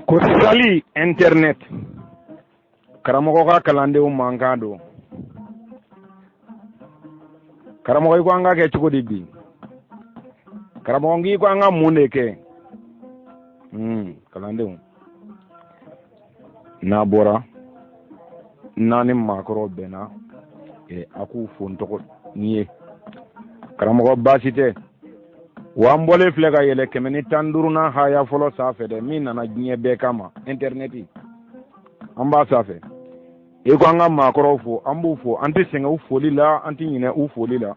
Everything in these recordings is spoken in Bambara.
Ko sali internet, karamɔgɔ ka kalandenw mankan don. Karamɔgɔ, i ko an ka kɛ cogo di bi? Karamɔgɔ, k'i ko an ka mun de kɛ? Kalandenw, n'a bɔra n'a ni maakɔrɔw bɛnna, a k'u fo n tɔgɔ ni ye. Karamɔgɔ, baasi tɛ wa. An bɔlen filɛ ka yɛlɛ 115nan haya fɔlɔ sanfɛ dɛ, min nana diɲɛ bɛɛ kama, intɛrɛnɛti, an b'a sanfɛ. I ko an ka maakɔrɔw fo, an b'u fo, an tɛ sɛgɛn u foli la, an tɛ ɲinɛ u foli la.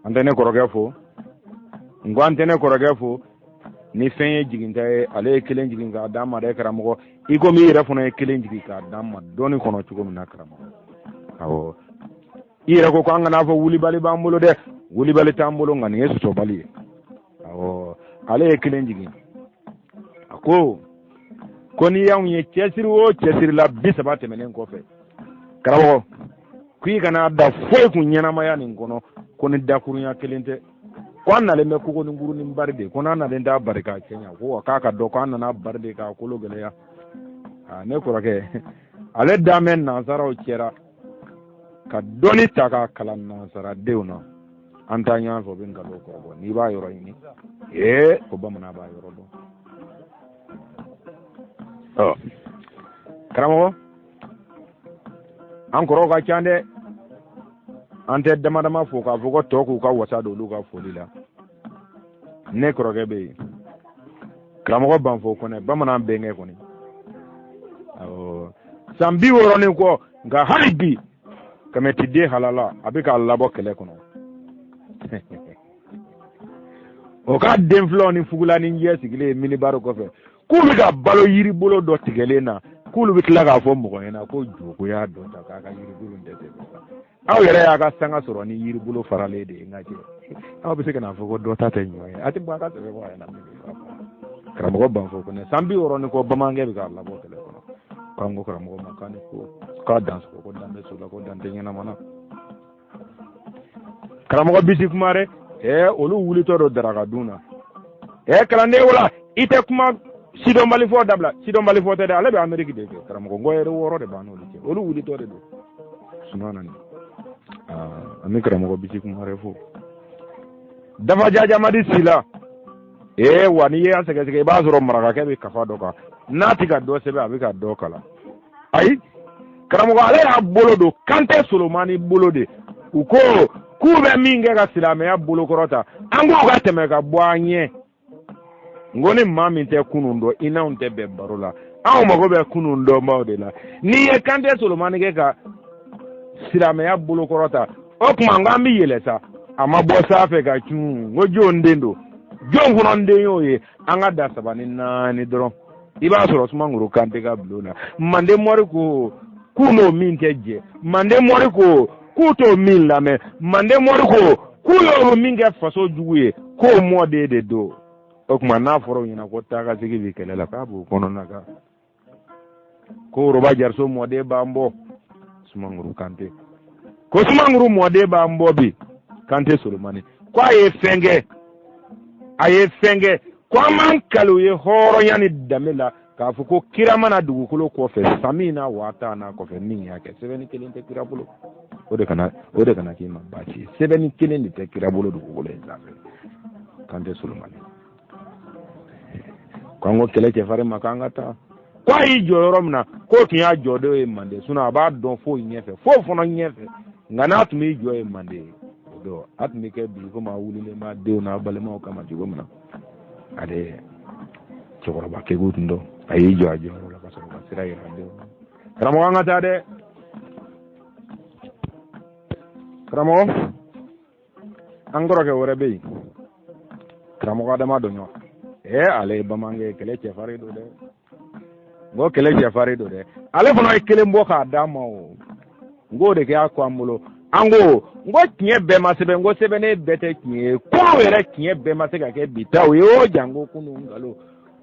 An tɛ ne kɔrɔkɛ fo, n ko an tɛ ne kɔrɔkɛ fo ni fɛn ye jiginta ye. Ale ye kelen jigin k'a d'an ma dɛ. Karamɔgɔ, i komi i yɛrɛ fana ye kelen jigin k'a d'an ma dɔɔni kɔnɔ cogo min na, karamɔgɔ, awɔ, i yɛrɛ ko k'an kana fɔ wulibali b'an bolo dɛ. Wulibali t'an bolo, nka nin ye sɔsɔbali ye. Awɔ, ale ye kelen jigin, a ko ko n'i y'anw ye cɛsiri o cɛsiri la 30 tɛmɛnen kɔfɛ, karamɔgɔ, k'i kana da foyi kun ɲɛnamaya nin kɔnɔ, ko ni dakurunya kelen tɛ, ko an nalen bɛ kogo ni kurunin bari de, ko n'an nalen t'a bari k'a cɛɲa, ko wa k'a ka dɔn ko an nana bari de k'a kolo gɛlɛya. Ne kɔrɔkɛ, ale dan bɛ nansaraw cɛra ka dɔnni ta k'a kalan nansaradenw na. An taa ɲɔgɔn fɛ, o bɛ nkalon kɔrɔbɔ. N'i b'a yɔrɔ ɲini, ee, ko bamanan b'a yɔrɔ dɔn. Ɔ karamɔgɔ, an kɔrɔw ka ca dɛ, an tɛ dama dama fo k'a fɔ ko tɔ k'u ka wasa don olu ka foli la. Ne kɔrɔkɛ bɛ yen, karamɔgɔ Banfo Kɔnɛ, bamanan bɛnkɛ kɔni, awɔ, san 60 ni kɔ, nka hali bi kɛmɛtiden halala, a bɛ k'a labɔ kɛlɛ kɔnɔ. O ka den filaw ni fugula ni jɛ sigilen ye minibari kɔfɛ, k'u bɛ ka balo yiribolo dɔ tigɛlen na, k'olu bɛ tila k'a fɔ mɔgɔ ɲɛna ko joko y'a dɔ ta k'a ka yiribolo tɛ tɛmɛ. Aw yɛrɛ y'a ka sanga sɔrɔ ni yiribolo faralen de ye. N ka cɛ, aw bɛ se ka n'a fɔ ko dɔ ta tɛ ɲɔ ye, a tɛ bɔ a ka sɛbɛn bɔ a ɲɛna. Karamɔgɔ Banfo Kɔnɛ, san 60 ni kɔ, bamanankɛ bɛ k'a labɔ kɛlɛ kɔnɔ. K'an ko karamɔgɔ ma k'a ni ko k'a dan sɔgɔ, ko dan bɛ so la, ko dan tɛ ɲɛnama na. Karamɔgɔ bisi kuma dɛ. Olu wulitɔ don daraka dun na. Kalanden wala, i tɛ kuma sidɔnbali fɔ dabila. Sidɔnbali fɔ tɛ dɛ, ale bɛ Ameriki de kɛ. Karamɔgɔ, ngɔ yɛrɛ wɔɔrɔ de b'an n'olu cɛ, olu wulitɔ de don suma na. Nin an bɛ karamɔgɔ bisi kuma yɛrɛ fo. Dafa jajamadi sila. Wa n'i y'a sɛgɛsɛgɛ, i b'a sɔrɔ marakakɛ bɛ kafa dɔ kan, n'a tɛ ka dɔ sɛbɛn, a bɛ ka dɔ kalan. Ayi karamɔgɔ, ale y'a bolo don Kante Solomani bolo de. U ko k'u bɛ min kɛ ka silamɛya bolokɔrɔ ta, an k'o ka tɛmɛ ka bɔ an ɲɛ. N ko ni maa min tɛ kunun dɔn, i n'anw tɛ bɛn baro la. Anw mago bɛ kunun dɔnbaw de la. N'i ye Kante Solomani kɛ ka silamɛya bolokɔrɔ ta, o tuma n ko an bɛ yɛlɛ sa. A ma bɔ sanfɛ ka cun. N ko jɔn den don, jɔn fana den y'o ye. An ka da saba ni naani dɔrɔn, i b'a sɔrɔ Sumanguru Kante ka bulon na. Manden mɔri ko k'u n'o min tɛ jɛ, Manden mɔri ko k'u t'o min lamɛn, Manden mɔri ko k'u y'o min kɛ faso jugu ye, k'o mɔden de don. O tuma n'a fɔra u ɲɛna ko taa ka segin bi kɛlɛ la, k'a b'o kɔnɔna kan, ko Woroba Jariso mɔden b'an bɔ, Sumanguru Kante ko Sumanguru mɔden b'an bɔ bi. Kante Solomani ko a ye fɛn kɛ, a ye fɛn kɛ, ko an b'an kali u ye hɔrɔnya ni danbe la k'a fɔ ko kira mana dugukolo kɔfɛ san min na, waa tan n'a kɔfɛ min y'a kɛ, sɛbɛnni kelen tɛ kira bolo. O de kana k'i ma baasi ye. Sɛbɛnni kelen de tɛ kira bolo dugukolo in sanfɛ. Kante Solomani ko an ko kɛlɛ cɛfarin ma k'an ka taa, ko a y'i jɔ yɔrɔ min na, k'o tun y'a jɔden ye Manden, sinɔn a b'a dɔn fo ɲɛfɛ, fo fana ɲɛfɛ. Nka n'a tun b'i jɔ ye Manden, o don a tun bɛ kɛ bi komi a wulilen b'a denw n'a balimaw kama cogo min na. Ale cɛkɔrɔba kegu tun don, a y'i jɔ a jɔyɔrɔ la ka sɔrɔ ka sira yira denw na. Karamɔgɔ, an ka taa dɛ. Karamɔgɔ, an kɔrɔkɛ wɛrɛ bɛ yen, karamɔgɔ Adama Dɔɲɔ. Ale ye bamanankɛ, kɛlɛ cɛfarin don dɛ. N ko kɛlɛ cɛfarin don dɛ. Ale fana ye kelen bɔ k'a d'an ma. O n k'o de kɛ a ko an bolo. An ko n ko tiɲɛ bɛɛ ma sɛbɛn, n ko sɛbɛnnen bɛɛ tɛ tiɲɛ ye. Kunun yɛrɛ tiɲɛ bɛɛ ma se ka kɛ bi taw ye. O janko kunun nkalon,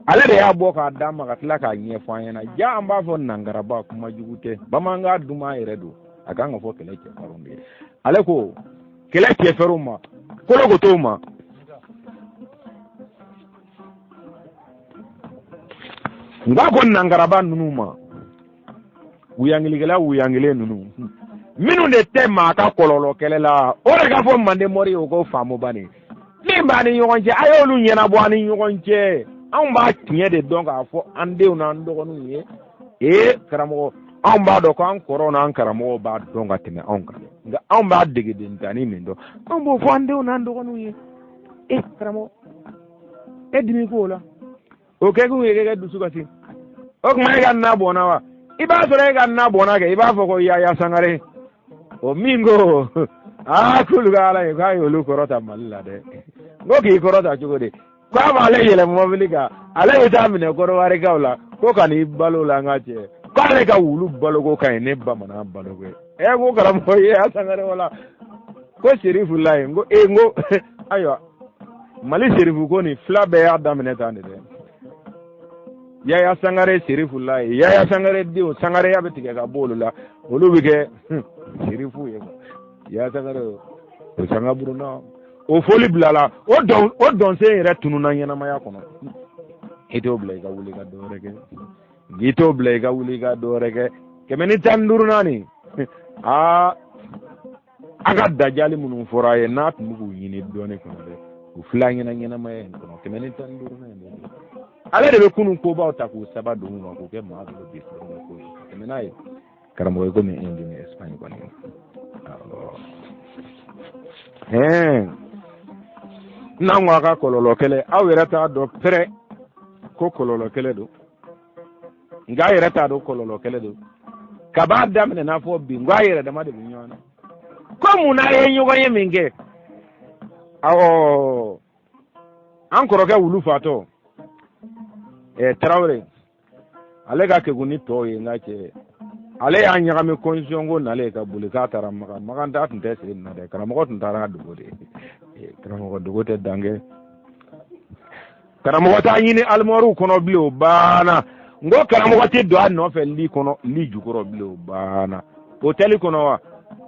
ale de y'a bɔ k'a d'an ma ka tila k'a ɲɛfɔ an ɲɛna. Ja, an b'a fɔ nangaraba, kuma jugu tɛ, bamanankan duman yɛrɛ don. A kan ka fɔ kɛlɛ cɛfarinw de ye. Ale ko kɛlɛ cɛfarinw ma, kolokotow ma. N k'a ko nangaraba ninnu ma, wuyangilikɛla wuyangilen ninnu minnu de tɛ maa ka kɔlɔlɔ kɛlɛ la, o de ka fɔ manden mɔri ye, o k'o faamu bani. Min b'a ni ɲɔgɔn cɛ, a y'olu ɲɛnabɔ an ni ɲɔgɔn cɛ. Anw b'a tiɲɛ de dɔn k'a fɔ an denw n'an dɔgɔninw ye. Ee karamɔgɔ, anw b'a dɔn ko an kɔrɔw n'an karamɔgɔw b'a dɔn ka tɛmɛ anw kan, nka anw b'a degedentani min dɔn, anw b'o fɔ an denw n'an dɔgɔninw ye. E karamɔgɔ, e dimi k'o la, o kɛ kun ye k'e dusu kasi. O tuma e ka na bɔnna wa? I b'a sɔrɔ e ka na bɔnna kɛ, i b'a fɔ ko Yaya Sangare o min ko aa k'olu ka ala ye k'a y'olu kɔrɔta Mali la dɛ. N ko k'i kɔrɔta cogo di? K'a b'ale yɛlɛ mɔbili kan, ale bɛ taa minɛ Kɔdiwarikaw la ko ka n'i balo la. N ka cɛ, k'ale ka wulu baloko ka ɲi ne bamanan baloko ye. Ɛ ko karamɔgɔ Yaya Sangare wala ko Serifu la ye. N ko ee, n ko ayiwa, Mali Serifu ko nin fila bɛɛ y'a daminɛ tan de dɛ. Yaya Sangare Serifu la ye, Yaya Sangare denw sangareya bɛ tigɛ ka bɔ olu la, olu bɛ kɛ Serifu ye. Yaya Sangare o sanga buruna, o foli bilala, o dɔn o dɔnsen yɛrɛ tununna ɲɛnamaya kɔnɔ. I t'o bila i ka wuli ka dɔ wɛrɛ kɛ, i t'o bila i ka wuli ka dɔ wɛrɛ kɛ. 115nan nin, aa a ka dajali minnu fɔra a ye n'a tun bɛ k'u ɲini dɔɔni kɔnɔ dɛ, u fila ɲɛna ɲɛnamaya in kɔnɔ. 115nan in dɛ, ale de bɛ kunun kobaw ta k'u saba don ma k'u kɛ maa bolo bi ko ye ka tɛmɛ n'a ye. Karamɔgɔ ye komi Inde ni Espagne kɔni. Hɛn n'an ko a ka kɔlɔlɔ kɛlɛ, aw yɛrɛ t'a dɔn pɛrɛ ko kɔlɔlɔ kɛlɛ don, nka a yɛrɛ t'a dɔn kɔlɔlɔ kɛlɛ don. Kab'a daminɛ n'a fɔ bi, n ko a yɛrɛ dama de bɛ ɲɔgɔn na. Ko mun n'a ye ɲɔgɔn ye min kɛ? Awɔ, an kɔrɔkɛ wulu fatɔ ɛ Tarawele, ale ka kegun ni tɔw ye. N ka cɛ, ale y'a ɲagami constitution ko nalen ka boli k'a taara Makan. Makan ta tun tɛ sen na dɛ, karamɔgɔ tun taara dogo de. Karamɔgɔ dogo tɛ dankɛ, karamɔgɔ t'a ɲini alimɔriw kɔnɔ bilen, o banna. N ko karamɔgɔ tɛ don a nɔfɛ li kɔnɔ, li jukɔrɔ bilen, o banna. Hôtel kɔnɔ wa?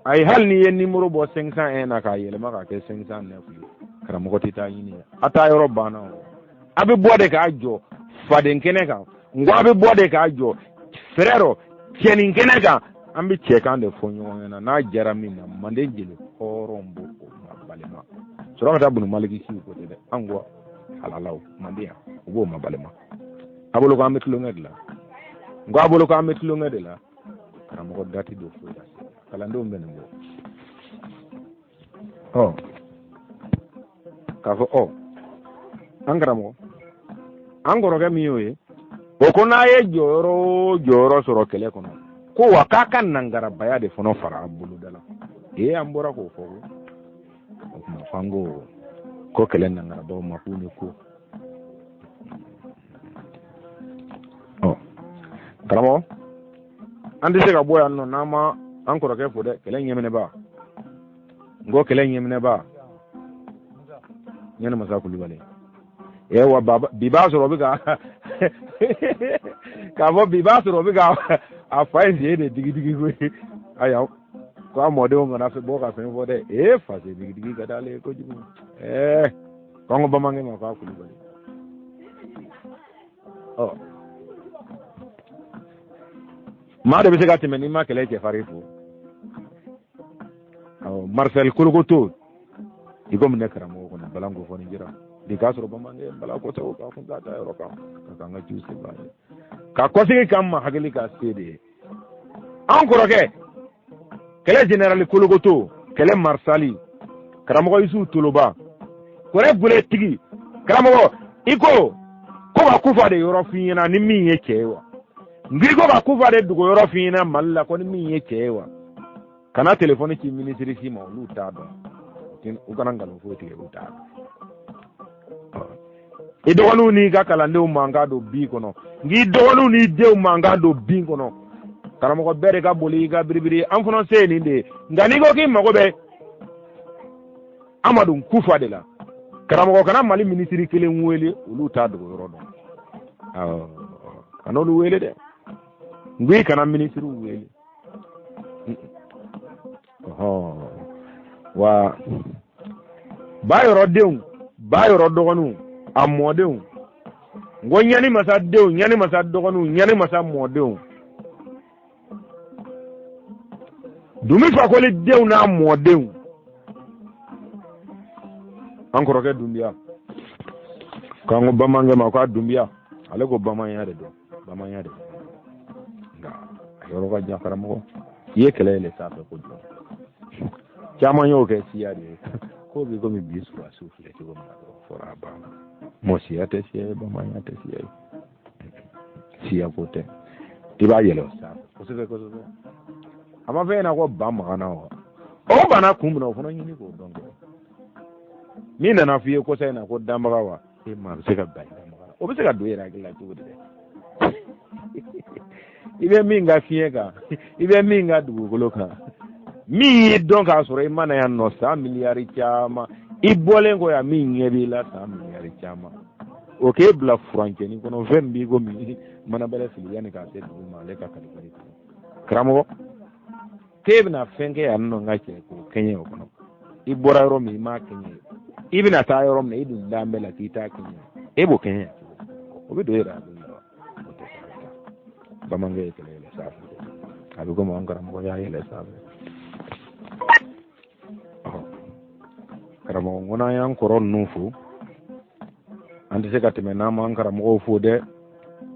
Ayi, hali n'i ye nimoro bɔ 501 na k'a yɛlɛma k'a kɛ 509 ye, karamɔgɔ tɛ taa ɲini. A taa yɔrɔ banna. O a bɛ bɔ de k'a jɔ faden kɛnɛ kan. N ko a bɛ bɔ de k'a jɔ fɛrɛ rɔ cɛnin kɛnɛ kan. An bɛ cɛkan de fɔ ɲɔgɔn ɲɛna n'a jara min na. Manden jeli hɔrɔn b'o o ma balima sɔrɔ ka taa bunu maliki siw ko tɛ dɛ. An ko halalaw manden yan, u b'o ma balima. A bolo ko an bɛ tulonkɛ de la. N ko a bolo ko an bɛ tulonkɛ de la. Karamɔgɔ dati don foyi la, kalandenw bɛ nin bɔ ɔ k'a fɔ ɔ an karamɔgɔ, an kɔrɔkɛ min y'o ye, o ko n'a ye jɔyɔrɔ o jɔyɔrɔ sɔrɔ kɛlɛ kɔnɔ, ko wa k'a ka nangarabaya de fana fara a boloda la. Ee, an bɔra k'o fɔ ko o tuma f'an ko ko kɛlɛ nangarabaw ma k'u ni ko. Ɔ karamɔgɔ, an tɛ se ka bɔ yan nɔ n'an ma an kɔrɔkɛ fo dɛ. Kɛlɛ ɲɛminɛba, n ko kɛlɛ ɲɛminɛba ɲɛni masa Kulubali. Ɛ wa bi b'a sɔrɔ o bɛ ka k'a fɔ bi b'a sɔrɔ o bɛ ka a fa in sen de digidigi koyi. Ayiwa, ko a mɔdenw kana bɔ ka fɛn fɔ dɛ. Ee, fa sen digidigi ka d'ale ye kojugu. Ɛɛ, k'an ko bamanankɛ ma k'a Kulubali. Ɔ maa de bɛ se ka tɛmɛ n'i ma kɛlɛ cɛfarin fo. Awɔ, Marcel Kolokoto, i komi ne karamɔgɔ kɔni balan ko fɔ ni jira bi k'a sɔrɔ bamanankɛ bala ko tɛ o k'a kun t'a ta yɔrɔ kan ka k'an ka jiw sen ye ka kɔsegi k'an ma hakili ka se de ye. An kɔrɔkɛ kɛlɛ général Kolokoto, kɛlɛ marsali karamɔgɔ Yusufu Toloba, kɔrɛ gole tigi karamɔgɔ, i ko ko ka kufa de yɔrɔ f'i ɲɛna ni min ye cɛ ye wa? N k'i ko ka kufa de dogo yɔrɔ f'i ɲɛna Mali la ko ni min ye cɛ ye wa? Kana telefɔni ci minisiri si ma, olu t'a dɔn, u kana nkalon foyi tigɛ, u t'a dɔn. I dɔgɔninw n'i ka kalandenw mankan don bin kɔnɔ, n k'i dɔgɔninw n'i denw mankan don bin kɔnɔ. Karamɔgɔ bɛɛ de ka boli i ka biribiri, an fana se ye nin de ye. Nka n'i ko k'i mago bɛ Amadu Kufa de la, karamɔgɔ kana Mali minisiri kelen wele, olu t'a dogo yɔrɔ dɔn. Awɔ, kana olu wele dɛ. N ko i kana minisiriw wele. Wa ba yɔrɔ denw, ba yɔrɔ dɔgɔninw, a mɔdenw. N ko ɲani masa denw, ɲani masa dɔgɔninw, ɲani masa mɔdenw, Dunbi Fakoli denw n'a mɔdenw, an kɔrɔkɛ Dunbiya k'an ko bamankɛ ma k'a Dunbiya, ale ko bamanya de don, bamanya de don, nka a yɔrɔ ka jan. Karamɔgɔ, i ye kɛlɛ yɛlɛ sanfɛ kojugu, caman y'o kɛ siya de ye ko bi komi bi surasiw filɛ cogo min na dɔrɔn fɔra a banna. Mɔ siya tɛ siya ye, bamanya tɛ siya ye, siya ko tɛ. I b'a yɛlɛ o sanfɛ kosɛbɛ kosɛbɛ. A ma fɔ e ɲɛna ko ba magana wa? O banna kun min na, o fana ɲini k'o dɔn kɛ. Min nana f'i ye kɔsa in na ko danbaga wa, e maa bɛ se ka ban danbaga la, o bɛ se ka don e yɛrɛ hakili la cogo di dɛ? I bɛ min ka fiɲɛ kan, i bɛ min ka dugukolo kan, min y'i dɔn k'a sɔrɔ i ma na yan nɔ san miliyari caman, i bɔlen kɔ yan min ɲɛ b'i la san miliyari caman, o k'e bila furancɛnin kɔnɔ, fɛn min b'i komi manabɛlɛ fili yanni k'a se dugu ma, ale ka kalikali kɔnɔ. Karamɔgɔ, k'e bɛna fɛn kɛ yan nɔ, n ka cɛ, k'o kɛɲɛ o kɔnɔ. I bɔra yɔrɔ min, i m'a kɛɲɛ ye, i bɛna taa yɔrɔ min na, i dun dan bɛɛ la k'i t'a kɛɲɛ, e b'o kɛɲɛ, o bɛ don e yɛrɛ hakili la wa? O tɛ se ka taa. Bamankɛ ye kɛlɛ yɛlɛ sanfɛ, a bɛ komi an karamɔgɔ y'a yɛlɛ sanfɛ. Karamɔgɔ, n ko n'an y'an kɔrɔ ninnu fo, an tɛ se ka tɛmɛ n'an m'an karamɔgɔw fo dɛ.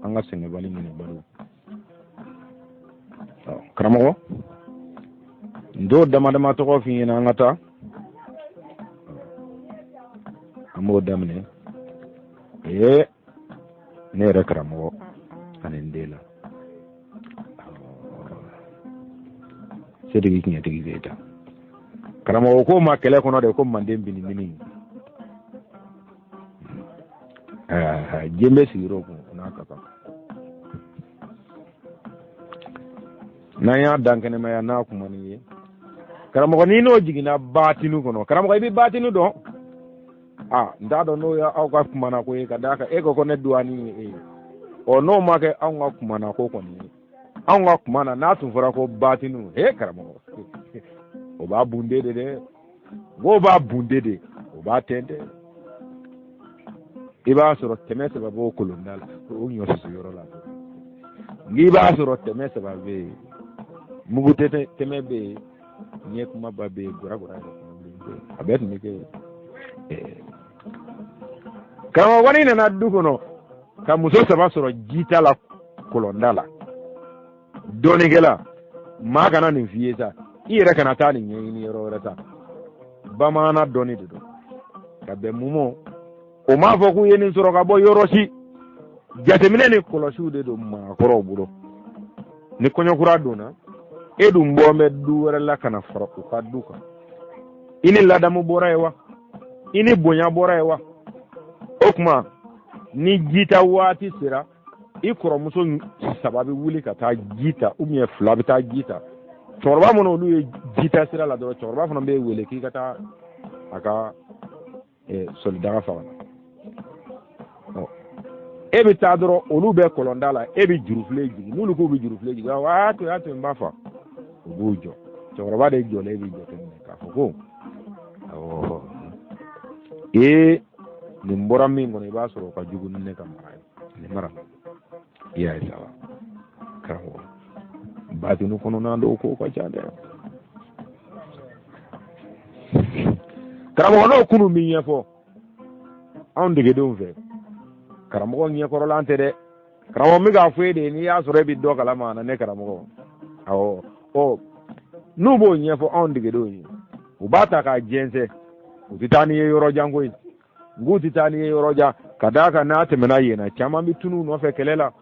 An ka sɛgɛnbali ɲinibaliw. Karamɔgɔ, n t'o dama dama tɔgɔ f'i ɲɛna, an ka taa, an b'o daminɛ. Ee, ne yɛrɛ karamɔgɔ ani n den la setigi tiɲɛtigi Keyita. Karamɔgɔ ko ma kɛlɛ kɔnɔ de ko manden binibini jenbe sigiyɔrɔ kun n'a ka kan n'an y'a dan kɛnɛmaya n'a kumani ye. Karamɔgɔ, n'i n'o jiginna baatinu kɔnɔ, karamɔgɔ, i bɛ baatinu dɔn? A n t'a dɔn n'o ye aw ka kumana ko ye, ka d'a kan e ko ko ne duwani ye e ye. Ɔ, n'o ma kɛ anw ka kumana ko kɔni ye, anw ka kuma na, n'a tun fɔra ko baatinu, he karamɔgɔ, o b'a bunde de dɛ, k'o b'a bunde de, o b'a tɛntɛn. I b'a sɔrɔ tɛmɛ saba b'o kolonda la, o ɲɔ susu yɔrɔ la. N'i b'a sɔrɔ tɛmɛ saba bɛ yen, mugu tɛmɛ bɛ yen, ɲɛ kumaba bɛ yen, gɔragɔra yɛrɛ fana bɛ yen, a bɛɛ tun bɛ kɛ yen. Karamɔgɔ kɔni nana du kɔnɔ ka muso saba sɔrɔ jita la kɔlɔnda la. Dɔnnikɛla maa kana nin f'i ye sa, i yɛrɛ kana taa nin ɲɛɲini yɔrɔ wɛrɛ sa. Bamanan dɔnni de don ka bɛn mumɔ, o m'a fɔ k'u ye nin sɔrɔ ka bɔ yɔrɔ si. Jateminɛ ni kɔlɔsiw de don maakɔrɔw bolo. Ni kɔɲɔkura donna, e dun bɔ bɛ du wɛrɛ la ka na fara u ka du kan, i ni ladamu bɔra yen wa, i ni bonya bɔra yen wa? O tuma ni jita waati sera, i kɔrɔmuso saba bɛ wuli ka taa ji ta, ou bien fila bɛ taa ji ta. Cɛkɔrɔba minnu olu ye jita sira la dɔrɔn, cɛkɔrɔba fana bɛ wele k'i ka taa a ka sɔlidaga faga. E bɛ taa dɔrɔn, olu bɛ kɔlɔnda la, e bɛ jurufilen jigin. N'olu k'u bɛ jurufilen jigin, a y'a to, y'a to n b'a fa, u b'u jɔ. Cɛkɔrɔba de jɔlen bɛ jateminɛ k'a fɔ ko awɔ, ee, nin bɔra min kɔnɔ, i b'a sɔrɔ o ka jugu ni ne ka mara ye, nin mara i y'a ye sa. Karamɔgɔ, batinu kɔnɔna dɔw ko ka ca dɛ. Karamɔgɔ, n'o kunu min ɲɛfɔ anw degedenw fɛ, karamɔgɔ ɲɛkɔrɔlan tɛ dɛ. Karamɔgɔ, n bɛ k'a fɔ e de ye, n'i y'a sɔrɔ e bɛ dɔ kalama na ne karamɔgɔ. Awɔ, ɔ, n'u b'o ɲɛfɔ anw degedenw ye, u b'a ta k'a jɛnsɛn, u tɛ taa n'i ye yɔrɔ jan koyi. N k'u tɛ taa n'i ye yɔrɔ jan, ka d'a kan n'a tɛmɛna yen na, caman bɛ tunun u nɔfɛ kɛlɛ la.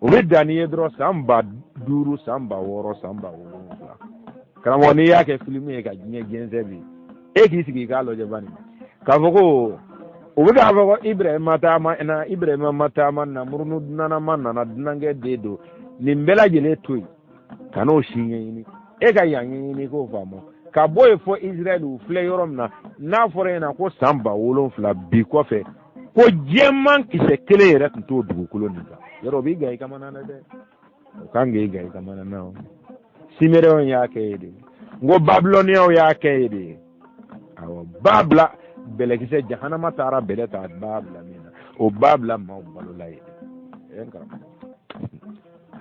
U bɛ dan n'i ye dɔrɔn san 5000, san 6000, san 7000. Karamɔgɔ, n'i y'a kɛ filimu ye ka diɲɛ jɛnsɛn bi, e k'i sigi i k'a lajɛ bani, k'a fɔ ko u bɛ k'a fɔ ko Ibrahima taama na, Ibrahima ma taama, Namurunu dunanama nana, dunankɛ den don. Nin bɛɛ lajɛlen to yen, ka n'o si ɲɛɲini, e ka yan ɲɛɲini k'o faamu. Ka bɔ yen fɔ Israɛl, u filɛ yɔrɔ min na, n'a fɔra e ɲɛna ko san 7000 bi kɔfɛ, ko jɛman kisɛ kelen yɛrɛ tun t'o dugukolo nin kan, yɔrɔ o b'i gan i kamana na dɛ, o kan k'i gan i kamana na. O Simériyɛnw y'a kɛ ye de, n ko Babilɔniyɛnw y'a kɛ ye de. Awɔ, ba bila bɛlɛkisɛ, jahanama taara bɛlɛ ta ba bila min na, O b'a bila maaw balo la yen dɛ. Ɛ karamɔgɔ,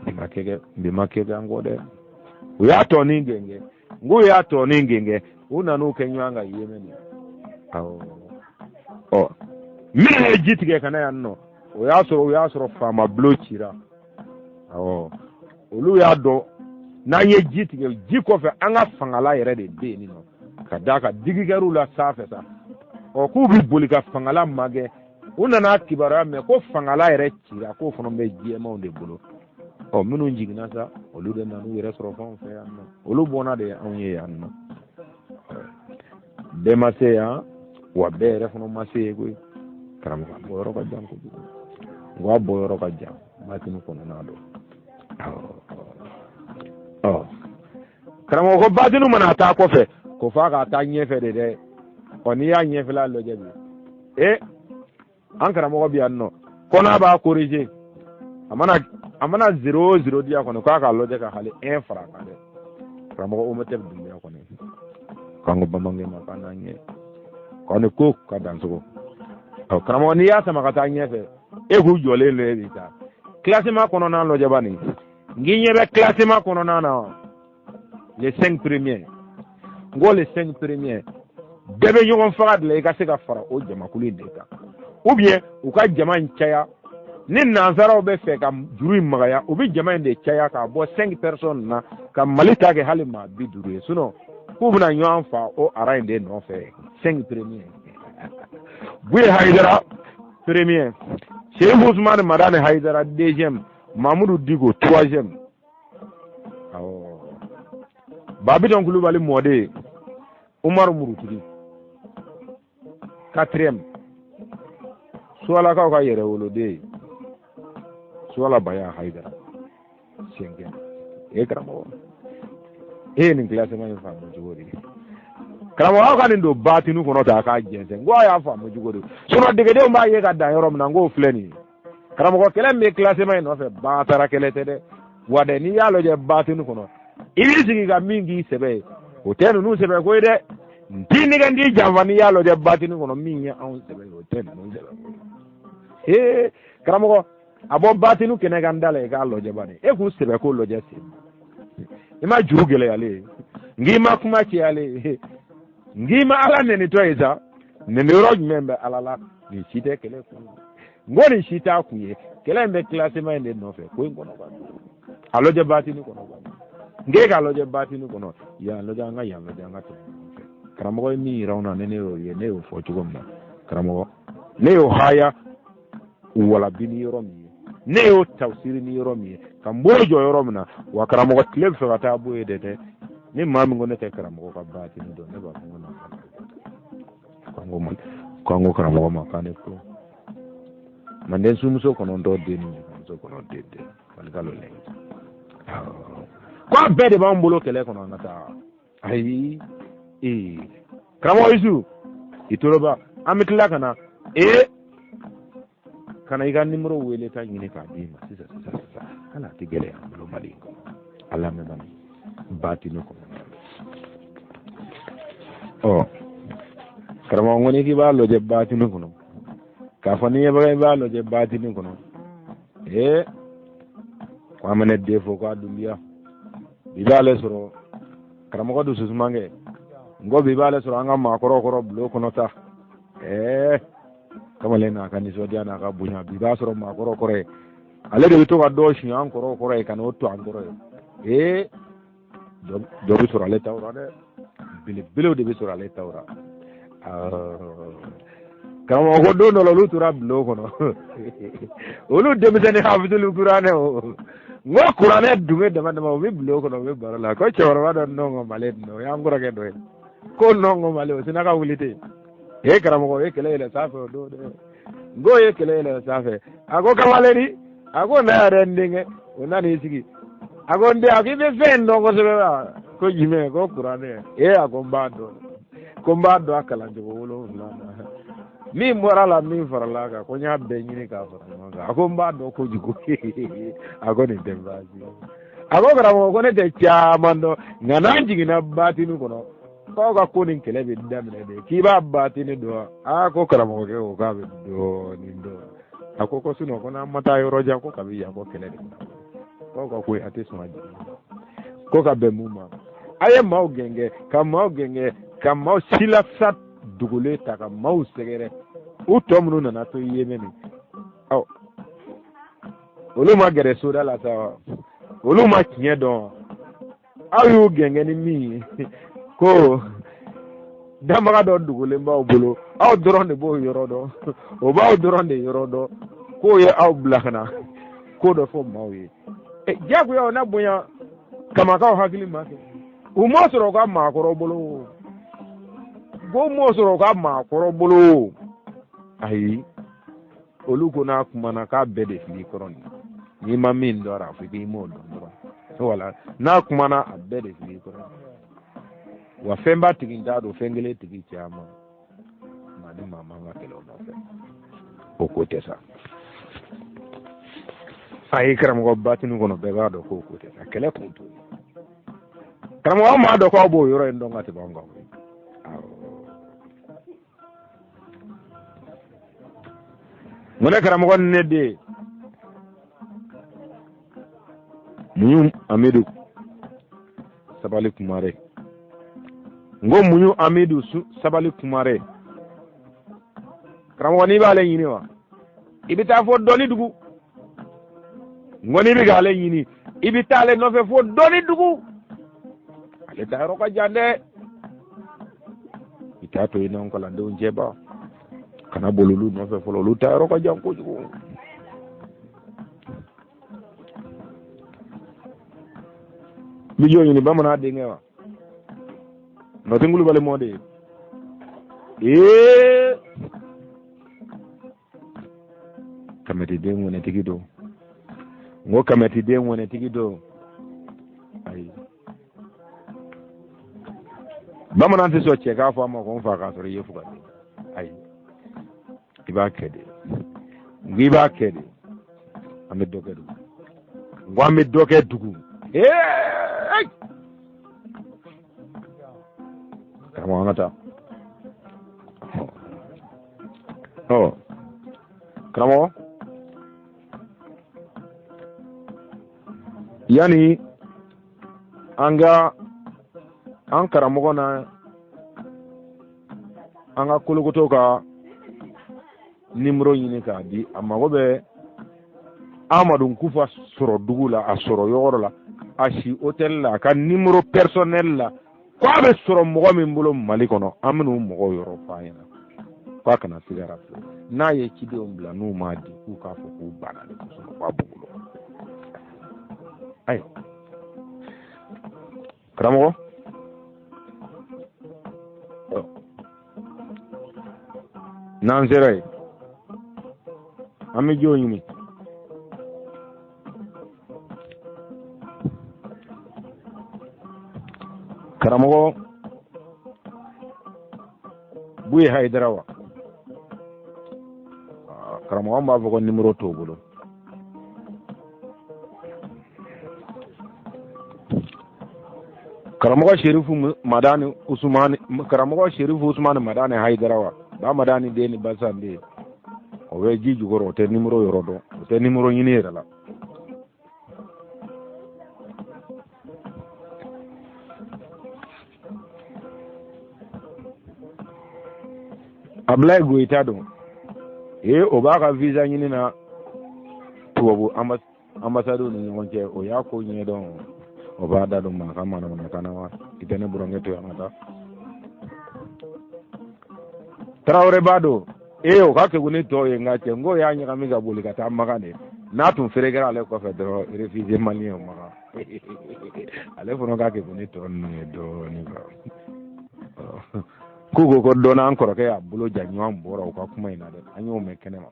bi ma kɛ bi ma kɛ an kɔ dɛ. U y'a tɔnin gɛngɛ, n k'u y'a tɔnin gɛngɛ, u nan'u kɛ ɲɔgɔn kan Yémen. Awɔ, ɔ minnu ye ji tigɛ ka na yan nɔ, o y'a sɔrɔ u y'a sɔrɔ faama bulon cira. Awɔ, olu y'a dɔn n'an ye ji tigɛ, ji kɔfɛ an ka fangala yɛrɛ de bɛ yen nɔ, ka d'a kan digi kɛr'u la sanfɛ sa. Ɔ k'u bɛ boli ka fangala magɛn, u nana kibaruya mɛn ko fangala yɛrɛ cira, k'o fana bɛ jɛmanw de bolo. Ɔ minnu jiginna sa, olu de nan'u yɛrɛ sɔrɔ f'anw fɛ yan nɔ, olu bɔnna de ye anw ye yan nɔ. Bɛɛ ma se yan, wa bɛɛ yɛrɛ fana ma se yen koyi. Karamɔgɔ, a bɔyɔrɔ ka jan kojugu, n ko a bɔyɔrɔ ka jan batini kɔnɔna don. Ɔ karamɔgɔ ko batini mana taa kɔfɛ, ko f'a ka taa ɲɛfɛ de dɛ. Ɔ n'i y'a ɲɛfɛla lajɛ bi, e an karamɔgɔ bɛ yan nɔ, ko n'a b'a corriger, a mana 0 o 0 di yan kɔni, k'a k'a lajɛ ka hali 1 fara a kan dɛ. Karamɔgɔ Ometɛp Dunbiya kɔni k'an ko bamankɛ ma k'an n'an ɲɛ k'an ni ko ka dansogo. Ɔ karamɔgɔ, n'i y'a sama ka taa ɲɛfɛ, e k'u jɔlen don, e b'i taa classement kɔnɔna lajɛ bani. N k'i ɲɛ bɛ classement kɔnɔna na, les 5 premiers, n ko les 5 premiers bɛɛ bɛ ɲɔgɔn faga de la, i ka se ka fara o jamakulu in de kan, ou bien u ka jama in caya. Ni nansaraw bɛ fɛ ka juru in magaya, u bɛ jama in de caya k'a bɔ 5 personnes na ka Mali ta kɛ hali maa 50 ye. Sinon k'u bɛna ɲɔgɔn fa o ara in de nɔfɛ. 5 premiers: Buye Hayidara premier, Seyifu Usumani Madani Hayidara deuxième, Mamudu Diko troisième, awɔ, Babitɔn Kulubali mɔden, Umaru Murutigi quatrième, Suwalakaw ka yɛrɛwoloden Suwala Baya Hayidara cinquième. E karamɔgɔ, e ye nin classement in faamu cogo di? Karamɔgɔ, aw ka nin don batini kɔnɔ ta k'a jɛnsɛn. N ko a y'a faamu cogo di? Sinon degedenw b'a ye ka dan yɔrɔ min na, n k'o filɛ nin ye. Karamɔgɔ, kɛlɛ min bɛ classement in nɔfɛ, batara kɛlɛ tɛ dɛ. Wa dɛ, n'i y'a lajɛ batini kɔnɔ, i b'i sigi ka min k'i sɛbɛ ye, o tɛ ninnu sɛbɛ ko ye dɛ. N t'i nɛgɛ, n t'i janfa. N'i y'a lajɛ batini kɔnɔ, min ye anw sɛbɛ ye, o tɛ ninnu sɛbɛ ko ye. Ee karamɔgɔ, a bɔ batini kɛnɛ kan da la, i k'a lajɛ bani. E k'u sɛbɛ ko lajɛ sen, i ma juru gɛlɛyalen ye, n k'i ma kuma cɛyalen ye, n k'i ma ala nɛnitɔ ye sa. Nɛni yɔrɔ jumɛn bɛ ala la? Nin si tɛ kɛlɛ kun ye, n ko nin si t'a kun ye. Kɛlɛ in bɛ classement in de nɔfɛ ko in kɔnɔ ban. A lajɛ batini kɔnɔ ban, n k'e k'a lajɛ batini kɔnɔ. Yan lajɛ, an ka yan lajɛ, an ka tɛmɛ ɲɔgɔn fɛ. Karamɔgɔ ye min yira anw na, ni ne y'o ye, ne y'o fɔ cogo min na, karamɔgɔ, ne y'o haya walabi ni yɔrɔ min ye, ne y'o tafsiri ni yɔrɔ min ye, ka n bolo jɔ yɔrɔ min na. Wa karamɔgɔ, tile bɛ fɛ ka taa bɔ yen de dɛ. Ni maa min ko ne tɛ karamɔgɔ ka batini dɔn, ne b'a fɔ ko na k'an ko karamɔgɔ ma k'an ne ko manden sumuso 9 den ni muso 9 den malika lo lɛ ko a bɛɛ de b'an bolo kɛlɛ kɔnɔ. An ka taa. Ayi, ee karamɔgɔ Isu i toloba, an bɛ tila ka na ee ka na i ka nimoro wele ta ɲini k'a d'i ma sisan sisan sisan. Hali a tɛ gɛlɛya an bolo Mali in kɔnɔ. A lamɛn bani batini kɔnɔ. Ɔ karamɔgɔ, ko n'i k'i b'a lajɛ batini kɔnɔ, k'a fɔ n'i ɲɛbaga i b'a lajɛ batini kɔnɔ, ee ko an bɛ ne den fo k'a Dunbiya bi b'ale sɔrɔ. Karamɔgɔ dusu sumankɛ, n ko bi b'ale sɔrɔ an ka maakɔrɔw kɔrɔ bulon kɔnɔ ta. Ɛɛ kamalen n'a ka nisɔndiya n'a ka bonya, bi b'a sɔrɔ maakɔrɔ kɔrɔ ye, ale de bɛ to ka dɔw suɲɛ an kɔrɔw kɔrɔ ye ka n'o to an kɔrɔ ye. Ee dɔ bɛ sɔrɔ ale taw la dɛ, belebelew de bɛ sɔrɔ ale taw la. Karamɔgɔ ko don dɔ la, olu tora bulon kɔnɔ, olu denmisɛnnin hafizulu kuranɛ, o n ko kuranɛ dunge dama dama, u bɛ bulon kɔnɔ, u bɛ baro la, ko cɛkɔrɔba dɔ nɔngɔ male nɔ, o y'an kɔrɔkɛ dɔ ye, ko nɔngɔ male, o sina ka wuli ten. E karamɔgɔ, o ye kɛlɛ yɛlɛ sanfɛ o don dɛ. N k'o ye kɛlɛ yɛlɛ sanfɛ. A ko kamalenni, a ko na yɛrɛ n denkɛ. O nan'i sigi, a ko n den, a ko i bɛ fɛn in dɔn kosɛbɛ wa? Ko jumɛn? Ko kuranɛ. Ee a ko n b'a dɔn, ko n b'a dɔn a kalancogo 7 na, min bɔra la, min farala a kan, ko n y'a bɛɛ ɲini k'a fara ɲɔgɔn kan. A ko n b'a dɔn kojugu. A ko nin tɛ baasi ye. A ko karamɔgɔ, ko ne tɛ caman dɔn, nka n'an jiginna batini kɔnɔ, k'aw ka ko nin kɛlɛ bɛ daminɛ de, k'i b'a batini dɔn. Aa ko karamɔgɔkɛ ko k'a bɛ dɔɔnin dɔn. A ko ko sinɔn ko n'an ma taa yɔrɔ jan ko kabi yan ko kɛlɛ de k'aw ka ko a tɛ sɔn a jigin ko ka bɛn mun ma a ye maaw gɛngɛ ka maaw gɛngɛ ka maaw silasa dogolen ta ka maaw sɛgɛrɛ u tɔ minnu nana to Yemɛni ɔ olu ma gɛrɛ soda la sa wa olu ma tiɲɛ dɔn wa aw y'u gɛngɛ ni min ye ko danbaga dɔ dogolen b'aw bolo aw dɔrɔn de b'o yɔrɔ dɔn o b'aw dɔrɔn de yɔrɔ dɔn k'o ye aw bila ka na ko dɔ fɔ maaw ye diyagoya o na bonya kamakaw hakili ma kɛ u m'o sɔrɔ u ka maakɔrɔ bolo ko m'o sɔrɔ u ka maakɔrɔ bolo ayi olu ko n'a kumana k'a bɛɛ de fil'i kɔrɔ nin n'i ma min dɔn a fɔ k'i m'o dɔn dɔrɔn wala n'a kumana a bɛɛ de fil'i kɔrɔ wa fɛnba tigi t'a dɔn fɛn kelen tigi caman maa ni maa man ka kɛlɛ o nɔfɛ o ko tɛ sa ayi karamɔgɔ batini kɔnɔ bɛɛ b'a dɔn k'o ko tɛ sa kɛlɛ kun t'o ye karamɔgɔ an b'a dɔn k'aw b'o yɔrɔ in dɔn ka tɛmɛ anw kan n ko ne karamɔgɔ ni ne den muɲu amidu sabali kumare n ko muɲu amidu sabali kumare karamɔgɔ n'i b'ale ɲini wa i bɛ taa fo dɔnni dugu n ko n'i bɛ k'ale ɲini i bɛ taa ale nɔfɛ fo dɔnni dugu ale taa yɔrɔ ka jan dɛ i t'a to i n'anw kalandenw cɛba kana boli olu nɔfɛ fɔlɔ olu taa yɔrɔ ka jan kojugu n bɛ jɔn ɲini bamanan denkɛ wa nɔtɛ kulubali mɔden ee kamɛtiden ŋɔnɛtigi don n ko kamɛtiden ŋɔnɛtigi don ayi bamanan tɛ sɔn cɛ k'a fɔ a ma ko n fa k'a sɔrɔ i ye fuga ayi i b'a kɛ de n ko i b'a kɛ de an bɛ dɔ kɛ dugu n ko an bɛ dɔ kɛ dugu ee karamɔgɔ an ka taa ɔ karamɔgɔ yanni an ka an karamɔgɔ na an ka kolokoto ka nimoro ɲini k'a di a mago bɛ amadu kufa sɔrɔ dugu la a sɔrɔ yɔrɔ la a si hôtel la a ka nimoro personnel la ko a bɛ sɔrɔ mɔgɔ min bolo mali kɔnɔ an bɛn'o mɔgɔw yɔrɔ fɔ a ɲɛna k'a kana sigara fiyewu n'a ye cidenw bila n'u m'a di k'u k'a fɔ k'u banna de kosɔn k'a b'u bolo ayiwa karamɔgɔ n'an sera yen an bɛ jɔn ɲini karamɔgɔ buye hayidara wa karamɔgɔ an b'a fɔ ko nimoro t'o bolo karamɔgɔ sherifu madani usumani karamɔgɔ sherifu usumani madani hayidara wa ba madani den ni basan den o bɛ ji jukɔrɔ o tɛ nimoro yɔrɔ dɔn o tɛ nimoro ɲini yɛrɛ la Ablaye Goyita don ee o b'a ka visa ɲini na tubabu ambassadew ni ɲɔgɔn cɛ o y'a ko ɲɛdɔn o b'a da don maa ka manamanakan na wa i tɛ ne burankɛ to yan ka taa tarawele ba don ee o ka kegun ni tɔw ye nka cɛ n k'o y'a ɲagami ka boli ka taa makan de n'a tun ferekera ale kɔfɛ dɔrɔn réfugié malien makan ale fana ka kegun ni tɔ ninnu ye dɔɔnin k'u ko ko dɔ n'an kɔrɔkɛ y'a bolo ja ɲɔgɔn bɔra u ka kuma in na dɛ an y'o mɛn kɛnɛma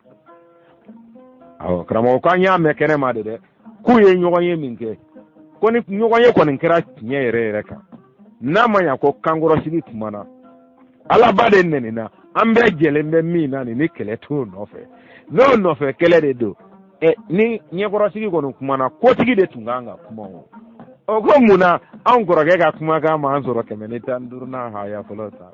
awɔ karamɔgɔ k'an y'a mɛn kɛnɛma de dɛ k'u ye ɲɔgɔn ye min kɛ ko ni ɲɔgɔn ye kɔni kɛra tiɲɛ yɛrɛ yɛrɛ kan n'a ma ɲa ko kankɔrɔsigi kumana alaba de nɛnina an bɛɛ jɛlen bɛ min na nin ni kɛlɛ t'o nɔfɛ n'o nɔfɛ kɛlɛ de don ɛ ni ɲɛkɔrɔsigi kɔni kumana kotigi de tun kan ka kuma o o ko mun na anw kɔrɔkɛ ka kumakan m'an sɔrɔ 115nan haya fɔlɔ sa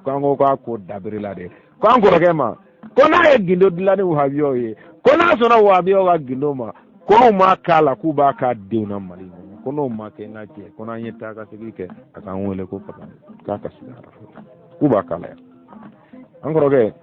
k'an ko k'a ko dabirila de k'an kɔrɔkɛ ma Ko n'a ye gindo dilan ni wahabiyaw ye, ko n'a sɔnna wahabiyaw ka gindo ma, ko n'u m'a k'a la k'u b'a k'a denw na Mali kɔnɔ, ko n'o ma kɛ n ka cɛ, ko n'an ye taa ka segin kɛ, a k'an wele ko papa k'a ka sigi a la, k'u b'a k'a la yan. An kɔrɔkɛ,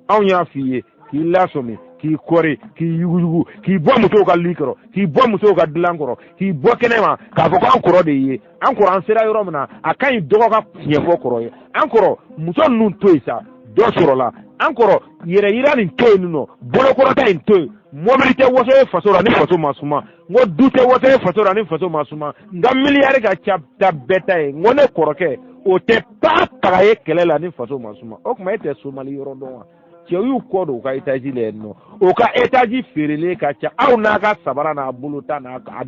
anw y'a f'i ye k'i lasɔmi, k'i kɔri, k'i yuguyugu, k'i bɔ musow ka li kɔrɔ, k'i bɔ musow ka dilan kɔrɔ, k'i bɔ kɛnɛ ma, k'a fɔ k'an kɔrɔ de ye. An kɔrɔ, an sera yɔrɔ min na, a ka ɲi dɔgɔ ka tiɲɛ fɔ kɔrɔ ye. An kɔrɔ, muso ninnu to yen sa, dɔ sɔrɔla. An kɔrɔ, yɛrɛ yira nin to yen nɔ, bolokɔrɔta in to yen, mɔbili tɛ waso ye faso la ni faso ma suma, n ko du tɛ waso ye faso la ni faso ma suma, n ka miliyari ka ca ta bɛɛ ta ye. N ko ne kɔrɔkɛ, o tɛ taa taga ye kɛlɛ la ni faso ma suma. O tuma e tɛ somali yɔrɔ dɔn wa? Cɛw y'u kɔ don u ka etazi la yen nɔ, o ka etazi feerelen ka ca aw n'a ka sabara n'a bolo ta n'a ka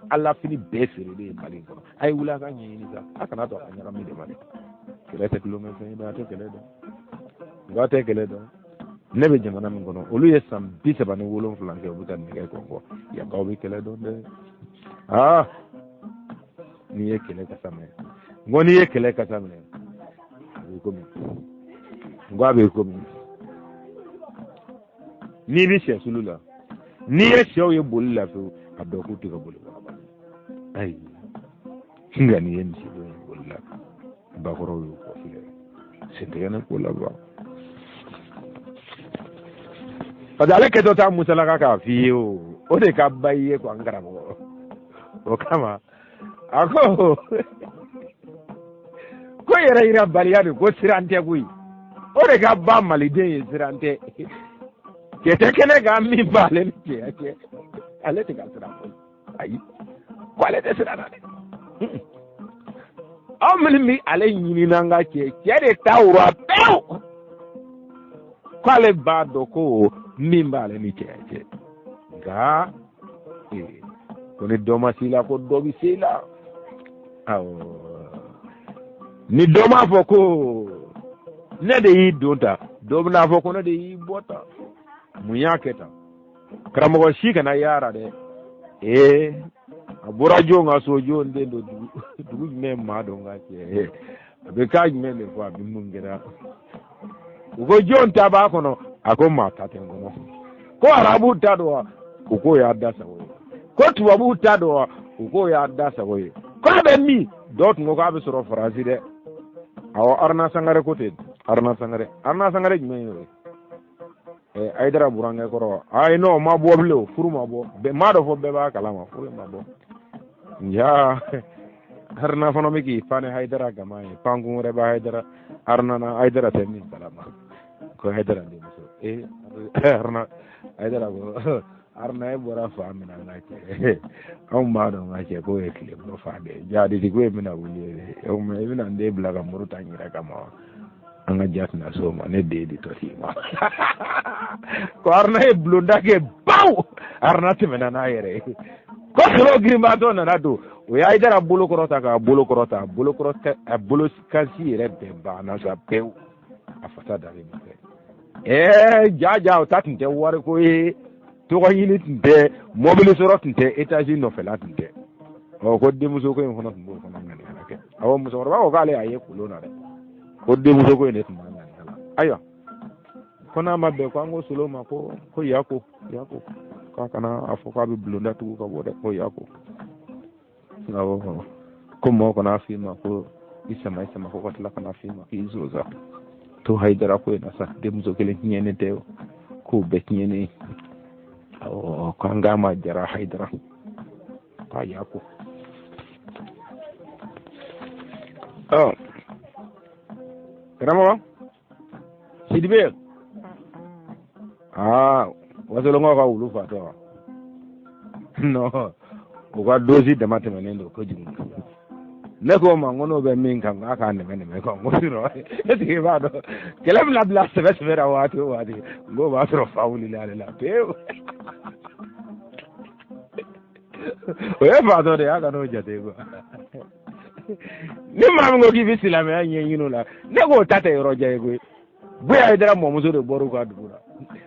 alafini bɛɛ feerelen ye Mali kɔnɔ. A ye wuli a ka ɲɛɲini sa, a kana to a ka ɲagami de ma dɛ. Kɛlɛ tɛ tulonkɛ fɛn ye dɛ, a tɛ kɛlɛ dɔn, nka a tɛ kɛlɛ dɔn. Ne bɛ jamana min kɔnɔ, olu ye san 37 kɛ u bɛ ka nɛgɛ kɔnkɔn, yankaw bɛ kɛlɛ dɔn dɛ. Aa, n'i ye kɛlɛ kasa minɛ, n ko n'i ye kɛlɛ kasa minɛ, a bɛ komi, n ko a bɛ komi n'i bɛ sɛ sulu la, n'i ye sɛw ye boli la fewu, a dɔn k'u tɛ ka boli waraba. Ayi, nka n'i ye misidenw ye boli la, bakɔrɔw y'u kɔfilɛ, sen tɛgɛ ne ko laban. Parce que ale kɛtɔ t'a musalaka k'a f'i ye o, o de ka ba i ye quoi, n karamɔgɔ. O kama a ko ko yɛrɛ yira baliya de, ko siran tɛ koyi, o de ka ba maliden ye, siran tɛ. Cɛ tɛ kɛnɛ kan min b'ale ni cɛya cɛ, ale tɛ ka siran koyi, ayi, ko ale tɛ siran na dɛ. Aw minnu bɛ ale ɲini n'an ka cɛ, cɛ de ta wura pewu, k'ale b'a dɔn ko min b'ale ni cɛya cɛ, nka ko ni dɔ ma s'i la, ko dɔ bɛ se i la. Awɔ, ni dɔ m'a fɔ ko ne de y'i don ta, dɔ bɛna fɔ ko ne de y'i bɔ ta. Mun y'a kɛ tan? Karamɔgɔ si kana yaara dɛ. Ee, a bɔra jɔn ka so, jɔn den don, dugu jumɛn maa don ka cɛ, a bɛ k'a jumɛn de fɔ, a bɛ mun kɛra? U ko jɔn ta b'a kɔnɔ? A ko maa ta tɛ n kɔnɔ. Ko arabuw ta don wa? U k'o y'a da sago ye. Ko tubabuw ta don wa? U k'o y'a da sago ye. Ko a bɛ min? Dɔw tun ko k'a bɛ sɔrɔ Faransi dɛ. Awɔ, Aruna Sangare ko ten. Aruna Sangare, Aruna Sangare jumɛn ye o ye? Hayidara burankɛ kɔrɔ. Ayi, n'o ma bɔ bilen, o furu ma bɔ. Bɛɛ m'a dɔn fɔ bɛɛ b'a kalama, furu ma bɔ. Ja, Haruna fana bɛ k'i pan ni Hayidara gama ye, pankun wɛrɛ bɛ Hayidara Haruna na, Hayidara tɛ min kalama, ko Hayidara denmuso. Ee, Haruna, Hayidara ko Haruna, e bɔra fa min na n ka cɛ, anw b'a dɔn n ka cɛ k'o ye tile bɔ fa de ye. Jadisi ko e bɛna wuli ye, o tuma i bɛna n den bila ka muru ta n yɛrɛ kama wa? An ka ja tɛna s'o ma, ne den de tɔ t'i ma. Ko Haruna ye bulonda kɛ baw, Haruna tɛmɛna n'a yɛrɛ ye. Ko sɔrɔ girinbaatɔ nana don, o ye Hayidara bolo kɔrɔta k'a bolo kɔrɔta, a bolo kɔrɔta, a bolo kansi yɛrɛ bɛɛ banna sa pewu, a fasa dalen bɛ kɛ. Ɛɛ, ja ja, o ta tun tɛ wariko ye, tɔgɔ ɲini tun tɛ, mɔbili sɔrɔ tun tɛ, etazi nɔfɛla tun tɛ. Ɔ, ko denmuso ko in fana tun b'o fana ŋaniya la kɛ. Awɔ, musokɔrɔba ko k'ale y'a ye kolon na dɛ, ko denmuso ko in de tun b'a ŋaniya la. Ayiwa, ko n'a ma bɛn, ko an ko solo ma ko ko yako yako, k'a kana a fɔ k'a bɛ bulonda tugu ka bɔ dɛ, ko yako. Awɔ, ko mɔgɔ kana f'i ma ko i sama i sama, ko ka tila kana f'i ma k'i zoza to Hayidara ko in na sa, denmuso kelen tiɲɛnen tɛ o, k'o bɛɛ tiɲɛnen. Awɔ, k'an k'a ma jara Hayidara k'a yako. Ɔ, karamɔgɔ Sidibe, aa, wasolonkaw ka wulu fatɔ wa? Non, u ka dosi dama tɛmɛnen don kojugu. Ne ko ma, n ko n'o bɛ min kan, k'a k'a nɛmɛ nɛmɛ quoi. N ko sinon, est ce que i b'a dɔn kɛlɛ bɛna bila sɛbɛ sɛbɛ la waati o waati, n ko o b'a sɔrɔ fa wulila ale la pewu. O ye fatɔ de ye, a kan'o jate quoi. Ni maa min ko k'i bɛ silamɛya ɲɛɲini o la, ne k'o ta tɛ yɔrɔ jan ye koyi. Buya Hayidara mɔmuso de bɔra u ka dugu la.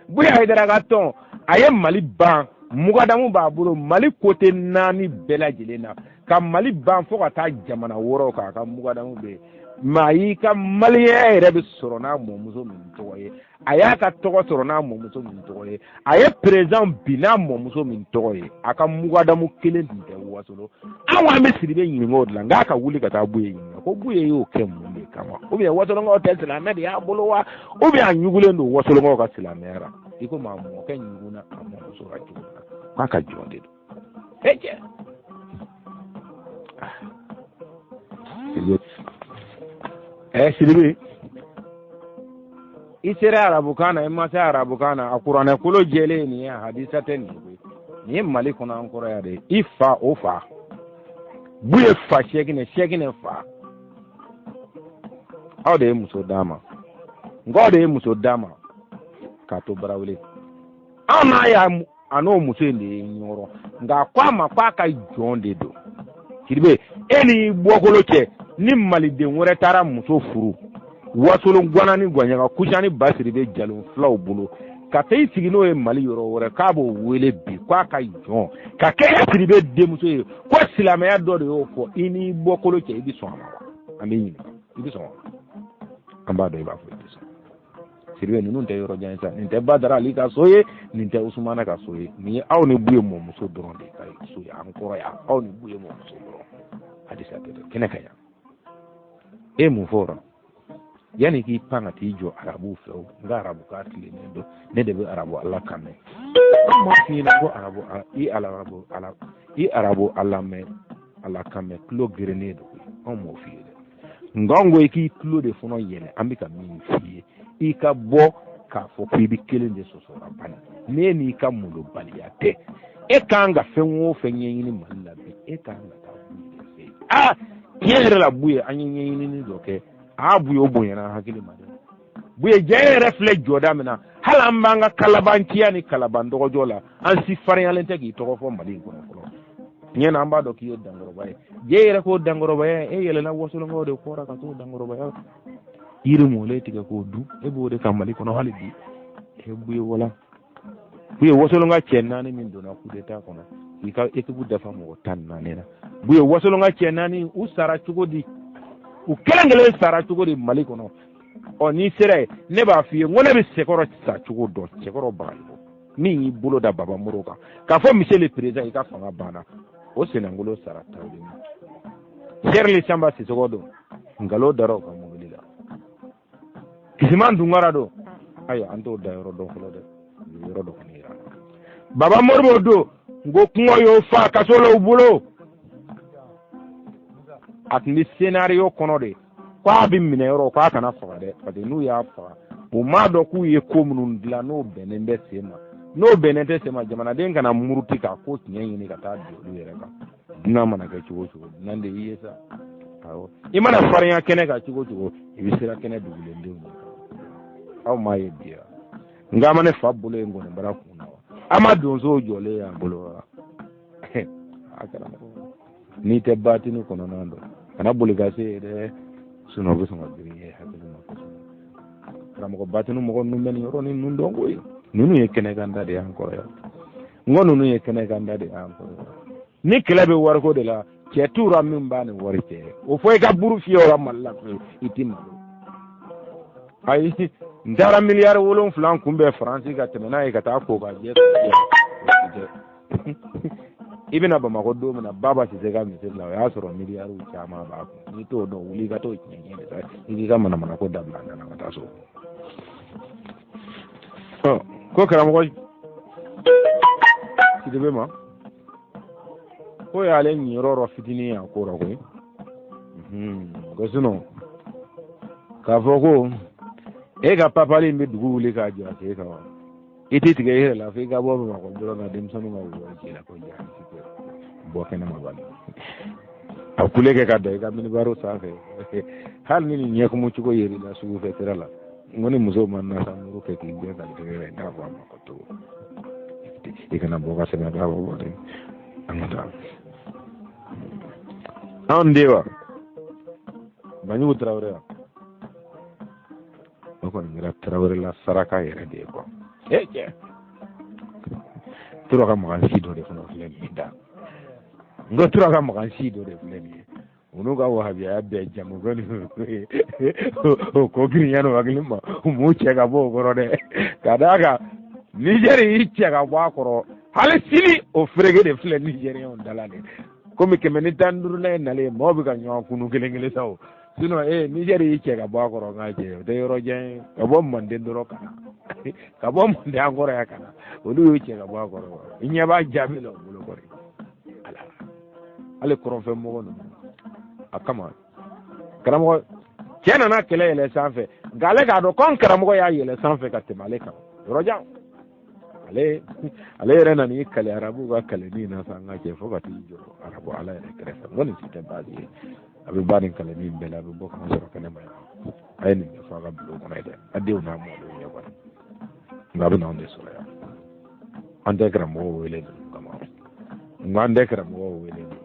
Buya Hayidara ka tɔn, a ye Mali ban, mugadamu b'a bolo Mali kote 4 bɛɛ lajɛlen na, ka Mali ban fo ka taa jamana wɔɔrɔ kan, a ka mugadamu bɛ yen. Maa y'i ka maliyɛnya yɛrɛ bɛ sɔrɔ n'a mɔmuso min tɔgɔ ye, a y'a ka tɔgɔ sɔrɔ n'a mɔmuso min tɔgɔ ye, a ye perezan bin n'a mɔmuso min tɔgɔ ye, a ka mugadamu kelen tun tɛ Wasolo. An ko an bɛ Sidibe ɲininka o de la, nk'a ka wuli ka taa Buye ɲininka ko Buye y'o kɛ mun de kama, ou bien Wasolonkaw tɛ silamɛ de y'a bolo wa, ou bien a ɲugulen don Wasolonkaw ka silamɛya la, i komi a mɔkɛ ɲugunna a mɔmuso la cogo min na, k'a ka jɔn de don. E cɛ Sidibe, i sera arabukan na, i ma se arabukan na, a kuranɛ kolo jɛlen nin ye, hadisa tɛ nin ye koyi. Nin ye Mali kɔnɔ an kɔrɔ yan de ye. I fa o fa Buye fa Sɛkinɛ, Sɛkinɛ fa, aw de ye muso d'a ma, nka aw de ye muso d'a ma k'a to Barawele. An n'a y'a a n'o muso in de ye ɲɔgɔn, nka a ko a ma k'a ka jɔn de don. Sidibe, e ni bɔkolo cɛ, ni maliden wɛrɛ taara muso furu Wasolon gwana ni gwaɲaga kusa ni ba Sidibe jalon filaw bolo ka taa i sigi n'o ye Mali yɔrɔ wɛrɛ, k'a b'o wele bi k'a ka jɔn ka kɛ e Sidibe denmuso ye, ko silamɛya dɔ de y'o fɔ, i n'i bɔkolo cɛ, i bɛ sɔn a ma wa? An b'i ɲininka, i bɛ sɔn wa? An b'a dɔn i b'a fɔ i tɛ sɔn. Sidibe, ninnu tɛ yɔrɔ jan ye sa, nin tɛ Badara Ali ka so ye, nin tɛ Usumana ka so ye, nin ye aw ni Buye mɔmuso dɔrɔn de ka so ye an kɔrɔ yan, aw ni Buye mɔmuso dɔrɔn. Hadisa tɛ dɛ, kɛnɛ ka yan. E mun fɔ o rɔ? Yanni k'i pan ka t'i jɔ arabuw fɛ o, n ka arabu kan tilennen don, ne de bɛ arabu ala kan mɛn. An m'a f'i ɲɛna ko arabu i arabu ala i arabu ala mɛn ala kan mɛn tulo gerennen don, anw m'o f'i ye dɛ. Nka anw ko i k'i tulo de fana yɛlɛ, an bɛ ka min f'i ye, i ka bɔ k'a fɔ k'i bɛ kelen de sɔsɔra bani, n'e n'i ka molobaliya tɛ, e kan ka fɛn o fɛn ɲɛɲini Mali la bi, e kan ka taa Buye de fɛ yen. Aa, tiɲɛ yɛrɛ la Buye, an ye ɲɛɲinini dɔ kɛ, aa Buye, o bonyana an hakili ma dɛ. Buye, jɛ yɛrɛ filɛ jɔda min na, hali an b'an ka kalabanciya ni kalaban dɔgɔjɔ la, an si farinyalen tɛ k'i tɔgɔ fɔ Mali in kɔnɔ fɔlɔ. Tiɲɛ na, an b'a dɔn k'i ye dankɔrɔba ye. Jɛ yɛrɛ k'o dankɔrɔbaya, e yɛlɛnna Wasolonkaw de kɔrɔ ka t'o dankɔrɔbaya yiri mɔlen tigɛ k'o dun, e b'o de kan Mali kɔnɔ hali bi. E Buye, wala Buye, Wasolonka cɛ naani min donna coup d'état kɔnɔ, k'i ka équipe dafa mɔgɔ 14 na. Buye, Wasolonka cɛ naani, u sara cogo di? U kelen kelen sara cogo di Mali kɔnɔ? Ɔ, n'i sera yen, ne b'a f'i ye, n ko ne bɛ Sɛkɔrɔ sa cogo dɔn. Sɛkɔrɔ Bagayogo min y'i bolo da Baba Moro kan k'a fɔ monsieur le président, i ka fanga banna, o senengolo sara Tawudeni. Sɛrili Sanba Sisɔgɔ don, nkalon dara o ka mobili la. Kisiman Tunkara don, ayiwa, an t'o da yɔrɔ dɔn fɔlɔ dɛ, yɔrɔ dɔ kɔni yira. Baba Moribo don, n ko kɔngɔ y'o fa kaso la u bolo. A tun bɛ scénario kɔnɔ de k'a bɛ minɛ yɔrɔ k'a kana faga dɛ, parce que n'u y'a faga, u m'a dɔn k'u ye ko minnu dilan n'o bɛnnen bɛ sen ma, n'o bɛnnen tɛ sen ma, jamanaden kana muruti k'a ko tiɲɛ ɲini ka taa bin olu yɛrɛ kan. Dunan mana kɛ cogo o cogo, dunan de y'i ye sa. Awɔ, i mana farinya kɛnɛ kan cogo o cogo, i bɛ siran kɛnɛ dugulendenw ɲɛ. Aw m'a ye bi wa? Nka ma ne fa bolo ye ngɔnibara kun na wa? A ma donsow jɔlen y'a bolo wa? A karamɔgɔ, n'i tɛ batini kɔnɔna dɔn, kana boli ka se yen dɛ, sinon o bɛ sɔn ka girin i hakili ma kosɛbɛ. Karamɔgɔ, batini mɔgɔ ninnu bɛ nin yɔrɔ ni ninnu dɔn koyi. Ninnu ye kɛnɛkanda de y'an kɔrɔ yan. N ko ninnu ye kɛnɛkanda de y'an kɔrɔ yan. Ni kɛlɛ bɛ wariko de la, cɛ t'u ra min b'a ni wari cɛ. O fɔ i ka buru fiyɛ o la Mali la koyi, i ti malo. Ayi, n taara miliyari 7 kunbɛn Faransi ka tɛmɛ n'a ye ka taa ko ka jɛ. I bɛna Bamakɔ don min na, Baba Sise ka misiri la, o y'a sɔrɔ miliyariw caman b'a kun. N'i t'o dɔn, wuli i ka t'o tiɲɛ ɲini sa, i k'i ka manamanako dabila, a nana ka taa so. Ɔ, ko karamɔgɔ Sidibe ma ko y'ale ɲiyɔrɔ rɔ fitinin ye a ko rɔ koyi. Ko sinon k'a fɔ ko e ka papali in bɛ dugu wuli k'a jɔ a sen kan wa, i t'i tigɛ i yɛrɛ la f'i ka bɔ Bamakɔ dɔrɔn ka denmisɛnninw ka wari ci la ko ja i tɛ bɔ kɛnɛma bali a kule kɛ ka da i ka minibaro sanfɛ, hali ni nin ɲɛkumu cogo yer'i la sugu fɛ sira la. N ko ni muso ma nasamuru kɛ k'i gɛn ka tɛgɛ i t'a fɔ a ma ko to i kana bɔ ka sɛbɛn k'a bɔ dɛ. An ka taa anw den wa Banjugu Tarawele wa, o kɔni kɛra Tarawele la saraka yɛrɛ de ye kuwa. E cɛ, tura ka magan si dɔ de fana filɛ nin ye da. N ko tura ka magan si dɔ de filɛ nin ye. U n'u ka wahabiyaya bɛɛ jamu ko ni o ko girinya n'u hakili ma, u m'u cɛ ka bɔ o kɔrɔ dɛ. Ka d'a kan Nizɛri y'i cɛ ka bɔ a kɔrɔ, hali sini o fereke de filɛ Nizɛriyɛnw da la dɛ. Komi 115nan ye nalen ye, maaw bɛ ka ɲɔgɔn kunu kelen kelen sa o. Sinon Nizɛri y'i cɛ ka bɔ a kɔrɔ, nka cɛ o tɛ yɔrɔ jan ye, ka bɔ Manden dɔrɔn ka na, ka bɔ Manden an kɔrɔ yan ka na, olu y'u cɛ ka bɔ a kɔrɔ. I ɲɛ b'a jaabi la o bolo kɔrɔ. Ala hali kɔrɔnfɛ mɔgɔ ninnu a kama karamɔgɔ cɛ nana kɛlɛ yɛlɛ sanfɛ, nka ale k'a dɔn ko an karamɔgɔ y'a yɛlɛ sanfɛ ka tɛmɛ ale kan yɔrɔ jan. Ale yɛrɛ nana i kale arabuw ka kaleni na sa, n ka cɛ, fo ka t'i jɔ arabu ala yɛrɛ kɛrɛfɛ. N ko nin si tɛ baasi ye, a bɛ ba nin kaleni in bɛɛ la, a bɛ bɔ k'an sɔrɔ kɛnɛma yan. A ye nin bɛɛ fɔ a ka bulon kɔnɔ ye dɛ, a denw n'a mɔdenw ɲɛ kɔnɔ, nka a bɛ n'anw de sɔrɔ yan. An tɛ karamɔgɔw wele ninnu kama, nka an tɛ karamɔgɔw wele ninnu.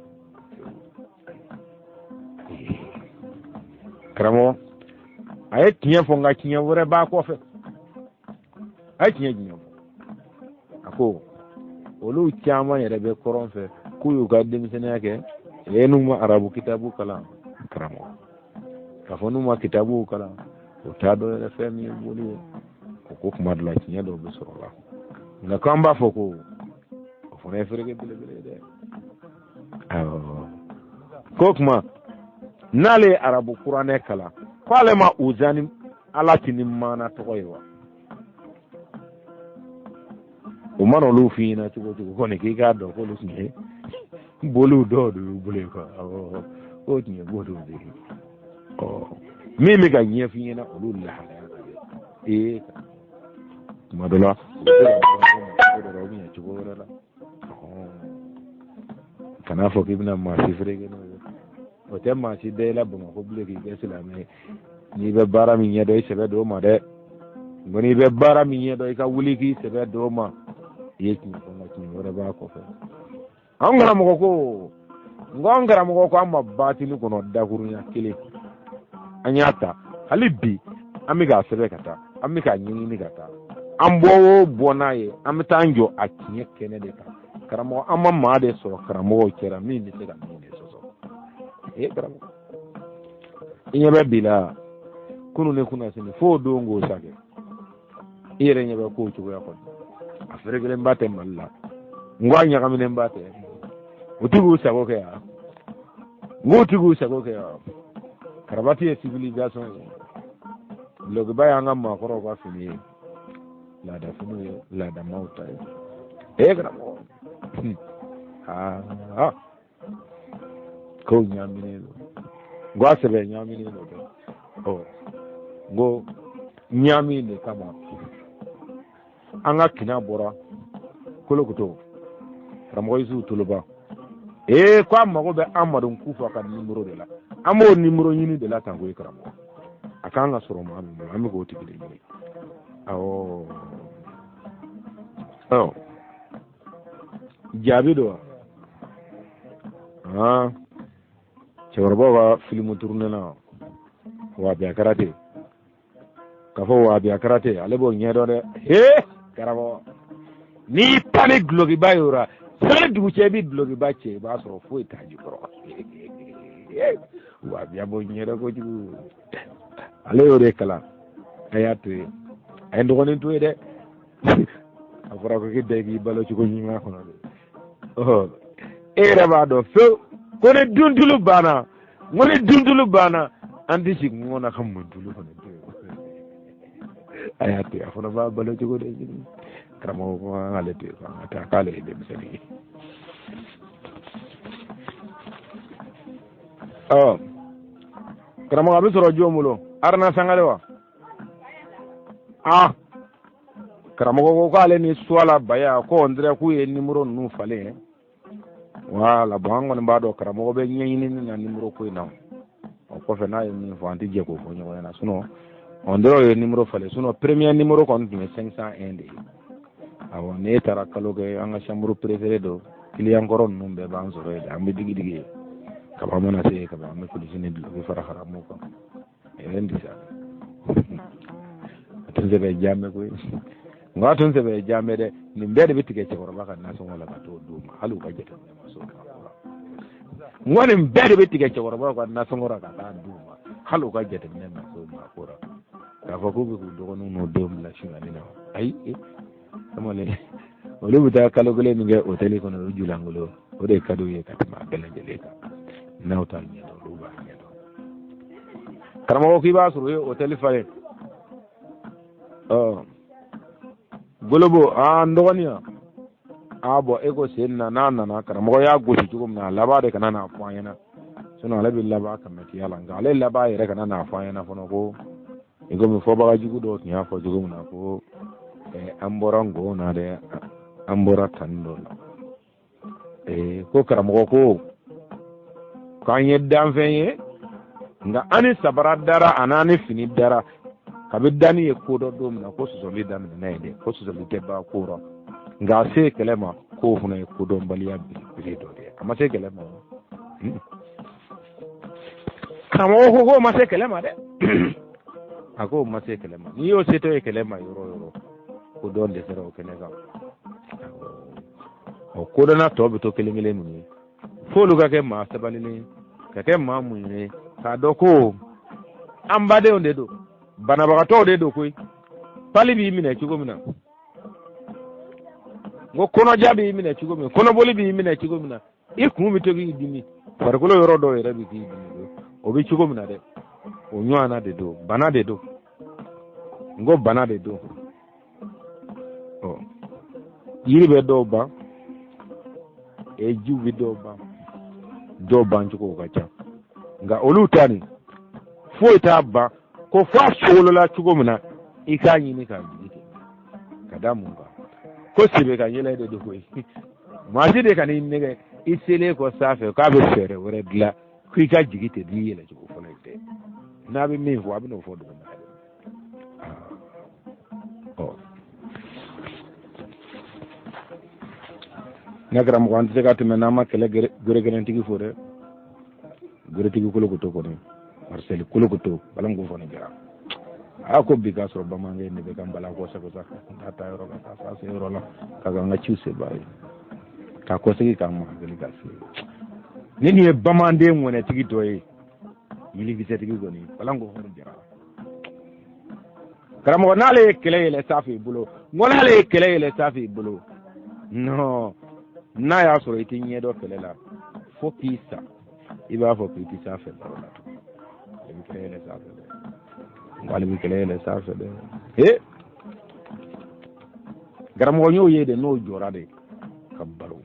Karamɔgɔ a ye tiɲɛ fɔ, nka tiɲɛ wɛrɛ b'a kɔfɛ. A ye tiɲɛ jumɛn fɔ? A ko olu caman yɛrɛ bɛ kɔrɔn fɛ k'u y'u ka denmisɛnninya kɛ ee n'u ma arabu kitabu kalan, karamɔgɔ k'a fɔ n'u ma kitabuw kalan, o t'a dɔn yɛrɛ fɛn min ye boli ye. O ko kuma dɔ la tiɲɛ dɔw bɛ sɔrɔ la, nka k'an b'a fɔ ko o fana ye fereke belebele ye dɛ. Awɔ, ko kuma n'ale ye arabu kuranɛ kalan, k'ale ma uza ni alati ni mana tɔgɔ ye wa? O mana olu f'i ɲɛna cogo o cogo kɔni, k'i k'a dɔn k'olu tun ye boliw dɔw de y'u bolo ye kuwa. Awɔ, k'o tun ye boliw de ye. Ɔ min bɛ ka ɲɛf'i ɲɛna olu lahalaya kan dɛ. Ee tuma dɔ la u bɛ se ka bɔ cogo dɔ la, u bɛ ɲɛ cogo wɛrɛ la. Kan'a fɔ k'i bɛna maa si fereke n'o ye. O tɛ maa si da i la Bamakɔ bilen k'i kɛ silamɛ ye. N'i bɛ baara min ɲɛdɔn, i sɛbɛ don o ma dɛ. Nka n'i bɛ baara min ɲɛdɔn, i ka wuli k'i sɛbɛ don o ma. I ye tiɲɛ fɔ, nka tiɲɛ wɛrɛ b'a kɔfɛ. An karamɔgɔ ko, n ko an karamɔgɔ ko an ma batini kɔnɔ dakurunya kelen, an y'a ta hali bi, an bɛ k'a sɛbɛn ka taa, an bɛ k'a ɲɛɲini ka taa, an bɔ o bɔ n'a ye, an bɛ taa an jɔ a tiɲɛ kɛnɛ de kan. Karamɔgɔ, an ma maa de sɔrɔ karamɔgɔw cɛra min bɛ se ka min de sɔsɔ. Ee karamɔgɔ, i ɲɛ bɛ bi la kunun ni kunnasini fo o don k'o sa kɛ, i yɛrɛ ɲɛ bɛ kow cogoya kɔnɔ. A ferekelenba tɛ Mali la, n ko a ɲagaminenba tɛ. U ti k'u sago kɛ yan, n k'u ti k'u sago kɛ yan. Karabati ye civilisation ye, dulɔkiba y'an ka maakɔrɔw ka fini ye, laadafiniw ye, laadamaw ta ye. Ee karamɔgɔ, aa kow ɲaaminen don. N ko a sɛbɛ ɲaaminen don dɛ. Ɔ n ko ɲaami de kama an ka kina bɔra kolokoto karamɔgɔ Yusufu Toloba. Ee ko a mago bɛ Amadu Kufa ka nimoro de la, an b'o nimoro ɲini de la tan koyi karamɔgɔ. A kan ka sɔrɔ maa min bolo, an bɛ k'o tigi de ɲini. Awɔ, ɔ jaabi don wa? Cɛkɔrɔbaw ka filimu tourné na wahabiya karate, k'a fɔ wahabiya karate, ale b'o ɲɛdɔn dɛ. He karamɔgɔ, n'i pan ni dulokiba ye o la, sani dugu cɛ i bɛ dulokiba cɛ, i b'a sɔrɔ foyi t'a jukɔrɔ. Wahabiya b'o ɲɛdɔn kojugu, ale y'o de kalan. A y'a to yen, a ye n dɔgɔnin to yen dɛ. A fɔra ko k'i da k'i balo cogo ɲuman kɔnɔ de. E yɛrɛ b'a dɔn fewu ko ni duntulu banna, n ko ni duntulu banna, an tɛ sigi kungo na ka mɔntulu fana to yen. A y'a to yen, a fana b'a balo cogo de ɲini. Karamɔgɔ ko an k'ale to yen, an ka taa, k'ale ye denmisɛnnin ye. Ɔ karamɔgɔ, a bɛ sɔrɔ jɔn bolo? Aruna Sangare wa? Ah karamɔgɔ ko k'ale ni Suwala Baya ko on dirait k'u ye nimoro ninnu falen. Wala bon, an kɔni b'a dɔn karamɔgɔ bɛ ɲɛɲinini na nimoro ko in na. O kɔfɛ n'a ye min fɔ, an tɛ jɛ k'o fɔ ɲɔgɔn ɲɛna. Sinon on dirait o ye nimoro falen. Sinon premier nimoro kɔni tun ye 501 de ye. Awɔ, n'e taara kalo kɛ an ka chambre préférée don, client kɔrɔ ninnu bɛɛ b'an sɔrɔ yen dɛ, an bɛ digi digi ye. Kaba mana se kaba, an bɛ kulisi ni duloki fara haramu kan. Yɛrɛ di sa, a tun sɛbɛ jaamɛ koyi. Nka a tun sɛbɛ jaamɛ dɛ. Nin bɛɛ de bɛ tigɛ cɛkɔrɔba ka nasɔngɔ la ka t'o d'u ma, hali u ka jateminɛ ma s'o ma. N ko nin bɛɛ de bɛ tigɛ cɛkɔrɔbaw ka nasɔngɔ ra ka taa d'u ma, hali u ka jateminɛ ma se o ma ko ra k'a fɔ k'u bɛ k'u dɔgɔninw n'u denw bila sonyali la. Ayi, kamalen, olu bɛ taa kalo kelen min kɛ hôtel kɔnɔ, o julankolon, o de ka d'u ye ka tɛmɛ a bɛɛ lajɛlen kan. N'aw t'a ɲɛdɔn, olu b'a ɲɛdɔn. Karamɔgɔ k'i b'a sɔrɔ u ye hôtel falen. Ɔ golobo, aa n dɔgɔnin yan, aa bɔn e ko sen na n'a nana karamɔgɔ y'a gosi cogo min na, a laban de kana n'a fɔ an ɲɛna, sinon ale bɛ laban kamɛtiya la. Nka ale laban yɛrɛ kana n'a fɔ an ɲɛna fana ko i komi fɔbaga jugu dɔw tun y'a fɔ cogo min na ko an bɔra ngon na dɛ, an bɔra tani dɔ la. Ko karamɔgɔ ko k'an ye danfɛn ye, nka an ni sabara dara a n'an ni fini dara. Kabi danni ye ko dɔ don min na, ko sɔsɔli daminɛna yen dɛ, ko sɔsɔli tɛ ban ko rɔ. Nka a se kɛlɛ ma, k'o fana ye kodɔnbaliya belebele dɔ de ye. A ma se kɛlɛ ma. Karamɔgɔ ko k'o ma se kɛlɛ ma dɛ. A k'o ma se kɛlɛ ma. N'i y'o setɔ ye kɛlɛ ma yɔrɔ o yɔrɔ, kodɔn dɛsɛra o kɛnɛ kan. Ɔ kodɔnna tɔ bɛ to kelen kelen ninnu ye, f'olu ka kɛ maa sabalilen ye, ka kɛ maa muɲunen ye, k'a dɔn ko an badenw de don, banabagatɔw de don koyi. Pali b'i minɛ cogo min na, n ko kɔnɔja b'i minɛ cogo min, kɔnɔboli b'i minɛ cogo min na, i kun bɛ to k'i dimi, farikolo yɔrɔ dɔw yɛrɛ bɛ k'i dimi, o bɛ cogo min na dɛ, o ɲɔgɔnna de don, bana de don. N ko bana de don. Ɔ yiri bɛ dɔw ban, e jiw bɛ dɔw ban, dɔw ban cogo ka ca, nka olu ta nin foyi t'a ban ko f'a sogolola cogo min na, i k'a ɲini k'a jigi ten. Ka da mun kan? Ko sebe ka yɛlɛ de don koyi. Maa si de kan'i nɛgɛ i selen kɔ sanfɛ k'a bɛ fɛɛrɛ wɛrɛ dilan ko i ka jigi ten n'i yɛlɛ cogo fɔlɔ in tɛ. N'a bɛ min fɔ, a bɛ n'o fɔ duguma. Ɔ ne karamɔgɔ, an tɛ se ka tɛmɛ n'an ma kɛlɛ geregɛrɛntigi fo dɛ. Geretigi kolokoto kɔni, Marisɛli kolokoto, balanko fɔ nin kɛra. A ko bi k'a sɔrɔ bamanankɛ de bɛ ka n bala kosɛbɛ sa, ka taa yɔrɔ ka taa se yɔrɔ la, ka n ka ciw seba ye, k'a kɔsegin k'a ma hakili ka se. Ni nin ye bamanden ŋɔnɛtigi dɔ ye, yirikisɛtigi kɔni, balanko fɔ nin jara. Karamɔgɔ, n'ale ye kɛlɛ yɛlɛ sanfɛ i bolo, n ko n'ale ye kɛlɛ yɛlɛ sanfɛ i bolo, non, n'a y'a sɔrɔ i tɛ ɲɛ dɔn kɛlɛ la fo k'i sa, i b'a fɔ k'i tɛ s'a fɛ baro la tugun. Ale bɛ kɛlɛ yɛlɛ sanfɛ dɛ, n ko ale bɛ kɛlɛ yɛlɛ sanfɛ dɛ. Ee karamɔgɔ, n y'o ye de, n'o jɔra de ka baro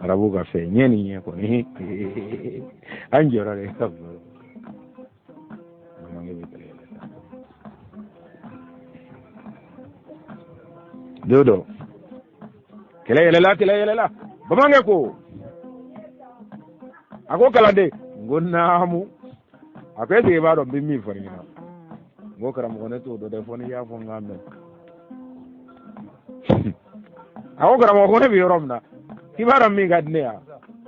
arabu ka fɛ ɲɛ ni ɲɛ kɔni, an jɔra de ka baro. Bamanankɛ bɛ kɛlɛ yɛlɛ sanfɛ don dɔ, kɛlɛ yɛlɛla, kɛlɛ yɛlɛla. Bamanankɛ ko, a ko kalanden, n ko naamu. A ko est-ce que i b'a dɔn n bɛ min fɔ i ɲɛna? N ko karamɔgɔ, ne t'o dɔn dɛ, fo n'i y'a fɔ n k'a mɛn. A ko karamɔgɔ, ko ne bɛ yɔrɔ min na, k'i b'a dɔn min ka di ne ye,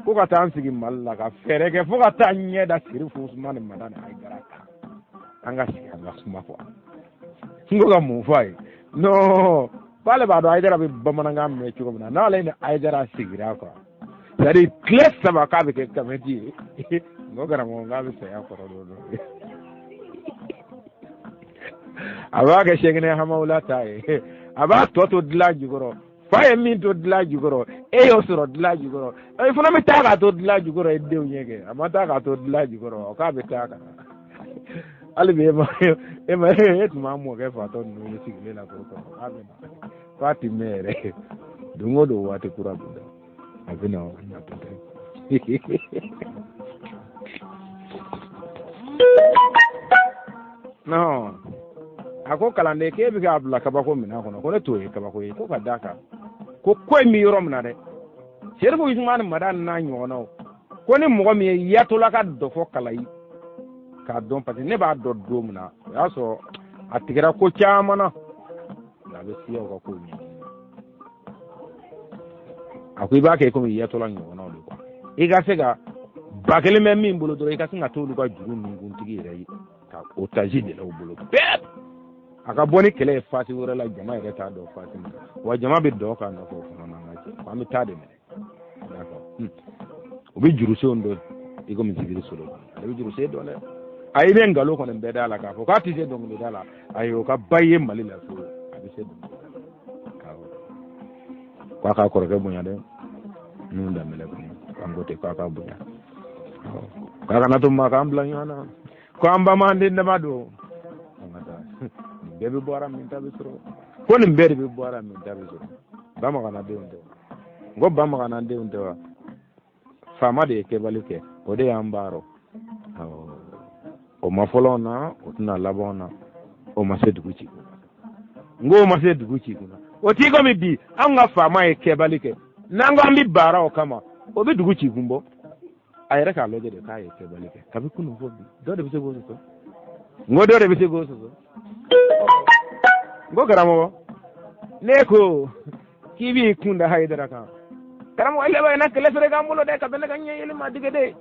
ko ka taa n sigi Mali la ka fɛɛrɛ kɛ fo ka taa ɲɛ da Serifu Usumani Madani Hayidara kan, an ka sigi an ka kuma kuwa. N ko ka mun fɔ a ye? Non, k'ale b'a dɔn Hayidara bɛ bamanankan mɛn cogo min na, n'ale ni Hayidara sigira kuwa, c'est à dire tile 3 k'a bɛ kɛ kamɛti ye. N ko karamɔgɔ, k'a bɛ saya kɔrɔ don dɔ, a b'a kɛ Sɛkinɛ Hamawula ta ye, a b'a tɔ to dilan jukɔrɔ. Fa ye min to dilan jukɔrɔ, e y'o sɔrɔ dilan jukɔrɔ, i fana bɛ taa k'a to dilan jukɔrɔ i denw ɲɛ kɛ. A ma taa k'a to dilan jukɔrɔ, k'a bɛ taa ka na hali bi. E ma e tun b'a mɔkɛ fatɔ ninnu ye sigilen la k'o kɔnɔ, k'a bɛ na, k'a ti mɛn yɛrɛ, don o don waati kura bɛ da, a bɛ na o ɲatɔ tɛ. Non, a ko kalanden, k'e bɛ k'a bila kabako minɛn kɔnɔ, ko ne t'o ye kabako ye, ko ka d'a kan ko ko in bɛ yɔrɔ min na dɛ, Serifu Usumani Madani n'a ɲɔgɔnnaw, ko ni mɔgɔ min ye yatola ka dɔfɔ kalan k'a dɔn, parce que ne b'a dɔn don min na, o y'a sɔrɔ a tigɛra ko caman na, nka a bɛ siyaw ka kow ɲɛɲini. A ko i b'a kɛ komi yatola ɲɔgɔnnaw de kuwa, i ka se ka 1000 bɛ min bolo dɔrɔn, i ka se ka t'olu ka juru nunkuntigi yɛrɛ ye ka otage de la u bolo bɛɛ, a ka bɔ ni kɛlɛ ye fasi wɛrɛ la, jama yɛrɛ t'a dɔn fasi min wa jama bɛ dɔn k'a nɔfɛ o fana n'an ka cɛ, an bɛ taa de minɛ. D'accord. O bɛ jurusenw dɔn i komi zikiri solo, ale bɛ jurusen dɔn dɛ. A i bɛ nkalon kɔni bɛɛ da la k'a fɔ k'a tɛ se dɔnkilida la. Ayi, o ka ba ye Mali la so, a bɛ se dɔnkilida la. Awɔ, k'a k'a kɔrɔkɛ bonya dɛ. N'u danbɛlɛ kɔni k'an ko ten, k'a k'a bonya, k'a kana to maa k'an bila ɲɔgɔn na, ko an ba m'an den dama don. An ka taa, nin bɛɛ bɛ bɔ ara min ta bɛ sɔrɔ, ko nin bɛɛ de bɛ bɔ ara min ta bɛ sɔrɔ. Bamagana denw tɛ, n ko bamagana denw tɛ wa? Faama de ye kɛbali kɛ, o de y'an baarɔ. O ma fɔlɔ na, o tɛna laban na. O ma se dugu ci kunna, n ko o ma se dugu ci kunna. O t'i komi bi anw ka faama ye kɛbali kɛ, n'an ko an bɛ baara o kama, o bɛ dugu ci kun bɔ. A yɛrɛ k'a lajɛ de k'a ye kɛbali kɛ kabi kunun fo bi. Dɔ de bɛ se k'o sɔsɔ? N ko dɔ de bɛ se k'o sɔsɔ? N ko karamɔgɔ, ne ko k'i b'i kun da Hayidara kan. Karamɔgɔ, laban na kɛlɛ fɛrɛ k'an bolo dɛ, ka bɛn ne ka ɲɛ yɛlɛ ma dige de.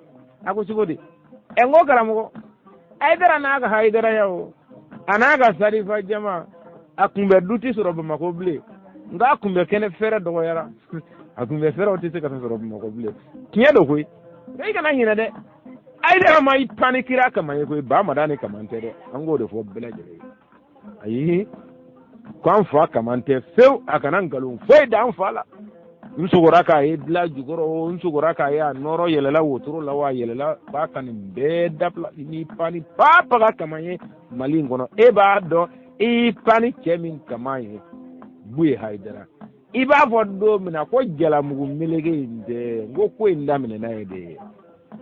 A ko cogo di? Ɛ, n ko karamɔgɔ, Hayidara n'a ka Hayidaraya, o a n'a ka sarifa jama, a kunbɛ du tɛ sɔrɔ Bamakɔ bilen. Nka a kunbɛ kɛnɛ fɛrɛ dɔgɔyara, a kunbɛ fɛrɛw tɛ se ka sɔrɔ Bamakɔ bilen. Tiɲɛ don koyi, nka i kana ɲinɛ dɛ, Hayidara ma i pan ni kira kama ye koyi, ba Madani kama tɛ dɛ. An k'o de fɔ bɛɛ lajɛlen ye. Ayi, ko an fa kama tɛ fewu. A kana nkalon foyi da an fa la. N sogora k'a ye dilan jukɔrɔ, n sogora k'a ye a nɔrɔ yɛlɛla wotoro la wa, a yɛlɛla b'a ka nin bɛɛ dabila. N'i pan ni papa ka kama ye Mali in kɔnɔ, e b'a dɔn i y'i pan ni cɛ min kama ye, Buye Hayidara. I b'a fɔ don min na ko jalamugu meleke in tɛ, n ko ko in daminɛna ye de.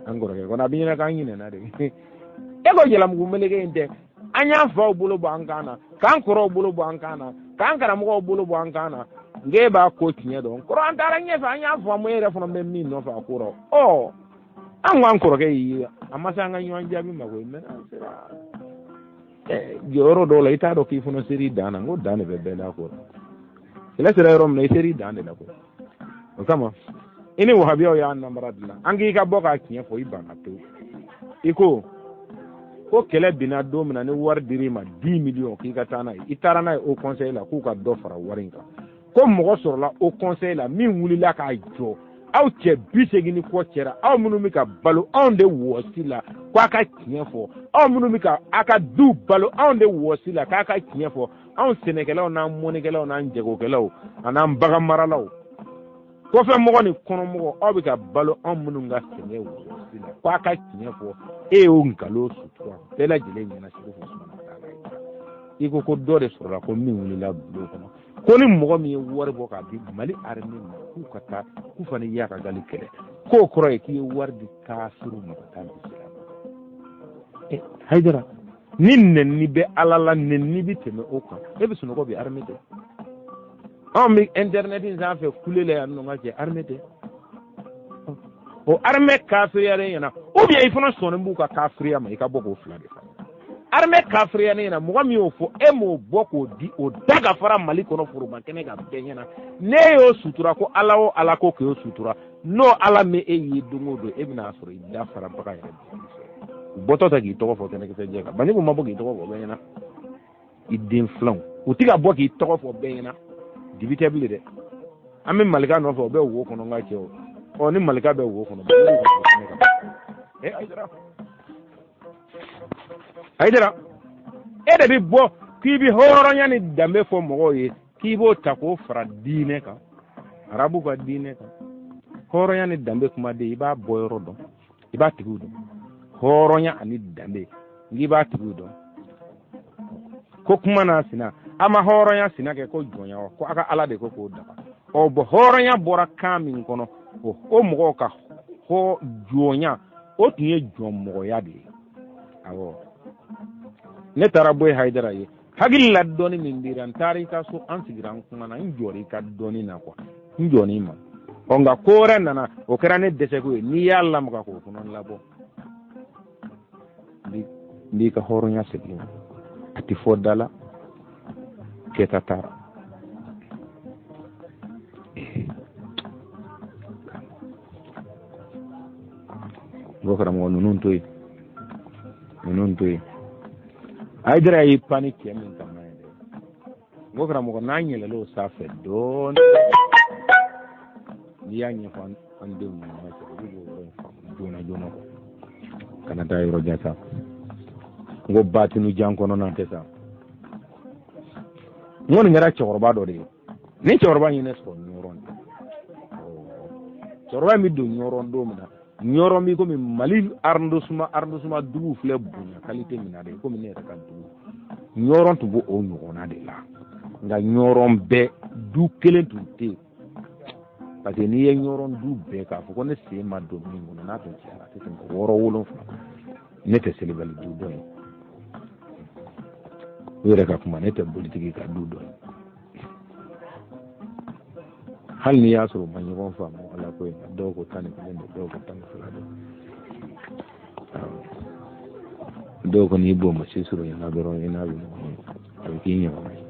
An kɔrɔkɛ kɔnɔ, a bɛ ɲinɛ k'an ɲinɛna de. E ko jalamugu meleke in tɛ, an y'an faw bolo bɔ an kan na, k'an kɔrɔw bolo bɔ an kan na, k'an karamɔgɔw bolo bɔ an kan na. Nk'e b'a ko tiɲɛ dɔn kɔrɔ, an taara ɲɛfɛ, an y'a faamu, e yɛrɛ fana bɛ min nɔfɛ a ko rɔ. Ɔ, an ko an kɔrɔkɛ y'i ye, a ma se an ka ɲɔgɔn jaabi ma koyi. Mɛ an sera jɔyɔrɔ dɔw la, i t'a dɔn k'i fana ser'i dan na. N ko dan de bɛ bɛɛ la ko kɛlɛ sera yɔrɔ min na, i ser'i dan de la ko. O kama i ni wahabiyaw y'a namara dilan, an k'i ka bɔ k'a tiɲɛ fɔ, i banna pewu. I ko ko kɛlɛ binna don min na, ni wari dir'i ma 10 millions k'i ka taa n'a ye, i taara n'a ye haut conseil la k'u ka dɔ fara wari in kan. Ko mɔgɔ sɔrɔla haut conseil la min wulila k'a jɔ, aw cɛ 80 ni kɔ cɛra, aw minnu bɛ ka balo anw de wɔsi la, k'a ka tiɲɛ fɔ. Aw minnu bɛ ka a ka du balo anw de wɔsi la, k'a ka tiɲɛ fɔ. Anw sɛnɛkɛlaw n'an mɔnikɛlaw n'an jagokɛlaw an'an baganmaralaw, kɔfɛ mɔgɔ ni kɔnɔmɔgɔ, aw bɛ ka balo anw minnu ka sɛgɛn wɔsi la, k'a ka tiɲɛ fɔ. E y'o nkalon sutura bɛɛ lajɛlen ɲɛna segu fo sumana ka taa. I ko ko dɔ de sɔrɔla ko min wulila bulon kɔnɔ, ko ni mɔgɔ min ye wari bɔ k'a di Mali armée ma k'u ka taa k'u fana y'a ka gali kɛlɛ, k'o kɔrɔ ye k'i ye wari di kafiriw ma ka taa di silamɛ. Hayidara, ni nɛnini bɛ Ala la, nɛnini bɛ tɛmɛ o kan. E bɛ sunɔgɔ bi, armée tɛ. Anw bɛ internet in sanfɛ kule la yan nɔ, ka cɛ armée tɛ. O armée kafiriyalen ɲɛna, ou bien i fana sɔnnen b'u ka kafiriya ma, i ka bɔ k'o fila de fɔ. Armée kafiriyalen ɲɛna, mɔgɔ min y'o fɔ, e m'o bɔ k'o di o da ka fara Mali kɔnɔ foroba kɛnɛ kan bɛɛ ɲɛna. N'e y'o sutura, ko Ala o Ala ko k'o sutura, n'o Ala ma e ye don o don, e bɛna sɔrɔ i da fara bagan yɛrɛ u bɔtɔ ta k'i tɔgɔ fɔ kɛnɛkisɛ jɛ kan. Banjugu ma bɔ k'i tɔgɔ fɔ bɛɛ ɲɛna, i den filanw u ti ka bɔ k'i tɔgɔ fɔ bɛɛ ɲɛna. Dibi tɛ bilen dɛ, an bɛ malika nɔfɛ, o bɛ wo kɔnɔ. N ka cɛw, ɔ ni malika bɛ wo kɔnɔ, Hayidara, Hayidara, e de bɛ bɔ k'i bɛ hɔrɔnya ni danbe fɔ mɔgɔw ye, k'i b'o ta k'o fara diinɛ kan, arabu ka diinɛ kan. Hɔrɔnya ni danbe kumaden, i b'a bɔ yɔrɔ dɔn, i b'a tigiw dɔn. Hɔrɔnya ani danbe, n'i b'a tigiw dɔn, ko kuma n'a sina, a ma hɔrɔnya sina kɛ ko jɔnya wa, ko a ka Ala de ko k'o daga. Ɔ bɔn, hɔrɔnya bɔra kan min kɔnɔ, o mɔgɔw ka jɔnya, o tun ye jɔnmɔgɔya de ye. Awɔ, ne taara bɔ Hayidara ye, hakili la dɔnni min b'i ra, n taara i ka so, an sigira, an kumana, n jɔra i ka dɔnni na kuwa, n jɔn'i ma. Ɔ nka ko wɛrɛ nana, o kɛra ne dɛsɛko ye. N'i y'a lamaga k'o fana labɔ, n b'i ka hɔrɔnya segin ma. A tɛ fɔ da la, kɛta taara. N ko karamɔgɔ, ninnu to yen, ninnu to yen. Hayidara y'i pan ni cɛ min kama ye dɛ. N ko karamɔgɔ, n'an yɛlɛla o sanfɛ dɔɔnin. N'i y'a ɲɛfɔ an denw ɲɛna cɛ, olu b'o yɔrɔ in faamu joona joona kɔ. Kana taa yɔrɔ jan sa. N ko batinu jan kɔnɔna tɛ sa. N ko nin kɛra cɛkɔrɔba dɔ de ye. Ni cɛkɔrɔba in ye ne sɔrɔ Ɲɔrɔn de. Cɛkɔrɔba in bɛ don Ɲɔrɔn don min na, Ɲɔrɔn b'i komi Mali arrondissement dugu filɛ bonya qualité min na de, komi ne yɛrɛ ka dugu. Ɲɔrɔn tun b'o ɲɔgɔnna de la. Nka Ɲɔrɔn bɛɛ du kelen tun tɛ yen. Parce que n'i ye Ɲɔrɔn du bɛɛ k'a fɔ ko ne sen ma don min kɔnɔ, n'a tun cayara a tɛ tɛmɛ 6 7. Ne tɛ selibali du dɔn ye. U yɛrɛ ka kuma, ne tɛ bolitigi ka du dɔn ye. Hali n'i y'a sɔrɔ u ma ɲɔgɔn faamu ala ko in na, dɔw ko 11 don, dɔw ko 12 don. Dɔw ko n'i bonbonsi surunyana dɔrɔn i n'a bɛ ɲɔgɔn ye, a bɛ k'i ɲɔgɔnna ye,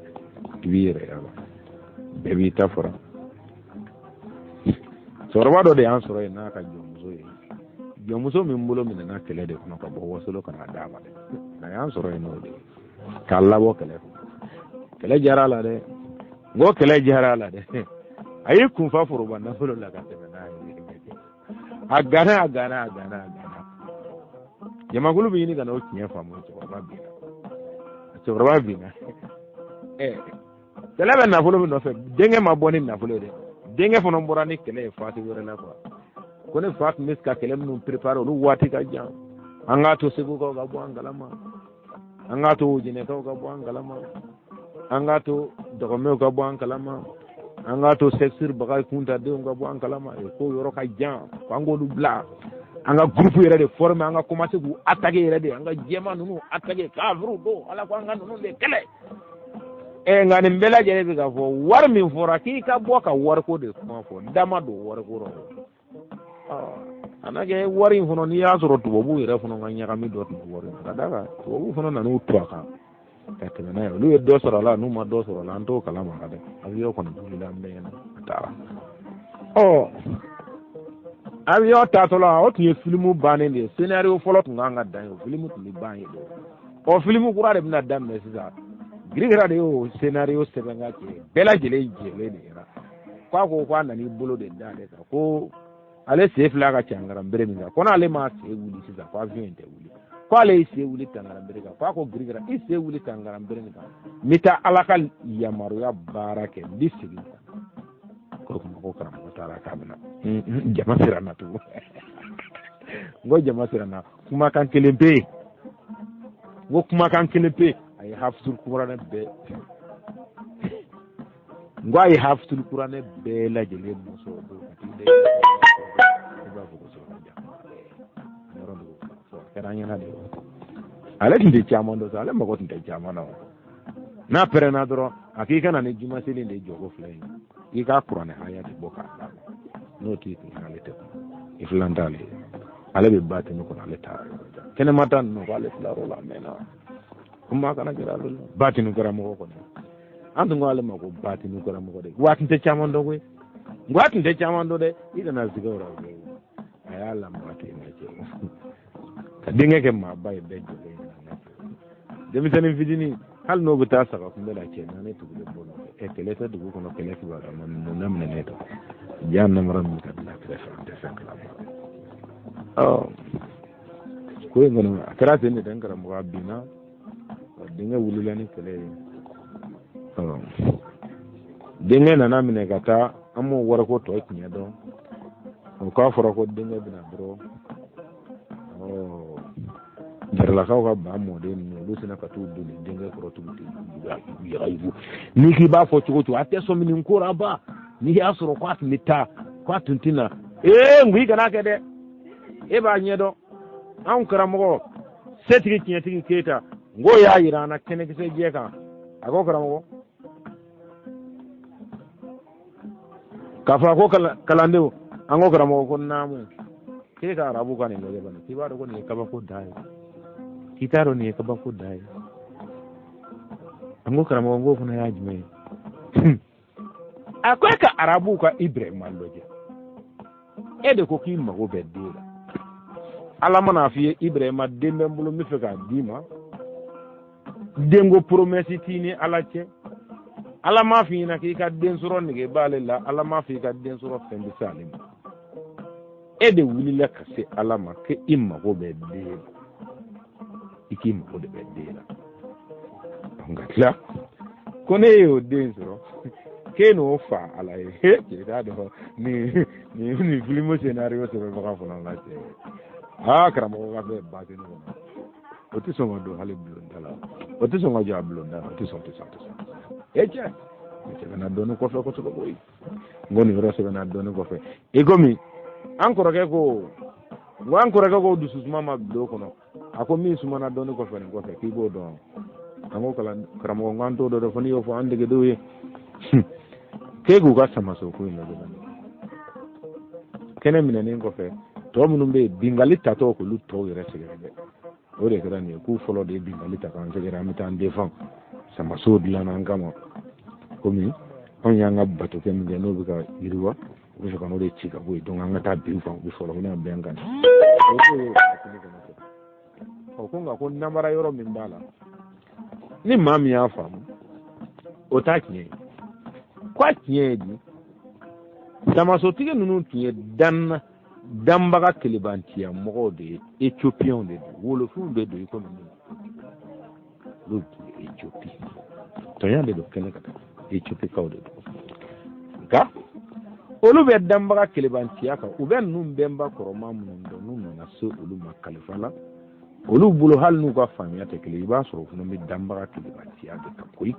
i b'i yɛrɛ y'a la, bɛɛ b'i ta fɔra. Cɛkɔrɔba dɔ de y'an sɔrɔ yen n'a ka jɔnmuso ye. Jɔnmuso min bolo minɛna kɛlɛ de kɔnɔ ka bɔ Wasolo ka n'a d'a ma dɛ. A y'an sɔrɔ yen n'o de ye. K'a labɔ kɛlɛ kɔnɔ. Kɛlɛ diyara a la dɛ. N ko kɛlɛ diyara a la dɛ. A y'i kunfa foroba nafolo la ka tɛmɛ n'a ye. A ganna, a ganna, a ganna, a ganna. Jamakulu bɛ ɲini ka n'o tiɲɛ faamu, cɛkɔrɔba binna. Cɛkɔrɔba binna. Kɛlɛ bɛ nafolo min nɔfɛ, denkɛ ma bɔ ni nafolo ye dɛ. Denkɛ fana bɔra ni kɛlɛ ye faati wɛrɛ la quoi. Ko ne fa tun bɛ ka kɛlɛ minnu préparer olu waati ka jan. An k'a to Segukaw ka bɔ an kalama. An k'a to Wojinɛkaw ka bɔ an kalama. An k'a to Dɔgɔmɛw ka bɔ an kalama. An k'a to Sɛkisiri Bagayi Kuntadenw ka bɔ an kalama. Ko yɔrɔ ka jan, k'an k'olu bila. An ka groupe yɛrɛ de former, an ka commencer k'u attaquer yɛrɛ de, an ka jɛman ninnu attaquer, kafiriw don, Ala ko an ka ninnu de kɛlɛ. Nka nin bɛɛ lajɛlen bɛ k'a fɔ wari min fɔra k'i ka bɔ ka wariko de kuma fɔ, da ma don wariko rɔ. A n'a kɛ wari in fana, n'i y'a sɔrɔ tubabuw yɛrɛ fana ka ɲagami dɔ tun bɛ wari in ka d'a kan tubabuw fana nan'u to a kan ka tɛmɛ n'a ye. Olu ye dɔ sɔrɔ a la, n'u ma dɔ sɔrɔ a la, an t'o kalama ka dɛ. Avion kɔni wulila an bɛɛ ɲɛna, a taara. Avion taatɔla, o tun ye filimu bannen de ye. Scénario fɔlɔ tun kan ka dan yen, o filimu tun bɛ ban yen de. Filimu kura de bɛna daminɛ sisan. Girikira de y'o scénario sɛbɛn ka kɛ bɛɛ lajɛlen jɛlen de ɲɛna. K'a ko k'a nan'i bolo de da ale kan, ko ale sen fila ka cangaranbere min kan, ko n'ale m'a sen wuli sisan ko avion in tɛ wuli. Ko ale y'i sen wuli tangaranbere kan, k'a ko Girikira i sen wuli tangaranbere min kan, n bɛ taa Ala ka yamaruya baara kɛ, n bɛ segin ka na. Ko kuma ko karamɔgɔ taara k'a bɛna. Jama siranna tugun. N ko jama siranna, kumakan kelen pe. N ko kumakan kelen pe. A ye hafisul kuranɛ bɛɛ. N ko a ye hafisul kuranɛ bɛɛ lajɛlen mɔsɔn o don ka t'i da. I b'a fɔ ko sɔrɔ ka jan. Yɔrɔ dugu fɔ a kɛra an ɲɛna de. Ale tun tɛ caman dɔn sa, ale mago tun tɛ caman na o. N'a pɛrɛnna dɔrɔn, a k'i ka na ni jumaseli de jɔko fila in ye. I k'a kuranɛ haya de bɔ k'a d'a ma. N'o t'i kun, ale tɛ kuma. I filan t'ale ye. Ale bɛ ba tɛmɛ kɔnɔ, ale taara yɔrɔ jan. Kɛnɛma ta ninnu k'ale tilar'o la a mɛnna. Kuma kana gɛrɛ ale la. Batinu karamɔgɔ kɔni. An tun ko ale ma ko batinu karamɔgɔ de. Wa a tun tɛ caman dɔn koyi. N ko a tun tɛ caman dɔn dɛ. I kana siga o la. A y'a lamaga ten ka cɛ. Ka denkɛ kɛ maaba ye bɛɛ jɔlen ɲɛna. Denmisɛnnin fitinin hali n'o bɛ taa saga kunbɛ la, cɛ naani tugulen b'o nɔfɛ. Kɛlɛ tɛ dugu kɔnɔ, kɛlɛ kibaruya ma mun daminɛ ne tɔ. Ja namara min ka bila kɛrɛfɛ, an tɛ fɛn kalama. Ko in kɔni a kɛra ten de dɛ, n karamɔgɔ a binna. Denkɛ wulila ni kɛlɛ ye. Denkɛ nana minɛ ka taa, an m'o wariko tɔ tiɲɛ dɔn. O k'a fɔra ko denkɛ bɛna dɔrɔn. Jaralakaw ka ba mɔden ninnu, olu sina ka t'u don nin denkɛ kɔrɔ tugun ten. N'i k'i b'a fɔ cogo o cogo, a tɛ sɔn nin ko la ba. N'i y'a sɔrɔ k'a tun bɛ taa, k'a tun tɛ na. N ko i kana kɛ dɛ. E b'a ɲɛdɔn. Anw karamɔgɔ, setigi tiɲɛtigi Keyita, n k'o y'a yira an na kɛnɛkisɛ jɛ kan. A ko karamɔgɔ, k'a fɔ a ko kalandenw, an ko karamɔgɔ ko naamu. K'e ka arabu ka nin lajɛ bani, k'i b'a dɔn ko nin ye kabako dan ye. K'i t'a dɔn nin ye kabako dan ye. An ko karamɔgɔ, n k'o fana y'a jumɛn ye? A ko e ka arabuw ka Ibrahima lajɛ. E de ko k'i mago bɛ den la. Ala mana a f'i ye Ibrahima den bɛ n bolo, n bɛ fɛ k'a d'i ma. Denko promesse t'i ni Ala cɛ. Ala m'a f'i ɲɛna k'i ka den sɔrɔ nege b'ale la, Ala m'a f'i ka den sɔrɔ fɛn bɛ se ale ma. E de wulila ka se Ala ma k'i mago bɛ den la, i k'i mago de bɛ den la. Nka tila ko ne y'o den sɔrɔ k'e n'o fa Ala ye. Cɛ t'a dɔn nin nin nin filimu scénario sɛbɛnbaga fana la cɛ. Aa, karamɔgɔ ka fɛn ba tɛ ne kɔnɔ. O tɛ sɔn ka don hali bulonda la, o tɛ sɔn ka jɔ a bulonda la, o tɛ sɔn, tɛ sɔn, tɛ sɔn. E cɛ, nin sɛbɛnna dɔɔni kɔfɛ kosɛbɛ koyi. N ko nin yɔrɔ sɛbɛnna dɔɔni kɔfɛ. I komi an kɔrɔkɛ ko, n ko an kɔrɔkɛ ko dususuma ma bulon kɔnɔ. A ko min sumana dɔɔni kɔfɛ nin kɔfɛ k'i b'o dɔn. An ko kalan karamɔgɔ, n ko an t'o dɔn dɛ, fo n'i y'o fɔ an degedenw ye. K'e k'u ka samaso ko in lajɛ. Kɛnɛ minɛnen kɔfɛ, tɔ minnu bɛ yen, bingali tatɔ k'olu tɔw yɛrɛ sɛgɛrɛ dɛ. O de kɛra nin ye, k'u fɔlɔ de ye bingali ta k'an sɛgɛrɛ, an bɛ taa an defan. Samaso dilanna an kama, komi anw y'an ka bato kɛ min kɛ n'o bɛ ka yiriwa, u bɛ fɛ ka n'o de ci ka bɔ yen, donc an ka taa bin fan u bɛ fɔlɔ ko n'a bɛn kan. Ɔ, ko nka ko namara yɔrɔ min b'a la, ni maa min y'a faamu, o t'a tiɲɛ ye. Ko a tiɲɛ ye di? Samasotigi ninnu tun ye danna danbaga kelebantiya mɔgɔw de ye, Etiopiyɛnw de don, wolofinw de don, i komi olu tun ye Etiopi tɔɲa de don, kɛnɛ ka taa Etiopikaw de don. Nka olu bɛ danbaga kelebantiya kan, u bɛ ninnu bɛnba kɔrɔma minnu dɔn, n'u nana se olu ma kalifa la, olu bolo hali n'u ka faamuya tɛ kelen, i b'a sɔrɔ u fana bɛ danbaga kelebantiya de kan koyi.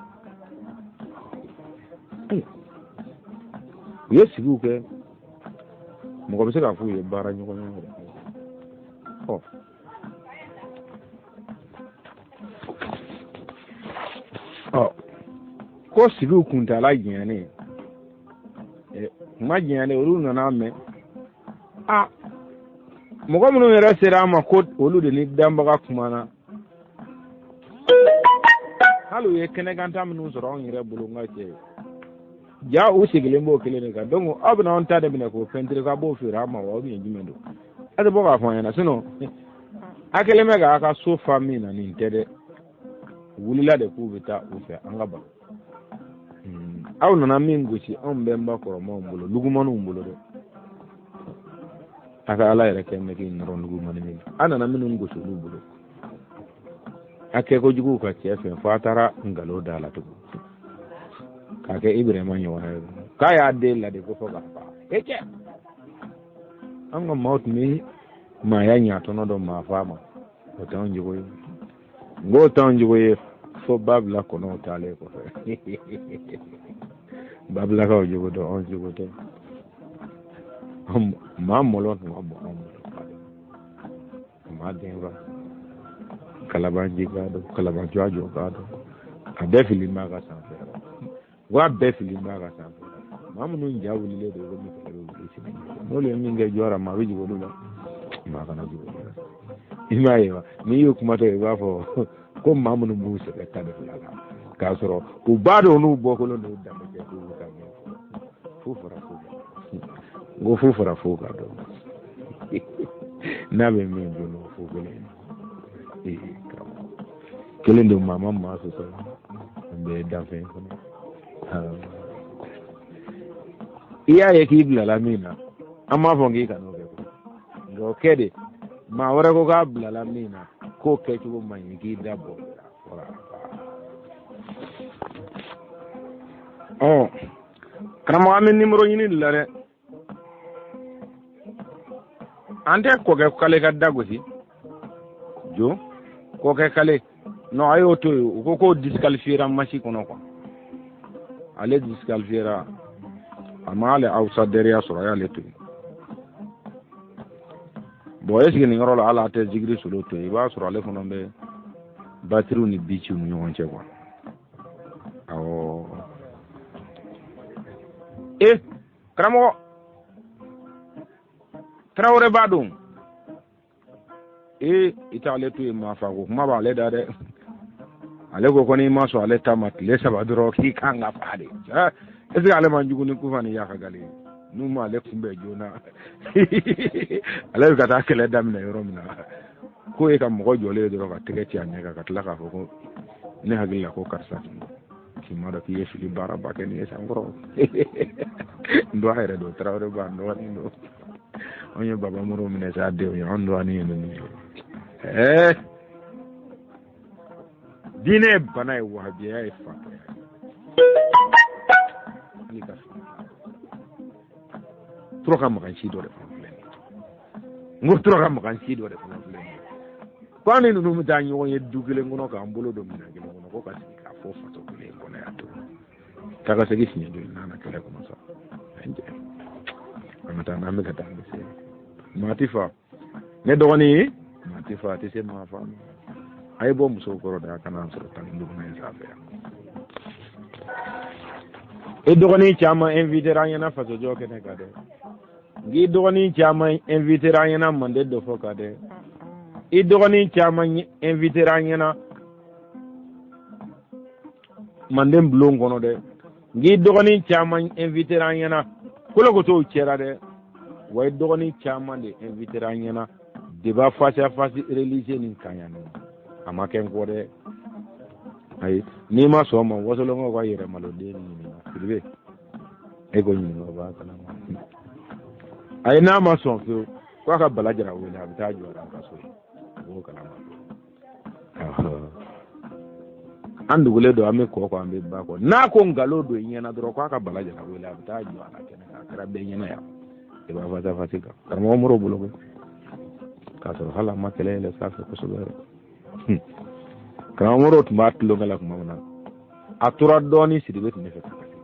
U ye sigiw kɛ, mɔgɔ bɛ se k'a f'u ye baara ɲɔgɔnya yɛrɛ. Ɔ ɔ, ko sigiw kuntaala janyalen, kuma janyalen, olu nana mɛn a mɔgɔ minnu yɛrɛ sera a ma ko olu de ni danbaga kumana, hali u ye kɛnɛkanta minnu sɔrɔ anw yɛrɛ bolo, n ka cɛ, ja u sigilen b'o kelen de kan. Donc aw bɛna anw ta de minɛ k'o pɛntiri k'a b'o feere an ma wa, ou bien jumɛn don? A tɛ bɔ k'a fɔ an ɲɛna, sinon a kɛlen bɛ k'a ka so fa min na, nin tɛ dɛ. U wulila de k'u bɛ taa u fɛ an ka baro. Aw nana min gosi anw bɛnba kɔrɔmaw bolo, lugumaniw bolo dɛ, a ka Ala yɛrɛ kɛ bɛ k'i nɔrɔ lugumani min na, a nana minnu gosi olu bolo, a kɛ kojugu ka cɛ fɛ, fo a taara nkalon da la tugun k'a kɛ Ibrahima ɲɔgɔn ye, k'a y'a den ladi ko fo k'a faga. E cɛ, an ka maaw tun bɛ maaya ɲatɔnɔ dɔn maa fa ma, o t'anw jogo ye. N k'o t'anw jogo ye fo babila kɔnɔw taalen kɔfɛ. Babilakaw jogo dɔn, anw jogo tɛ. Maa mɔlɔ tun ka bon anw bolo. Maa denfa kalabanji k'a dɔn, kalabanjɔ jɔ k'a dɔn, a bɛɛ fili b'a ka sanfɛ, wa bɛɛ fili b'a ka sanfɛ. Maa minnu ja wulilen don komi kɛlɛ bɛ wuli sini, n'olu ye min kɛ jɔra, maa bɛ jigin olu la, maa kana jigin olu la. I m'a ye wa, n'i y'o kumatɔ ye, i b'a fɔ ko maa minnu b'u sɛbɛ 12 la, k'a sɔrɔ u b'a dɔn n'u bɔkolo n'u danbe cɛ k'u bɛ ka min fɔ, fu fara fu kan. N ko fu fara fu kan dɔn, n'a bɛ min dun o fu kelen ye, karamɔgɔ kelen don, maa ma maa sɔsɔ, an bɛɛ ye danfɛn fana. I y'a ye k'i bilala min na, an b'a fɔ k'i kan'o kɛ, nka o kɛ de maa wɛrɛ ko k'a bilala min na, k'o kɛcogo man ɲi, k'i da bɔ. Ɔ karamɔgɔ, an bɛ nimoro ɲini de la dɛ, an tɛ kɔkɛ kale ka da gosi jo kɔkɛ kale non, a y'o to yen. U ko k'o disqualifiera match kɔnɔ quoi, ale disqualifiera, a ma hali outsiderya sɔrɔ, a y'ale to yen. Bon, est ce que nin yɔrɔ la hali a tɛ zigiri solo to yen? I b'a sɔrɔ ale fana bɛ batiriw ni biciw ni ɲɔgɔn cɛ quoi. Awɔ, e karamɔgɔ Tarawele b'a dɔn, ee i t'ale to yen, maa fa ko kuma b'ale da dɛ. Ale ko ko n'i ma sɔn ale ta ma tile 3 dɔrɔn, k'i kan ka fa de. Est ce que ale man jugu ni kufa ni yaka gali ye? N'u ma ale kunbɛn joona, ale bɛ ka taa kɛlɛ daminɛ yɔrɔ min na, k'o ye ka mɔgɔ jɔlen ye dɔrɔn ka tɛgɛ ci a ɲɛ kan, ka tila k'a fɔ ko ne hakili la ko karisa tun don. K'i ma dɔn k'i ye fili baaraba kɛ nin ye sankɔrɔ. N dɔgɔ yɛrɛ don, Tarawele ba n dɔgɔnin don. Anw ye Baba Moro minɛ sa denw ye, anw dɔgɔnin ye ninnu ye. Ɛɛ diinɛ ye bana ye, wahabiya ye fatɔya ye. Hali ka fili. Tura ka magan si dɔ de fana filɛ nin ye. N ko tura ka magan si dɔ de fana filɛ nin ye. Ko an ni ninnu bɛ taa ɲɔgɔn ye du kelen kɔnɔ k'an bolo don minɛn kelen kɔnɔ ko ka sigi k'a fɔ faso kelen kɔnɔ yan to. Taa ka segin siɲɛ joli n'a na kɛlɛ kɔnɔ sa. An ka taa n'an bɛ ka taa an bɛ se. Maa ti fa. Ne dɔgɔnin maa ti fa a tɛ se maa fa ma. A ye bɔ musow kɔrɔ de a kana an sɔrɔ 15 in sanfɛ yan. E dɔgɔnin caman invité an ɲɛna fasojɔ kɛnɛ kan dɛ. N k'i dɔgɔnin caman invité an ɲɛna mande dɔ fɔ kan dɛ. I dɔgɔnin caman invité an ɲɛna manden bulon kɔnɔ dɛ. N k'i dɔgɔnin caman invité an ɲɛna kolokotow cɛra dɛ. Wa i dɔgɔnin caman de invité an ɲɛna débat face à face religieux nin kan yan nɔ. A ma kɛ n kɔ dɛ. Ayi, n'i ma sɔn o ma, wasolonkaw ka yɛrɛmaloden ɲininka Sidibe. E ko ɲininka o b'a kalama. Ayi, n'a ma sɔn fewu, k'a ka Bala Jara wele, a bɛ taa jɔ a ka so yen. A b'o kalama. An dugulen don, an bɛ kɔ kɔ, an bɛ ba kɔ. N'a ko nkalon don i ɲɛna dɔrɔn, k'a ka Bala Jara wele, a bɛ taa jɔ a la kɛnɛ kan. A kɛra bɛɛ ɲɛna yan. Débat face à face kan. Karamɔgɔ Moro bolo koyi. K'a sɔrɔ hali a ma kɛlɛ yɛlɛ sanfɛ kosɛbɛ yɛrɛ. Karamɔgɔ Moro tun b'a tulonkɛ la tuma min na, a tora dɔɔnin Sidibe tun bɛ fɛ ka kasi.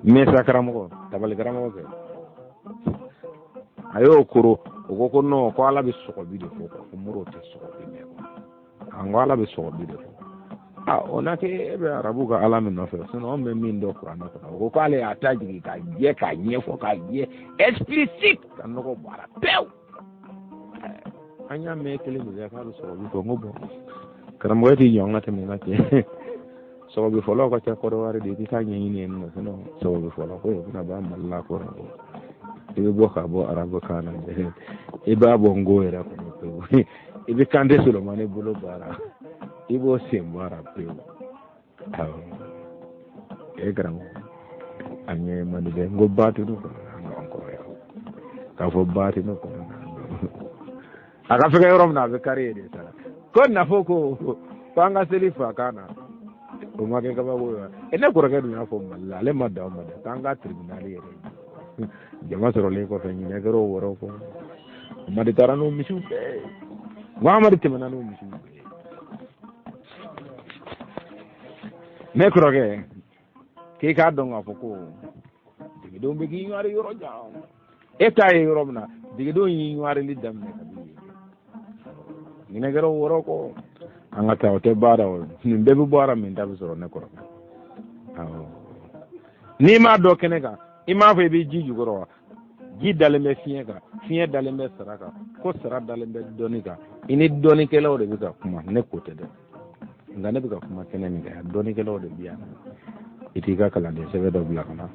Mɛsa karamɔgɔ, tabali karamɔgɔ kɛ. A y'o koro, o ko ko non, ko Ala bɛ sɔgɔbi de fɔ, ko Moro tɛ sɔgɔbi mɛn. An ko Ala bɛ sɔgɔbi de fɔ. A o n'a kɛ e bɛ arabu ka Ala min nɔfɛ, sinon anw bɛ min dɔn kuranɛ kɔnɔ, o ko k'ale y'a ta jigin ka jɛ k'a ɲɛfɔ k'a jɛ explicite ka nɔgɔ bɔ a la pewu. An y'a mɛn kelen de la k'a bɛ sɔgɔbi fɔ, n ko bɔn karamɔgɔ t'i jɔ an ka tɛmɛ n ka cɛ. Sɔgɔbi fɔlaw ka ca Kɔdiwari de, i tɛ taa ɲɛɲini yen nɔ, sinon sɔgɔbi fɔla ko o bɛna ban Mali la kɔrɔ. I bɛ bɔ ka bɔ arabu kan na, i b'a bɔ nko yɛrɛ kɔnɔ pewu. I bɛ Kante Solomani bolo baara, i b'o sen bɔ a la pewu. Awɔ, e karamɔgɔ, a ɲɛ man di dɛ. N ko baatinu kɔnɔ an k'an kɔrɔ yan, k'a fɔ baatinu kɔnɔ a ka fɛgɛ yɔrɔ min na, a bɛ kari yen de sa. Ko nafo ko ko an ka seli fa kan na, o ma kɛ kabako ye wa? E ne kɔrɔkɛ dun y'a fɔ Mali la, ale ma dan o ma dɛ, k'an ka tribunal yɛrɛ jama sɔrɔlen kɔfɛ ɲinɛ kɛra o wɔrɔ kɔ. Amadi taara n'o misiw bɛɛ ye, n ko Amadi tɛmɛna n'o misiw bɛɛ ye. Ne kɔrɔkɛ k'i k'a dɔn k'a fɔ ko degedenw bɛ k'i ɲɔgɔri yɔrɔ jan, e t'a ye yɔrɔ min na, degedenw y'i ɲɔgɔrili daminɛ kabi yen. Ɲinɛ kɛra o wɔrɔ kɔ. An ka taa, o tɛ baara o, nin bɛɛ bɛ bɔ ara min ta bɛ sɔrɔ ne kɔrɔkɛ. Awɔ, n'i m'a dɔn kɛnɛ kan, i m'a fɔ i bɛ ji jukɔrɔ wa? Ji dalen bɛ fiɲɛ kan, fiɲɛ dalen bɛ sara kan, ko sara dalen bɛ dɔnni kan. I ni dɔnnikɛlaw de bɛ ka kuma, ne ko tɛ dɛ, nka ne bɛ ka kuma kɛnɛ min kan, dɔnnikɛlaw de bɛ yan. I t'i ka kalanden sɛbɛ dɔ bila ka na,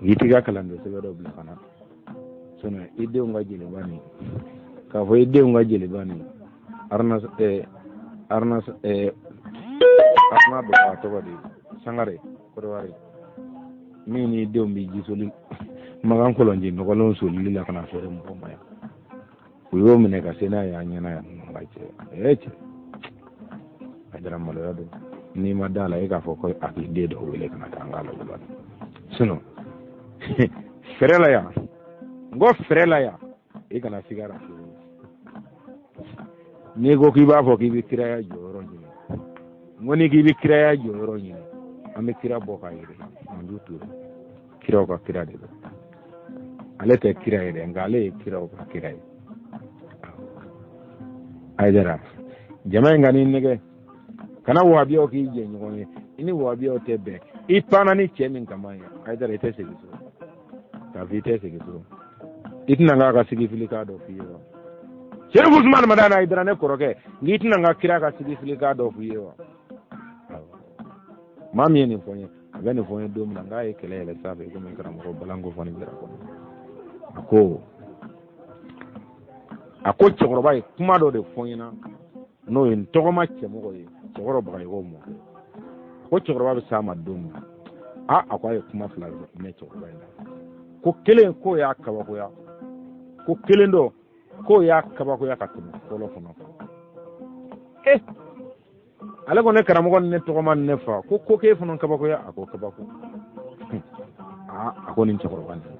i t'i ka kalanden sɛbɛ dɔ bila ka na, sinon i denw ka jeliba nin, k'a fɔ i denw ka jeliba nin, Aruna Aruna Aruna dɔ a tɔgɔ de Sangare Kɔdiwari, min n'i denw bɛ ji soli makan kɔlɔnji nɔgɔlenw solili la ka na feere mɔgɔ ma yan, u y'o minɛ ka se n'a ye an ɲɛna yan nɔ. Ka cɛ ee cɛ, a jara maloya don. N'i ma da la, e k'a fɔ ko a k'i den dɔ wele ka na taa an k'a lajɛ bani. Sinon fɛrɛ la yan, n ko fɛrɛ la yan, i kana siga la fiyewu. N'i ko k'i b'a fɔ k'i bɛ kiraya jɔyɔrɔ ɲini, n ko n'i k'i bɛ kiraya jɔyɔrɔ ɲini, an bɛ kira bɔ k'a yir'i la. Manju Ture, kiraw ka kira de don. Ale tɛ kira ye dɛ, nka ale ye kiraw ka kira ye. Ayidara, jama in ka n'i nɛgɛ, kana wahabiyaw k'i jɛɲɔgɔn ye. I ni wahabiyaw tɛ bɛn. I panna ni cɛ min kama ye, Ayidara, i tɛ segin so. K'a fɔ i tɛ segin so, i tɛna n k'a ka sigifilikan dɔ f'i ye wa? Serifu Usumani Madani Ayidara, ne kɔrɔkɛ, n'i tɛna n ka kira ka sigifilikan dɔ f'i ye wa? Maa min ye nin fɔ n ye, a bɛ nin fɔ n ye don min na, n k'a ye kɛlɛ yɛlɛ sanfɛ komi karamɔgɔ balanko fɔ ni jara kɔnɔ. A ko cɛkɔrɔba ye kuma dɔ de fɔ n ɲɛna, n'o ye n tɔgɔma cɛmɔgɔ ye. Cɛkɔrɔ Bagayɔgɔ mɔkɛ ko cɛkɔrɔba bɛ s'a ma don min na, a ko a ye kuma fila mɛn cɛkɔrɔba in na. Ko kelen k'o y'a kabakoya, ko kelen dɔ k'o y'a kabakoya ka tɛmɛ fɔlɔ fana kan. Ale ko ne karamɔgɔ ni ne tɔgɔma ni ne fa, ko ko k'e fana kabakoya. A ko kabako. Aa, a ko nin cɛkɔrɔba nin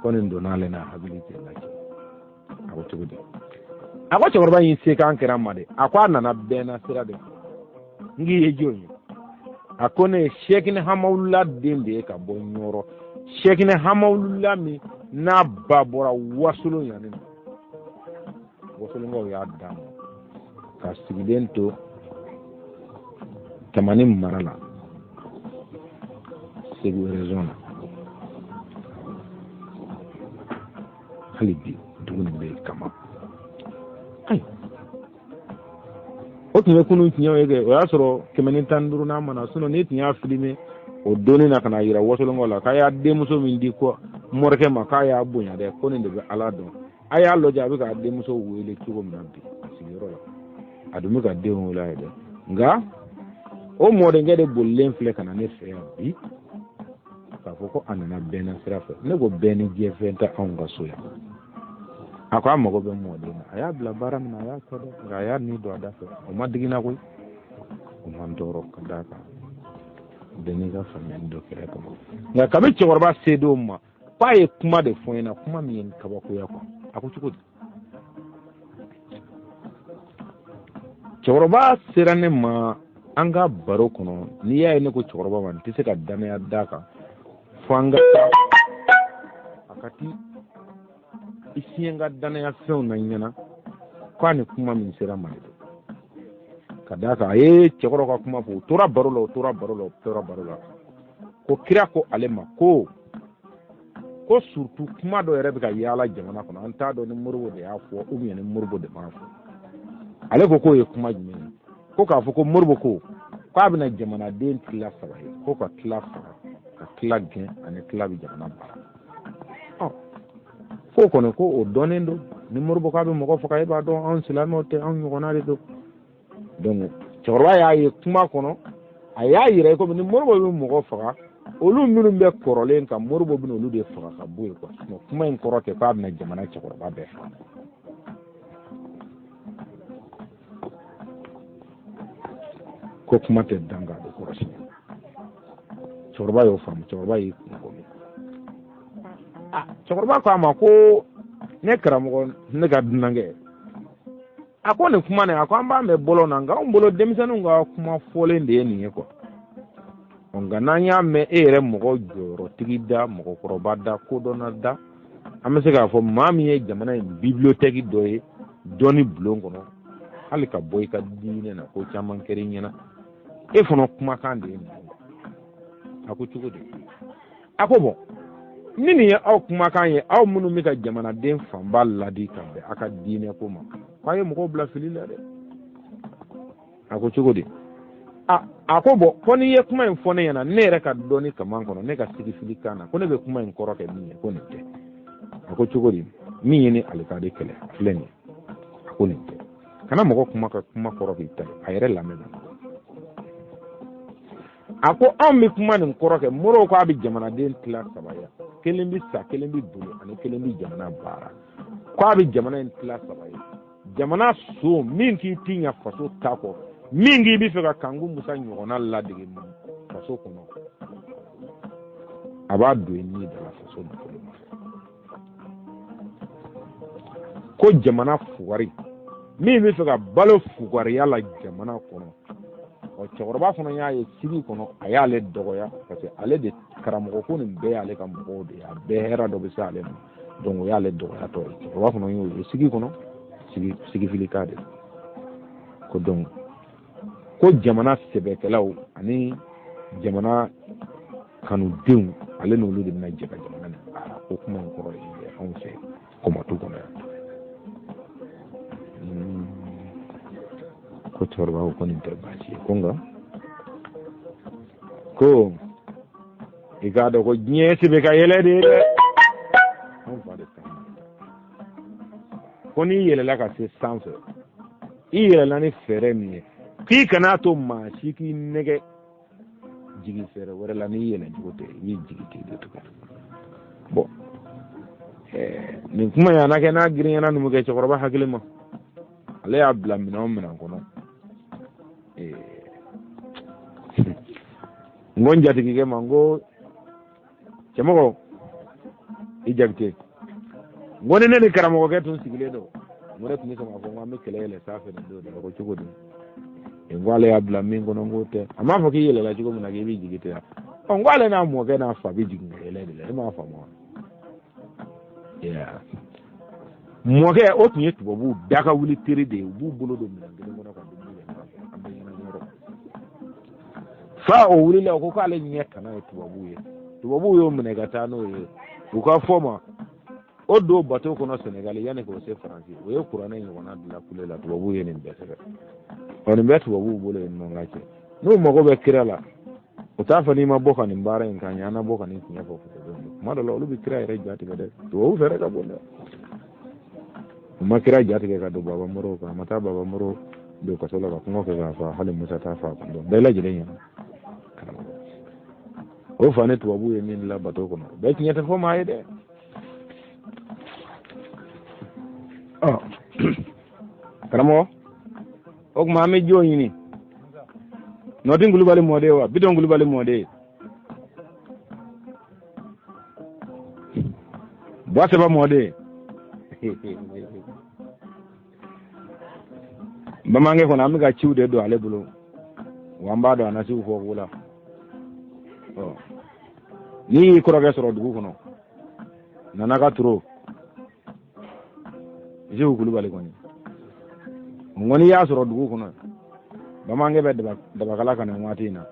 ko nin donna ale n'a hakili cɛ lajɛ. A ko cogo di? A ko cɛkɔrɔba y'i se kan kɛra ma de. A ko a nana bɛnna sira de fɛ. N k'i ye jɔn ye? A ko ne ye Sɛkinɛ Hamawula den de ye ka bɔ Ɲɔrɔ. Sɛkinɛ Hamawula min n'a ba bɔra Wasolon yan nɔ, Wasolonkaw y'a d'a ma ka sigilen to Tamani mara la, Segu région na. Hali bi dugu nin bɛ yen kama. Ayi, o tun ye kunun tiɲɛw ye kɛ. O y'a sɔrɔ 115 n'a ma na. Sinon n'i tun y'a filime o donni na ka na yira Wasolonkaw la k'a y'a denmuso min di ko morikɛ ma k'a y'a bonya dɛ, ko nin de bɛ Ala dɔn. A y'a lajɛ a bɛ k'a denmuso wele cogo min na bi a sigiyɔrɔ la, a dun bɛ ka denw wele a ye dɛ. Nka o mɔdenkɛ de bolilen filɛ ka na ne fɛ yan bi k'a fɔ ko a nana bɛnna sira fɛ. Ne ko bɛn ni jɛfɛn tɛ anw ka so yan. A ko a mago bɛ mɔden na. A y'a bila baara min na, a y'a kɛ dɛ, nka a y'a ni don a da fɛ. O ma digi n na koyi, o ma n tɔɔrɔ, ka d'a kan bɛɛ n'i ka faamuyali dɔ kɛra kama. Nka kabi cɛkɔrɔba se don ma, k'a ye kuma de fɔ n ɲɛna, kuma min ye n kabakoya kuwa. A ko cogo di? Cɛkɔrɔba sera ne ma an ka baro kɔnɔ. N'i y'a ye ne ko cɛkɔrɔba ma, n tɛ se ka danaya d'a kan fo an ka taa a ka ti i siɲɛ n ka danaya fɛnw na ɲɛna k'a ni kuma min sera ma de don. Ka d'a kan a ye cɛkɔrɔ ka kuma fɔ, u tora baro la, u tora baro la, u tora baro la, ko kira ko ale ma ko surtout kuma dɔ yɛrɛ bɛ ka yaala jamana kɔnɔ, an t'a dɔn ni Moribo de y'a fɔ ou bien ni Moribo de m'a fɔ. Ale ko k'o ye kuma jumɛn ye? Ko k'a fɔ ko Moribo ko k'a bɛna jamanaden tila saba ye, ko ka tila faga, ka tila gɛn, ani tila bɛ jamana baara. Ɔ, k'o kɔni ko o dɔnnen don. Ni Moribo k'a bɛ mɔgɔ faga, e b'a dɔn anw silamɛw tɛ, anw ɲɔgɔnna de don. Donc cɛkɔrɔba y'a ye kuma kɔnɔ, a y'a yira komi ni Moribo bɛ mɔgɔ faga, olu minnu bɛ kɔrɔlen kan, Moribo bɛna olu de faga ka bɔ yen quoi. Sinon kuma in kɔrɔ tɛ k'a bɛna jamana cɛkɔrɔba bɛɛ faga. Ko kuma tɛ dan k'a bɛ kɔrɔsi. Cɛkɔrɔba y'o faamu, cɛkɔrɔba y'i kun kɔmi. Cɛkɔrɔba ko a ma ko ne karamɔgɔ, ne ka dunankɛ, a ko nin kuma nin, a ko an b'a mɛn bɔlɔn na, nka anw bolo denmisɛnninw ka kuma fɔlen de ye nin ye quoi. Nka n'an y'a mɛn e yɛrɛ mɔgɔ jɔyɔrɔtigi da, mɔgɔkɔrɔba da, kodɔnna da, an bɛ se k'a fɔ maa min ye jamana in bibliothèque dɔ ye dɔnni bulon kɔnɔ, hali ka bɔ i ka diinɛ na, ko caman kɛra i ɲɛna, e fana kumakan de ye nin ye. A ko cogo di? A ko bɔn, ni nin ye aw kumakan ye, aw minnu bɛ ka jamanaden fanba ladi ka bɛn aw ka diinɛ ko ma, k'a ye mɔgɔw bila fili la dɛ. A ko cogo di? A ko bɔn, ko n'i ye kuma in fɔ ne ɲɛna, ne yɛrɛ ka dɔnni kaman kɔnɔ, ne ka sigifili kan na, ko ne bɛ kuma in kɔrɔ kɛ min ye, ko nin tɛ. A ko cogo di? Min ye ni alikadi kɛlɛ a filɛ nin ye. A ko nin tɛ. Kana mɔgɔ kuma ka kuma kɔrɔ k'i ta ye, a yɛrɛ lamɛn. A ko anw bɛ kuma nin kɔrɔ kɛ, Moribo ko a bɛ jamanaden tila saba ye, kelen bɛ sa, kelen bɛ boli, ani kelen bɛ jamana baara. Ko a bɛ jamana in tila saba ye, jamana so min k'i ti ɲa faso ta kɔ, min k'i bɛ fɛ ka Kanku Musa ɲɔgɔnna ladege faso kɔnɔ, a b'a don i ni da la faso nafolo nɔfɛ. Ko jamana fugari min bɛ fɛ ka balo fugariya la jamana kɔnɔ. Ɔ, cɛkɔrɔba fana y'a ye sigi kɔnɔ, a y'ale dɔgɔya parce que ale de karamɔgɔ ko nin bɛɛ y'ale ka mɔgɔw de ye, a bɛɛ hɛrɛ dɔ bɛ se ale ma, donc o y'ale dɔgɔyatɔ ye. Cɛkɔrɔba fana y'o ye sigi kɔnɔ, sigifilikan de ko. Donc ko jamana sɛbɛkɛlaw ani jamana kanudenw, ale n'olu de bɛna jɛ ka jamana nin baara. Ko kuma in kɔrɔ ye anw fɛ kɔmɔtu kɔnɔ yan. Ko cɛkɔrɔba ko nin tɛ baasi ye, ko nka ko i k'a dɔn ko diɲɛ sɛbɛ ka yɛlɛ de ye dɛ. Anw fa de ta ko n'i yɛlɛla ka se sanfɛ, i yɛlɛla ni fɛɛrɛ min ye, K'i kana to maa si k'i nɛgɛ jigin fɛɛrɛ wɛrɛ la n'i yɛlɛ cogo tɛ, i b'i jigin ten de tugun. Bɔn nin kuma in a na kɛ n'a girinyana numukɛ cɛkɔrɔba hakili ma, ale y'a bila minɛn o minɛn kɔnɔ. N ko n jatigikɛ ma, n ko cɛmɔgɔ i Jakite, n ko ni ne ni karamɔgɔkɛ tun sigilen don, n ko ne tun bɛ sɔn k'a fɔ n ko an bɛ kɛlɛ yɛlɛ sanfɛ nin don de la. Ko cogo di? N ko ale y'a bila min kɔnɔ, n k'o tɛ. A m'a fɔ k'i yɛlɛla cogo min na k'i b'i jigin ten wa? Ɔ, n ko ale n'a mɔkɛ n'a fa bɛ jigin ka yɛlɛ de la, e m'a faamu wa? Mɔkɛ o tun ye tubabuw da ka wuli teri de ye, u b'u bolo don minɛn kelen kɔnɔ ka dumuni kɛ ɲɔgɔn fɛ, an bɛ ɲɛnajɛ yɔrɔ. Fa o wulila, o ko k'ale ɲɛ tana ye tubabuw ye. Tubabuw y'o minɛ ka taa n'o ye u ka fɔ ma, o don bato kɔnɔ Senegali yanni k'o se Faransi, o ye kuranɛ ɲɔgɔnna dilan kule la. Tubabuw ye nin bɛɛ sɛbɛn. Ɔ, nin bɛɛ tubabuw bolo yen nɔ. N ka cɛ, n'u mago bɛ kira la, o t'a fɔ n'i ma bɔ ka nin baara in kan, an na bɔ ka nin tiɲɛ fɔ. Kuma dɔ la, olu bɛ kira yɛrɛ ja tigɛ dɛ. Tubabu fɛɛrɛ ka bon dɛ. U ma kira ja tigɛ ka don Baba Moro kan, a ma taa Baba Moro don kaso la ka kɔngɔ kɛ k'a fa, hali Musa t'a fa kun dɔn. Bɛɛ lajɛlen ɲɛna, karamɔgɔ, o fa ni tubabu ye min dilan bato kɔnɔ, bɛɛ tiɲɛ tɛ fɔ maa ye dɛ. Ɔ karamɔgɔ, o tuma an bɛ jɔn ɲini? Nɔtin Kulubali mɔden wa Bitɔn Kulubali mɔden? Bɔsɛbɛ mɔden. Bamanankɛ kɔnɔ, an bɛ ka ciw de don ale bolo wa an b'a dɔn a na ciw fɔ ko la. Ɔ, n'i y'i kɔrɔkɛ sɔrɔ dugu kɔnɔ, Nana ka turo Seku Kulubali kɔni, n kɔni y'a sɔrɔ dugu kɔnɔ, bamanankɛ bɛ dabakala kan nin waati in na.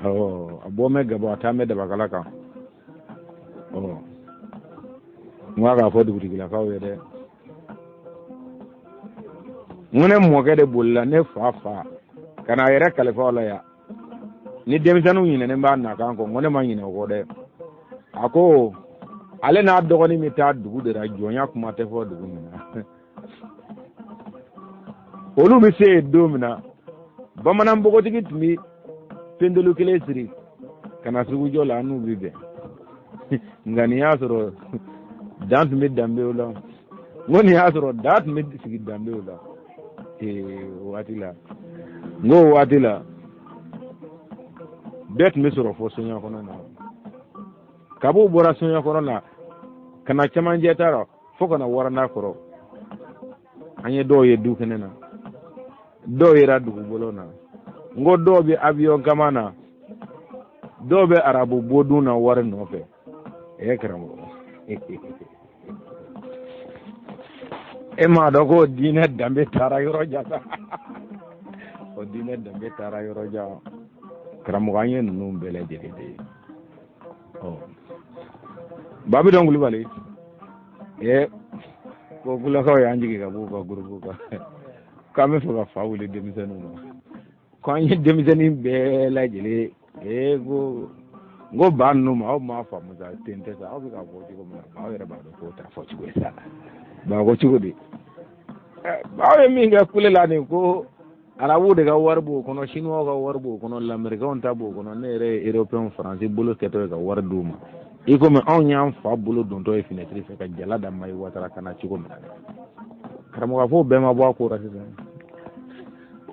Awɔ, a bɔ bɛ Gabɔ, a taa bɛ dabakala kan. Ɔ, n ko a k'a fɔ dugutigilakaw ye dɛ, n ko ne mɔkɛ de bolila ne fa fa ka n'a yɛrɛ kalifa o la yan. Ni denmisɛnninw ɲinɛnen b'a nakan kɔ, n ko ne ma ɲinɛ o kɔ dɛ. A ko ale n'a dɔgɔnin bɛ taa dugu de la, jɔnya kuma tɛ fɔ dugu min na. Olu bɛ se yen don min na, bamanan npogotigi tun bɛ pendelu kelen siri ka na sugujɔ la, an n'u bɛ bɛn. Nka nin y'a sɔrɔ dan tun bɛ danbew la. N ko nin y'a sɔrɔ da tun bɛ sigi danbew la o waati la. N ko o waati la, bɛɛ tun bɛ sɔrɔ fɔ soɲa kɔnɔ na. Kab'u bɔra soɲa kɔnɔ na ka na cɛmancɛ ta la fo ka na waranda kɔrɔ, an ye dɔw ye du kɛnɛ na, dɔw yera dugubolo na. N ko dɔw bɛ avion kama na, dɔw bɛ arabu bodun na wari nɔfɛ. E karamɔgɔ, e m'a dɔn ko diinɛ danbe taara yɔrɔ jan sa? O diinɛ danbe taara yɔrɔ jan, karamɔgɔ. An ye ninnu bɛɛ lajɛlen de ye. Ɔ, Babidɔn Kulubali, ee, ko kulakaw y'an jigin ka b'u ka gurupu kan, k'an bɛ fɛ ka fa wuli denmisɛnninw na, ko an ye denmisɛnnin bɛɛ lajɛlen. Ee, ko n ko ba ninnu ma, aw m'a faamu sa, ten tɛ sa. Aw bɛ k'a fɔ cogo min na, aw yɛrɛ b'a dɔn k'o t'a fɔ cogo ye sa. Ba ko cogo di? Aw ye min kɛ kule la nin, ko arabuw de ka wari b'o kɔnɔ, sinuwaw ka wari b'o kɔnɔ, lamɛrikɛnw ta b'o kɔnɔ. Ne yɛrɛ ye européen faransi bolo kɛtɔ ye ka wari d'u ma, i komi anw y'an fa bolo dontɔ ye finɛtiri fɛ ka jala da Mayi Watara ka na cogo min na dɛ. Karamɔgɔ, a f'o bɛɛ ma bɔ a ko la sisan.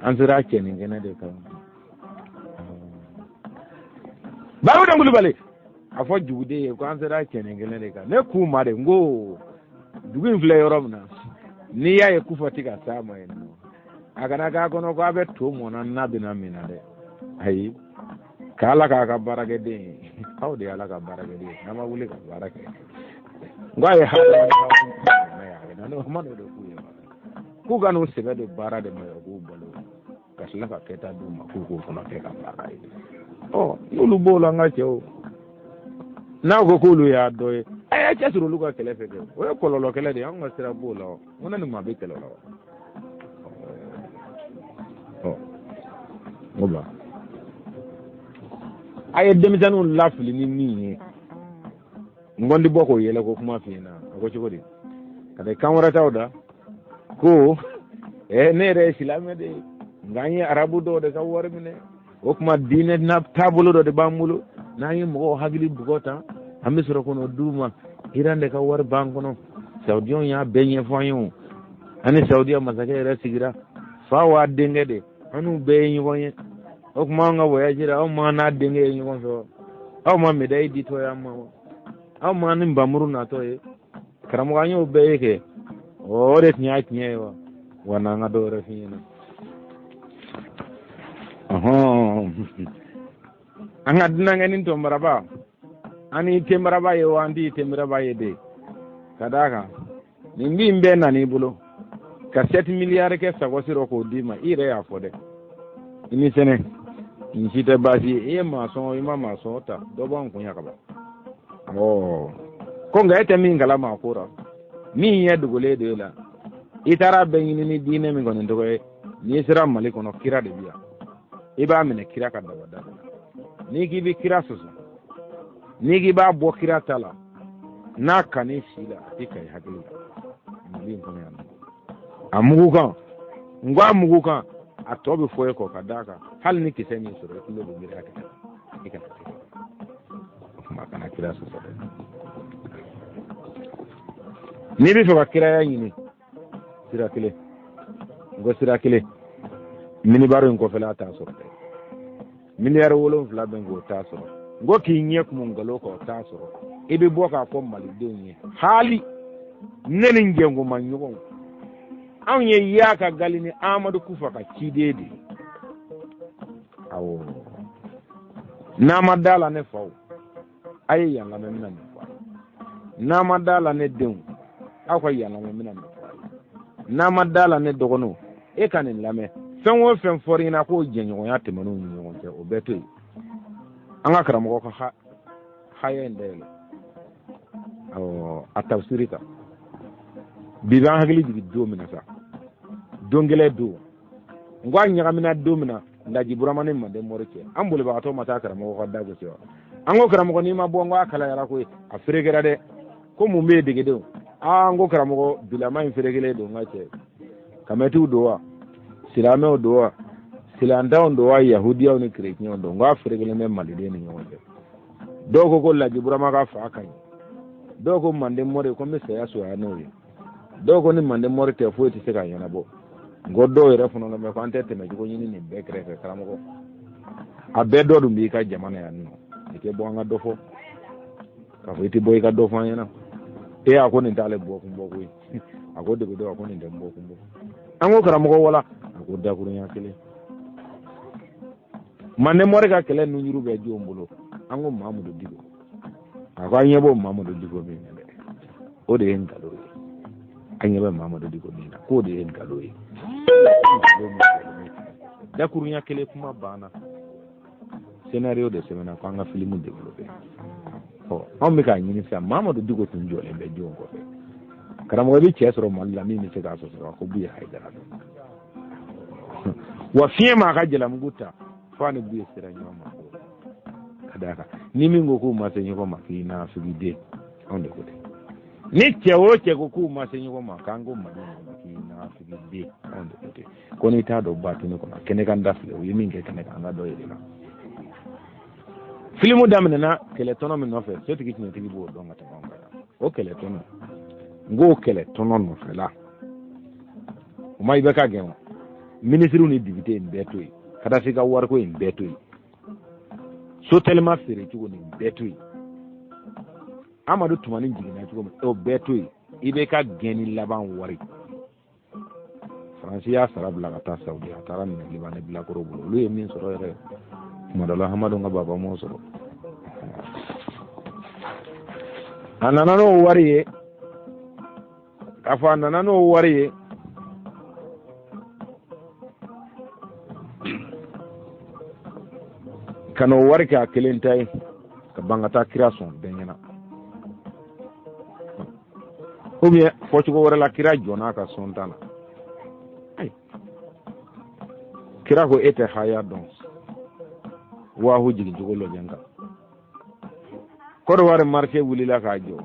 An sera cɛnin kɛnɛ de kan. Bawo Kulubali, a fɔ juguden ye ko an sera cɛnin kɛnɛ de kan. Ne k'u ma de, n ko dugu in filɛ yɔrɔ min na, n'i y'a ye kufa ti ka s'a ma yen nɔ, a kana k'a kɔnɔ ko a bɛ to mɔnna n'a bɛna min na dɛ. Ayi, k'Ala k'a ka baarakɛden ye, aw de ye Ala ka baarakɛden ye, n'an ma wuli ka baara kɛ. N ko a ye hakɛ ma n'o de k'u ye, k'u ka n'u sɛbɛ don baara de ma, k'u balo ka tila ka kɛta d'u ma, k'u k'o fana kɛ ka baara ye. Ɔ, n'olu b'o la, n ka cɛw, n'aw ko k'olu y'a dɔ ye, a y'a cɛsiri olu ka kɛlɛ fɛ kɛ, o ye kɔlɔlɔ kɛlɛ de ye. Anw ka sira b'o la. N ko ne ni maa bɛ kɛlɛ la wa? Ɔ, n ko ba, a ye denmisɛnninw lafili ni min ye, n ko n ti bɔ k'o yɛlɛ ko kuma f'i ɲɛna. A ko cogo di? Ka na kan wɛrɛ taw da ko ne yɛrɛ ye silamɛ de ye. Nka an ye arabu dɔw de ka wari minɛ. O tuma diinɛ na taabolo dɔ de b'an bolo. N'an ye mɔgɔw hakili bugɔ tan, an bɛ sɔrɔ ka n'o d'u ma. Iran de ka wari b'an kɔnɔ. Saudiyanw y'a bɛɛ ɲɛfɔ an ye o. An ni Saudiya masakɛ yɛrɛ sigira. Fa w'a denkɛ de. An n'u bɛɛ ye ɲɔgɔn ye. O tuma an ka voyage la, aw ma n'a denkɛ ye ɲɔgɔn fɛ wa? Aw ma médaille ditɔ ye an ma wa? Aw ma ni nbamuru natɔ ye? Karamɔgɔ, an y'o bɛɛ ye kɛ. O de tun y'a tiɲɛ ye wa? Wa n'an ka dɔ wɛrɛ f'i ɲɛna. Ɔhɔn. An ka dunankɛ ni tɔnbaraba, an ni tenbaraba ye wa, an t'i tenbaraba ye de. Ka d'a kan, nin min bɛɛ nan'i bolo, ka 7 miliyari kɛ sakosi rɔ k'o d'i ma, i yɛrɛ y'a fɔ dɛ. I ni sɛnɛ, nin si tɛ baasi ye. I ye maa sɔn, i ma maa sɔn ta, dɔ b'an kun yan ka ban. Ɔ, ko nka e tɛ min kalama a ko ra, min ɲɛ dogolen don e la, i taara bɛɛ ɲini ni diinɛ min kɔni tɔgɔ ye, n'i sera Mali kɔnɔ, kira de bi yan. I b'a minɛ kira ka dabada de la. N'i k'i bɛ kira sɔsɔ, n'i k'i b'a bɔ kira ta la, n'a kan'i si la, a tɛ ka i hakili la. Mali in kɔnɔ yan nɔ. A mugu kan, n ko a mugu kan, a tɔ bɛ fɔ e kɔ ka d'a kan, hali ni kisɛ min sɔrɔ, i tulo bɛ miiri a kɛ i kana kira. O tuma kana kira sɔsɔ dɛ. N'i bɛ fɛ ka kiraya ɲini, sira kelen, n ko sira kelen, minibaro in kɔfɛla t'a sɔrɔ dɛ. Miliyari 7 bɛ n k'o t'a sɔrɔ. N ko k'i ɲɛ kumu nkalon kan, o t'a sɔrɔ. I bɛ bɔ k'a fɔ malidenw ye, hali ne ni n jɛnkoma ɲɔgɔnw, anw ye yaa ka gali ni Amadu Kufa ka ciden de ye. Awɔ, n'a ma da la ne faw, a ye yan lamɛn, n bɛna nin fɔ a ye. N'a ma da la ne denw, aw ka yan lamɛn, n bɛna nin fɔ a ye. N'a ma da la ne dɔgɔninw, e ka nin lamɛn. Fɛn o fɛn fɔr'i ɲɛna k'o jɛɲɔgɔnya tɛmɛn'u ni ɲɔgɔn cɛ, o bɛɛ to yen. An ka karamɔgɔ ka haya in dayɛlɛ. Awɔ, a tafsiri ta. Bi b'an hakili jigin don min na sa, don gɛlɛn don. N ko a ɲagamina don min na, Laji Burama ni Manden Mori cɛ, an bolibagatɔ ma taa karamɔgɔ ka da gosi wa? An ko karamɔgɔ, n'i ma bɔ, n ko a kalayara koyi, a ferekera dɛ. Ko mun bɛ yen degedenw? Aa, n ko karamɔgɔ, bilama in ferekelen don n ka cɛ. Kamɛtiw don wa? Silamɛw don wa? Silantanw don wa? Yahudiyaw ni kerecɛnw don. N ko a ferekelen bɛ maliden ni ɲɔgɔn cɛ. Dɔw ko ko Laji Burama ka fa ka ɲi. Dɔw ko Manden Mori ko n bɛ saya suya n'o ye. Dɔw ko ni Manden Mori tɛ foyi tɛ se ka ɲɛnabɔ. N ko dɔw yɛrɛ fana bɛ ko an tɛ tɛmɛcogo ɲini nin bɛɛ kɛrɛfɛ karamɔgɔ. A bɛɛ dɔ dun b'i ka jamana yan nɔ. I tɛ bɔ an ka dɔ fɔ. K'a fɔ i tɛ bɔ i ka dɔ fɔ an ɲɛna. E a ko nin t'ale bɔ kun bɔ koyi. A ko degedenw, a ko nin tɛ n bɔ kun bɔ. An ko karamɔgɔ wala, a ko dakurunya kelen. Manden Mori ka kɛlɛ nunjuru bɛ jɔn bolo? An ko Mamudu Diko. A ko an ɲɛ b'o Mamudu Diko min na dɛ, o de ye nkalon ye. An ɲɛ bɛ Mamudu Diko min na, k'o de ye nkalon ye. Dakurunya kelen kuma banna. Scénario de sɛbɛnna ko an ka filimu développé. Ɔ, anw bɛ k'a ɲini sisan, Mamudu Diko tun jɔlen bɛ jɔn kɔfɛ. Karamɔgɔ, i bɛ cɛ sɔrɔ Mali la min bɛ se k'a sɔsɔ, ko Buye Hayidara don. Wa fiɲɛ m'a ka jalamugu ta fo a ni Buye sera ɲɔgɔn ma. Ka d'a kan, ni min ko k'u ma se ɲɔgɔn ma, k'i nafigiden, anw de ko ten. Ni cɛ o cɛ ko k'u ma se ɲɔgɔn ma, k'an ko Mali ma k'i nafigiden, anw de ko ten. Ko n'i t'a dɔn batini kɔnɔ, kɛnɛ kan da filɛ, u ye min kɛ kɛnɛ kan, an ka dɔ yɛrɛ la. Filimu daminɛna kɛlɛtɔnɔ min nɔfɛ, sotigi tiɲɛtigi b'o dɔn ka tɛmɛ anw kan. O kɛlɛtɔnɔ, n k'o kɛlɛtɔnɔ nɔfɛla, o ma i bɛ ka gɛn wa? Minisiriw ni député in bɛɛ to yen, Kadafi ka wariko in bɛɛ to yen, Sotelma feere cogo nin bɛɛ to yen, Amadu Tumani jiginna cogo min, o bɛɛ to yen. I bɛ ka gɛnni laban wari, Faransi y'a sara bila ka taa Saudi, a taara minɛ Libanɛ bilakoro bolo. Olu ye min sɔrɔ yɛrɛ, tuma dɔ la Hamadu ka baba m'o sɔrɔ. A nana n'o wari ye, k'a fɔ a nana n'o wari ye, ka n'o wari kɛ a kelen ta ye, ka ban ka taa kira sɔn bɛɛ ɲɛna. Ou bien fɔcogo wɛrɛ la, kira jɔnna a ka sɔn ta la. Ayi, kira ko e tɛ haya dɔn, waahu jigin cogo lajɛ n kan. Kɔdiwari marché wulila k'a jɔ.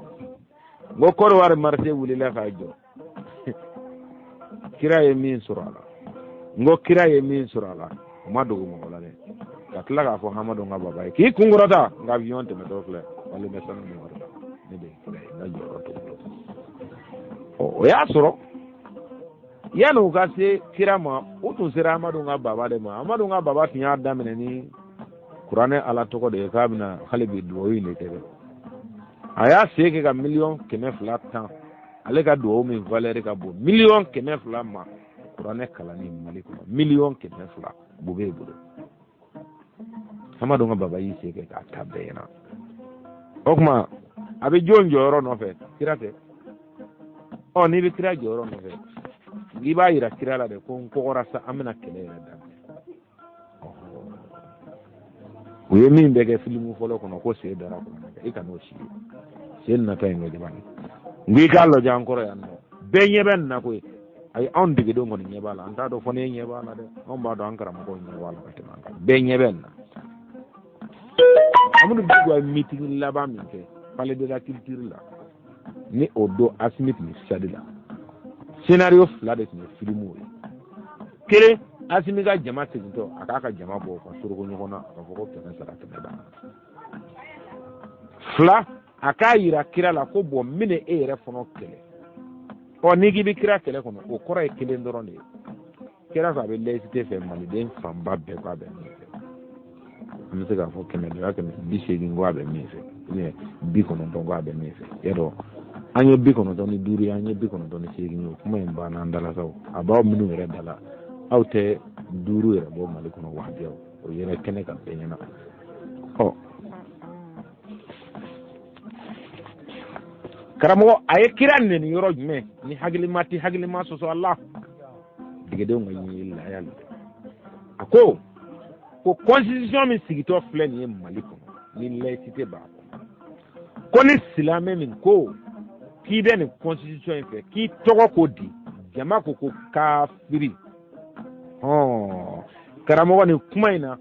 N ko Kɔdiwari marché wulila k'a jɔ. Kira ye min sɔrɔ a la, N ko kira ye min sɔrɔ a la, o ma dogo mɔgɔ la dɛ. Ka tila k'a fɔ Hamadu ka baba ye k'i kun kɔrɔta, n ka avion tɛmɛtɔ filɛ, wali bɛ sanu ni wari la, ne de ye kira ye, n ka jɔyɔrɔ t'o bolo. Ɔ, o y'a sɔrɔ yanni u ka se kira ma, u tun sera Amadu ka baba de ma. Amadu ka baba tun y'a daminɛ ni kuranɛ ala tɔgɔ de ye k'a bɛna hali bi dugawu in de kɛ dɛ. A y'a se kɛ ka 210 miliyɔn, ale ka dugawu min valeur ka bon 200 miliyɔn ma kuranɛ kalanni Mali kɔnɔ, 200 miliyɔn Bube bolo. Amadu ka baba y'i se kɛ k'a ta bɛɛ ɲɛna. O tuma a bɛ jɔn jɔyɔrɔ nɔfɛ? Kira tɛ. Ɔ, n'i bɛ kira jɔyɔrɔ nɔfɛ, i b'a yira kira la de ko n kɔgɔra sa, an bɛna kɛlɛ yɛrɛ daminɛ. U ye min bɛɛ kɛ filimu fɔlɔ kɔnɔ ko sen dara kuranɛ kan, i kan'o si ye sen nata in lajɛ bani. N ko i k'a lajɛ an kɔrɔ yan nɔ, bɛɛ ɲɛ bɛ nin na koyi. Ayi, anw degedenw kɔni ɲɛ b'a la, an t'a dɔn fɔ ne ɲɛ b'a la dɛ. Anw b'a dɔn an karamɔgɔw ɲɛ b'a la ka tɛmɛ an kan, bɛɛ ɲɛ bɛ nin na. Amadu Diko ye meeting laban min kɛ Palais de la Culture la, ni o don Asimi tun bɛ stade la, scénario fila de tun ye filimu ye. Kelen, Asimi ka jama segintɔ, a k'a ka jama bɔ ka soroko ɲɔgɔn na, a ka fɔ ko 100 sara 100 banna. Fila, a k'a yira kira la ko bɔn, n bɛna e yɛrɛ fana kɛlɛ. Ɔ, n'i k'i bɛ kira kɛlɛ kɔnɔ, o kɔrɔ ye kelen dɔrɔn de ye. Kira ko a bɛ laïcité fɛ, maliden fanba bɛɛ ko a bɛ min fɛ. An bɛ se k'a fɔ kɛmɛ dɔ 180 ko a bɛ min fɛ, 90 ko a bɛ min fɛ. Yadɔ an ye 95 ye, an ye 98 ye, o kuma in banna an dala sa. A b'aw minnu yɛrɛ da la, aw tɛ 5 yɛrɛ bɔ Mali kɔnɔ wahabiyaw, o yɛrɛ kɛnɛ kan bɛɛ ɲɛna. Ɔ, karamɔgɔ, a ye kira neni yɔrɔ jumɛn ni hakilima tɛ hakilima sɔsɔ? A la degedenw ka ɲɛ la a y'a lajɛ. A ko ko constitution min sigitɔ filɛ nin ye Mali kɔnɔ, ni laïcité b'a kɔnɔ, ko ni silamɛ min ko k'i bɛ nin constitution in fɛ, k'i tɔgɔ ko di, jama ko ko kafiri. Hɔn, karamɔgɔ, nin kuma in na,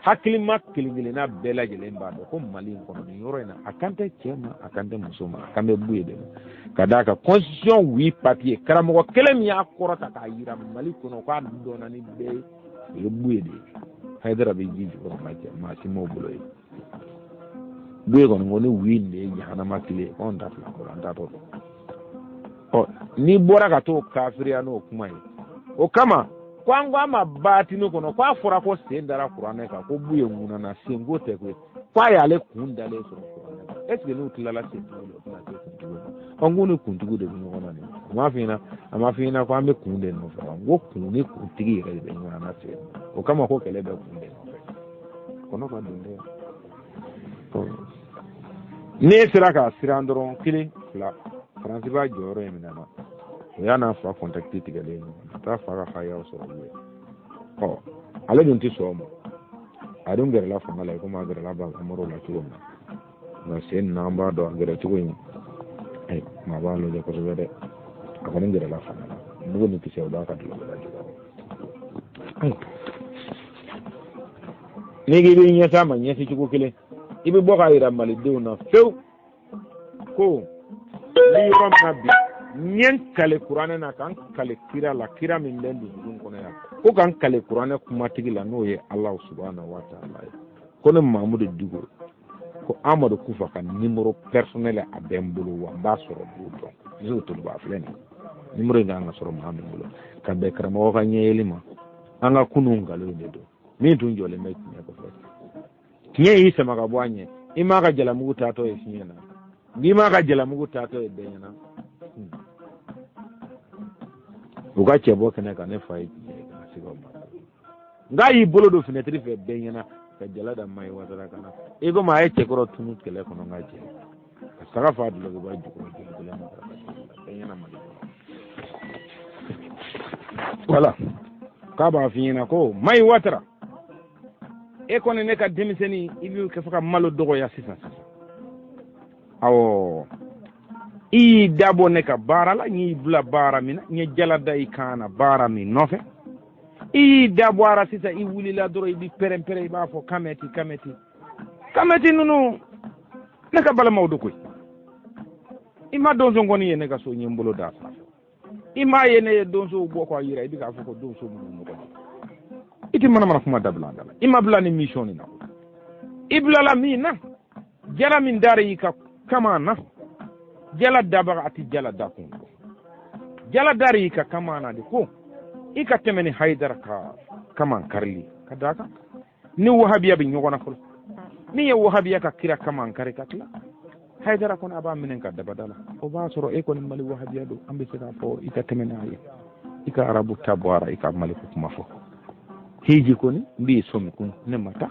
hakilima kelen kelenna bɛɛ lajɛlen b'a dɔn ko Mali in kɔnɔ nin yɔrɔ in na, a kan tɛ cɛ ma, a kan tɛ muso ma, a kan bɛ Buye de ma. Ka d'a kan constitution oui papier, karamɔgɔ kelen min y'a kɔrɔta k'a yira Mali kɔnɔ k'a dɔnna ni bɛɛ ye, o ye Buye de ye. Hayidara bɛ ji jukɔrɔ ma cɛ, maa si m'o bolo ye. Buye kɔni ko ni oui nin de ye jahanama kile ye, k'anw ta fila kɔrɔ, an t'a tɔ dɔn. Ɔ, n'i bɔra ka t'o kafiriya n'o kuma ye, o kama ko an ko a ma baatini kɔnɔ ko a fɔra ko sen dara kuranɛ kan, ko Buye ŋunana, senko tɛ koyi, ko a y'ale kun dalen sɔrɔ kuranɛ kan. Est ce que n'u tilala sentigiw la, u tɛna se kuntigiw ma? Ɔ, n ko ni kuntigiw de bɛ ɲɔgɔn na nin. A m'a f'i ɲɛna, a ma f'i ɲɛna ko an bɛ kun de nɔfɛ wa? N ko kun ni kuntigi yɛrɛ de bɛ ɲɔgɔn na sen, o kama ko kɛlɛ bɛ kun de nɔfɛ, kɔnɔ ka don dɛ. N'e sera k'a siran dɔrɔn, kelen fila, Faransi b'a jɔyɔrɔ in minɛ na, o y'a n'a fa contact tigɛlen ye, a t'a fa ka hayaw sɔrɔ bilen. Ɔ, ale dun tɛ sɔn o ma. A dun gɛrɛla fanga la i komi a gɛrɛla ba Amadu la cogo min na, nka sen na an b'a dɔn a gɛrɛ cogo in, maa b'a lajɛ kosɛbɛ dɛ. A kɔni gɛrɛla fanga la, mugu ni kisɛ o b'a ka dulɔki jukɔrɔ. N'i k'i b'i ɲɛsin a ma ɲɛsin cogo kelen, i bɛ bɔ k'a yira malidenw na fewu ko ni yɔrɔ min na bi, n ye n kale kuranɛ na, ka n kale kira la, kira min bɛ n dusukun kɔnɔ yan, ko ka n kale kuranɛ kumatigi la, n'o ye Ala subahana wa taala ye, ko ne Mamudu Diko, ko Amadu Kufa ka numéro personnel a bɛ n bolo, wa n b'a sɔrɔ don dɔn ne y'o toliba filɛ nin ye. Numéro in kan ka sɔrɔ maa min bolo ka bɛn karamɔgɔ ka ɲɛyɛli ma, an ka kunun nkalon in de don. Min tun jɔlen bɛ tiɲɛ kɔfɛ, tiɲɛ y'i sama ka bɔ a ɲɛ, i m'a ka jalamugu taatɔ ye fiɲɛ na, n'i m'a ka jalamugu taatɔ ye bɛɛ ɲɛna, u ka cɛ bɔ kɛnɛ kan. Ne fa ye tiɲɛ ye, kana siga o ma. Nka y'i bolo don finɛtiri fɛ bɛɛ ɲɛna ka jala da Mayi Watara kan na, i komi a ye cɛkɔrɔ tunu kɛlɛ kɔnɔ. N ka cɛ ka saga fa dulɔkiba jukɔrɔ, joli gɛlɛn ma bɛɛ ɲɛna Mali kɔnɔ. Wala k'a b'a f'i ɲɛna ko Mayi Watara, e kɔni ne ka denmisɛnnin, i bɛ kɛ fo ka malo dɔgɔya sisan sisan. Awɔ, i y'i dabɔ ne ka baara la, n y'i bila baara min na, n ye jala da i kan na baara min nɔfɛ, i y'i dabɔ a la. Sisan i wulila dɔrɔn, i b'i pɛrɛn-pɛrɛn, i b'a fɔ kamɛti kamɛti kamɛti ninnu, ne ka balimaw do koyi. I ma donso kɔni ye ne ka so, n ye n bolo da sanfɛ, i m'a ye ne ye donsow bɔ k'a yira, i bɛ k'a fɔ ko donso minnu mɔgɔ de. I tɛ manamana kuma dabila an da la. I ma bila ni mission nin na. I bilala min na, jala min dara i ka kama na, jala dabaga a ti jala dakun. Jala dara i ka kama na de ko i ka tɛmɛ ni Hayidara ka kaman karili ka d'a kan ni wahabiya bɛ ɲɔgɔn na fɔlɔ. Min ye wahabiya ka kira kaman kari ka tila Hayidara kɔni a b'a minɛ ka dabada la. O b'a sɔrɔ e kɔni Mali wahabiya don, an bɛ se k'a fɔ i ka tɛmɛ n'a ye, i ka arabu ta bɔ a ra, i ka Mali ko kuma fɔ. Hiji kɔni n b'i sɔmi kun, ne ma taa,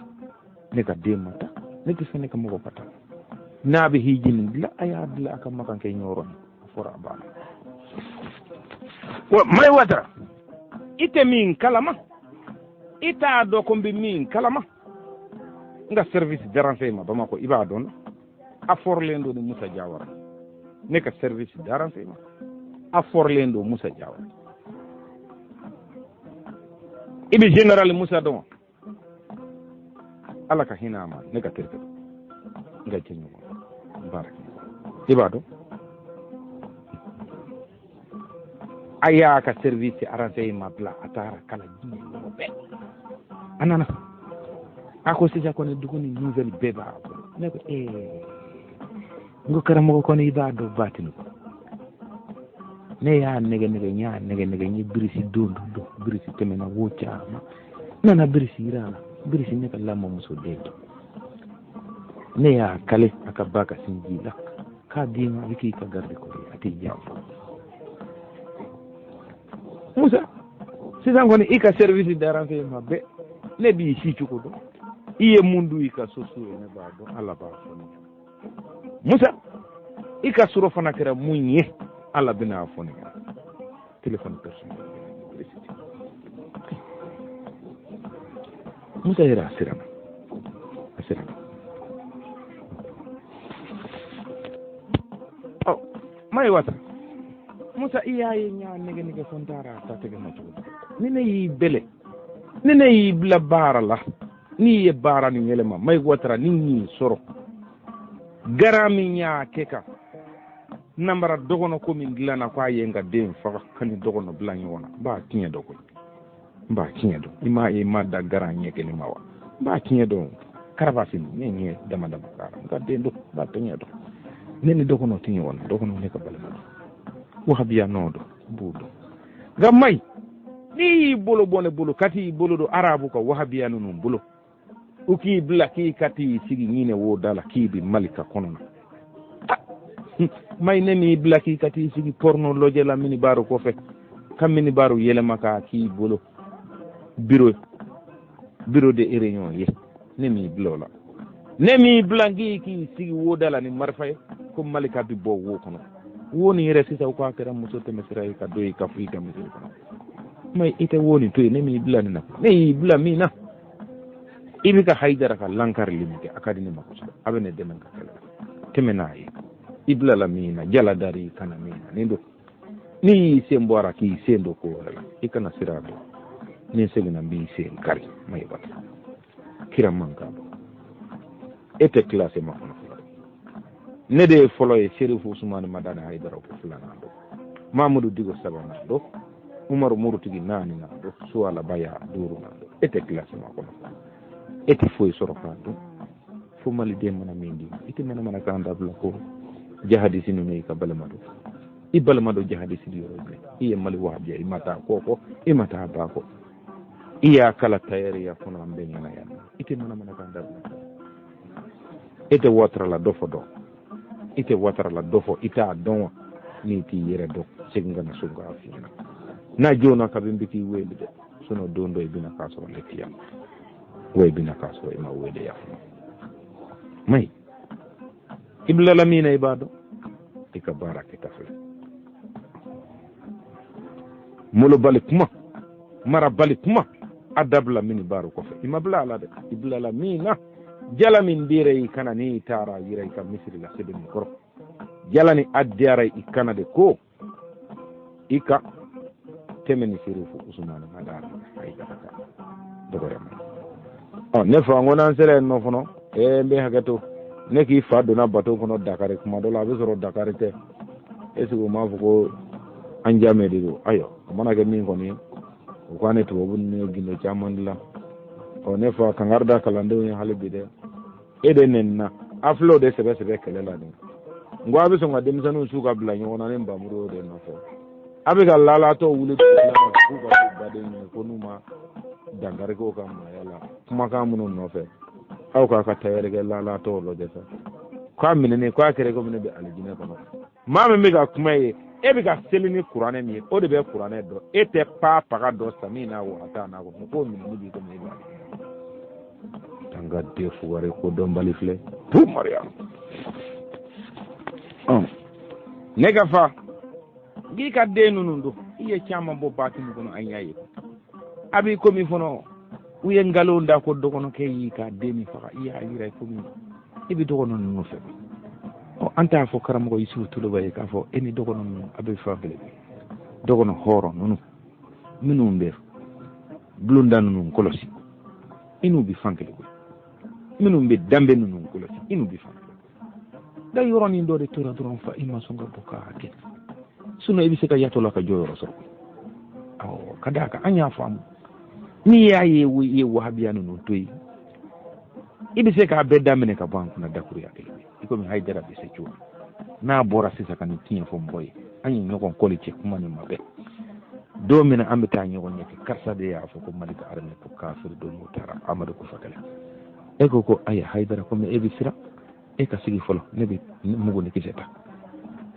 ne ka den ma taa, ne tɛ fɛ ne ka mɔgɔ ka taa. N'a bɛ hiji nin dilan, a y'a dilan a ka makan kɛ ɲɔrɔ ye, a fɔra a banna. Wa Mayi Watara, i tɛ min kalama, i t'a dɔn ko n bɛ min kalama. N ka service de renseignement Bamakɔ, i b'a dɔn, a fɔrilen don ni Musa Jawara. Ne ka service de renseignement a fɔrilen don Musa Jawara. I bɛ général Musa dɔn wa? Ala ka hinɛ a ma, ne ka terikɛ don, n ka jɛɲɔgɔn, n baara kɛ. I b'a dɔn? A y'a ka service renseignement bila, a taara kala diɲɛ yɔrɔ bɛɛ. A nana, a ko sisan kɔni dugu ni nouvelle bɛɛ b'a bolo. Ne ko n ko karamɔgɔ kɔni i b'a dɔn batini kɔnɔ. Ne y'a nɛgɛ nɛgɛ, n y'a nɛgɛ nɛgɛ, n ye birisi don don don, birisi tɛmɛna wo caman. N nana birisi yira a la, birisi ne ka lamɔmuso den don. Ne y'a kale a ka ba ka sinji la k'a d'i ma, a bɛ k'i ka garde corps ye, a t'i janfa. Musa, sisan kɔni i ka service de renseignement bɛɛ, ne b'i si cogo dɔn, i ye mun dun i ka so so ye, ne b'a dɔn, Ala b'a fɔ ne ɲɛna. Musa, i ka sɔrɔ fana kɛra mun ye, Ala bɛna a fɔ ne ɲɛna. Téléphone personnel. Musa yɛrɛ a siranna, a siranna. Ɔ, Mayi Watara, Musa i y'a ye n y'a nɛgɛ nɛgɛ fo n taara a ta tɛgɛ ma cogo di? Ni ne y'i bɛlɛ, ni ne y'i bila baara la, n'i ye baara nin yɛlɛma, Mayi Watara, ni n y'i sɔrɔ gara min y'a kɛ kan namara dɔgɔnɔ ko min dilanna k'a ye n ka den faga ka ni dɔgɔnɔ bila ɲɔgɔn na, n b'a tiɲɛ dɔn koyi, n b'a tiɲɛ dɔn. I m'a ye i ma da garan ɲɛ kelen ma wa? N b'a tiɲɛ dɔn. Karabasi ne ɲɛ dama dama k'a la, n ka den don, n b'a tiɲɛ dɔn. Ne ni dɔgɔnɔ tɛ ɲɔgɔn na, dɔgɔnɔ ne ka balima don, wahabiya nɔ don, n b'o dɔn. Nka Mayi, n'i y'i bolo bɔ ne bolo ka t'i bolo don arabu ka wahabiya ninnu bolo, u k'i bila k'i ka t'i sigi ɲinɛ wo da la k'i bɛ Mali ka kɔnɔ na. Mayi, ne m'i bila k'i ka t'i sigi porno lɔjɛ la minibaru kɔfɛ, ka minibaru yɛlɛma k'a k'i bolo bureau de réunion ye, ne m'i bila o la. Ne m'i bila k'i k'i sigi wo da la ni marifa ye ko Malika bɛ bɔ wo kɔnɔ. Wo nin yɛrɛ sisan ko a kɛra muso tɛmɛsira ye ka don i ka fo i ka misiri kɔnɔ. Mayi, i tɛ wo nin to yen, ne m'i bila nin na. Ne y'i bila min na, i bɛ ka Hayidara ka lankarili min kɛ, a ka di ne ma kosɛbɛ, a bɛ ne dɛmɛ ka kɛlɛ la. Tɛmɛ n'a ye, i bilala min na, jala dari i kana min na, nin don. N'i y'i sen bɔ a la k'i sen don ko wɛrɛ la, i kana sira dɔn. Ni n seginna n b'i sen kari, Mayi Watara. Kira man kan dɔn. E tɛ kilase ma kɔnɔ fɔlɔ dɛ. Ne de ye fɔlɔ ye, Serifu Usumani Madani Hayidara ko filanan don, Mamudu Digo sabanan don, Umaru Murutigi naaninan don, Suwala Baya duurunan don. E tɛ kilase ma kɔnɔ fɔlɔ. E tɛ foyi sɔrɔ k'a dun fo maliden mana min d'i ma. I tɛ mana mana k'an dabila ko jahadisi ninnu y'i ka balima don. I balima don jahadisi yɔrɔ jumɛn? I ye Mali wahabiya, i ma taa kɔ kɔ, i ma taa ba kɔ, i y'a kala tayɛriya kɔnɔ an bɛɛ ɲɛna yan. I tɛ mana mana k'an dabila. E tɛ Watara la dɔ fɔ dɔn, i tɛ Watara la dɔ fɔ, i t'a dɔn wa? N'i t'i yɛrɛ dɔn, segin ka na so k'a f'i ɲɛna. N'a joona kabi n bɛ k'i wele dɛ, sinɔn don dɔ i bɛna k'a sɔrɔ ne tɛ yan, wa i bɛna k'a sɔrɔ i ma wele yan fɔlɔ. Mayi, i bilala min na i b'a dɔn, i ka baara kɛta filɛ. Molobali kuma, marabali kuma, a dabila mini baaro kɔfɛ. I ma bila a la dɛ, i bilala min na, jala min dira i kana n'i taara yira i ka misiri la sɛbɛn min kɔrɔ, jala ni a diyara i kana de ko i ka tɛmɛ ni Serifu Usumani Madani Hayidara ka dɔgɔya ma. Ɔ, ne fa, n ko n'an sera yen nɔ fɔlɔ, n bɛ hakɛ to, ne k'i fa donna bato kɔnɔ Dakari, kuma dɔ la a bɛ sɔrɔ Dakari tɛ. Est-ce que o m'a fɔ ko an jamɛ de don? Ayiwa, o mana kɛ min kɔni ye, O ko ne tubabu ninnu ye gindo caman dilan. Ɔ ne fa kangari da kalandenw ye hali bi dɛ, e de nɛnina a filɛ o de sɛbɛ sɛbɛ kɛlɛ la dɛ. N ko a bɛ sɔn ka denmisɛnninw su ka bila ɲɔgɔn na ni nbamuru de nɔfɛ. A bɛ ka laalatɔw wuli k'u ka k'u baden ye ko n'u ma dankari k'o ka maaya la kumakan minnu nɔfɛ, aw k'a ka tayɛri kɛ laalatɔw lajɛ sa. K'a minɛnen k'a kɛra komi ne bɛ alijinɛ kɔnɔ. Maa min bɛ ka kuma ye, e bɛ ka seli ni kuranɛ min ye, o de bɛ kuranɛ dɔn. E tɛ pa paga dɔn sami n'a wa taa n'a kɔnɔ k'o minɛni b'i komi e bɛ alijinɛ kɔnɔ. Tanga den fugari ko dɔnbali filɛ tu mariya. Ne ka fa k'i ka den ninnu don, i ye caman bɔ baati min kɔnɔ, an y'a ye a b'i komi fɔlɔ u ye nkalon da ko dɔgɔnɔkɛ y'i ka den min faga, i y'a yira komi i bɛ dɔgɔnɔ ninnu fɛ. Ɔ an t'a fɔ karamɔgɔ Yusufu Toloba ye k'a fɔ e ni dɔgɔnɔ ninnu a bɛ fan kelen, dɔgɔnɔ hɔrɔn ninnu minnu bɛ bulonda ninnu kɔlɔsi, i n'u bɛ fan kelen koyi, minnu bɛ danbe ninnu kɔlɔsi, i n'u bɛ fan kelen. Da yɔrɔnin dɔ de tora dɔrɔn fa, i ma sɔn ka bɔ k'a kɛ, sinon i bɛ se ka yatɔ la ka jɔ yɔrɔ sɔrɔ. Awɔ, ka d'a kan an y'a faamu, n'i y'a ye i ye wahabiya ninnu to yen, i bɛ se k'a bɛɛ daminɛ ka bɔ an kunna dakuruya kelen i komi Hayidara bɛ se cogo min n'a bɔra sisan ka nin tiɲɛ fɔ mɔgɔ ye. An ye ɲɔgɔn kɔli cɛ kuma nin ma bɛɛ don min na an bɛ taa ɲɔgɔn ɲɛ kɛ, karisa de y'a fɔ ko Mali ka armée ko kafiri don n'u taara Amadu Kufa kɛlɛ. E ko ko ayi Hayidara, komi e bɛ siran, e ka sigi fɔlɔ, ne bɛ mugu ni kisɛ ta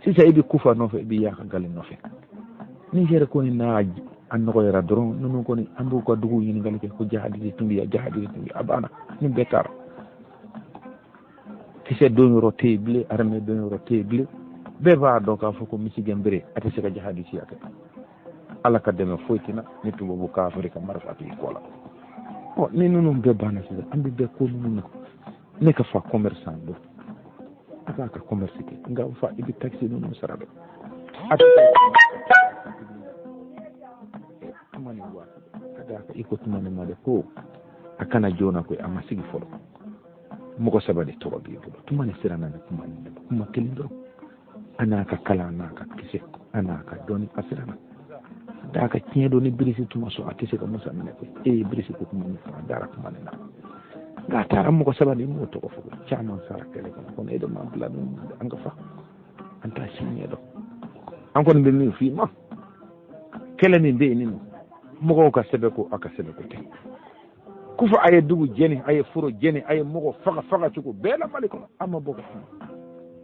sisan. I bɛ Kufa nɔfɛ, i bɛ Yaka Gali nɔfɛ. Niger kɔni n'a a nɔgɔyara dɔrɔn, ninnu kɔni an b'u ka dugu ɲininkali kɛ ko jahadi de tun bɛ yan, jahadi de tun bɛ yan, a banna. Nin bɛɛ taara, kisɛ don yɔrɔ tɛ yen bilen, armée don yɔrɔ tɛ yen bilen. Bɛɛ b'a dɔn k'a fɔ ko misigɛnbere a tɛ se ka jahadi siya kɛ. Ala ka dɛmɛ foyi tɛna ni tubabu kafiri ka marifa t'i kɔ la. Ɔ ni ninnu bɛɛ banna sisan, an bɛ bɛɛ ko ninnu na. Ne ka fa commerçant don, a b'a ka commerce kɛ, nka fa i bɛ taxe ninnu sara dɛ. A tɛ tuma ni waati ka d'a kan i ko tuma ni ma dɛ ko a kana joona koyi, a ma sigi fɔlɔ. Mɔgɔ saba de tɔgɔ b'i bolo, tuma ni siranna ni kuma ni kuma kelen dɔrɔn. A n'a ka kalan, a n'a ka kisɛ, a n'a ka dɔnni, a siranna d'a ka tiɲɛ don. Ni birisi tuma sɔn, a tɛ se ka Musa minɛ koyi. E ye birisi ko kuma min fɔ, a dara kuma nin na, nka a taara mɔgɔ saba de m'o tɔgɔ fɔ, caman sara kɛlɛ kɔnɔ. Kɔnɔ e de m'an bila ninnu na, an ka fa an t'a si ɲɛ dɔn. An kɔni bɛ min f'i ma, kɛlɛ min bɛ yen nin nɔ, mɔgɔw ka sɛbɛn ko a ka sɛbɛn ko tɛ. Kufa a ye dugu jɛni, a ye foro jɛni, a ye mɔgɔ faga faga cogo bɛɛ la Mali kɔnɔ, a ma bɔ ka kuma.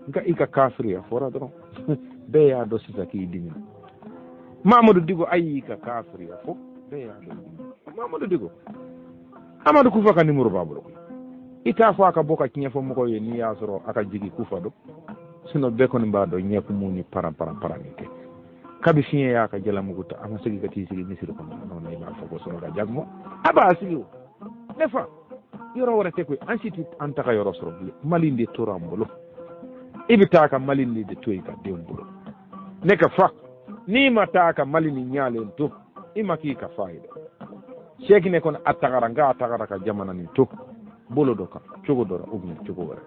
Nka i ka kafiriya fɔra dɔrɔn, bɛɛ y'a dɔn sisan k'i dimina. Mamadu Diko, a y'i ka kafiriya fɔ, bɛɛ y'a dɔn i dimina. Mamadu Diko, Amadu Kufa ka nimoro b'a bolo koyi, i t'a fɔ a ka bɔ ka tiɲɛ fɔ mɔgɔw ye n'i y'a sɔrɔ a ka jigin Kufa don. Sinon bɛɛ kɔni b'a dɔn ɲɛkumu ni paran paran paran nin tɛ. Kabi fiɲɛ y'a ka jalamugu ta, a ma segin ka t'i sigi misiri kɔnɔ nɔ na, i b'a fɔ ko sɔrɔ ka jagoya a b'a sigi. O ne fa, yɔrɔ wɛrɛ tɛ koyi, an si tɛ an taga yɔrɔ sɔrɔ bilen. Mali de tora an bolo, i bɛ taa ka Mali nin de to yen ka denw bolo. Ne ka fa, n'i ma taa ka Mali nin ɲalen to, i ma k'i ka fa ye dɛ. Sɛkinɛ kɔni a tagara, nka a tagara ka jamana nin to bolo dɔ kan cogo dɔ la ou bien cogo wɛrɛ,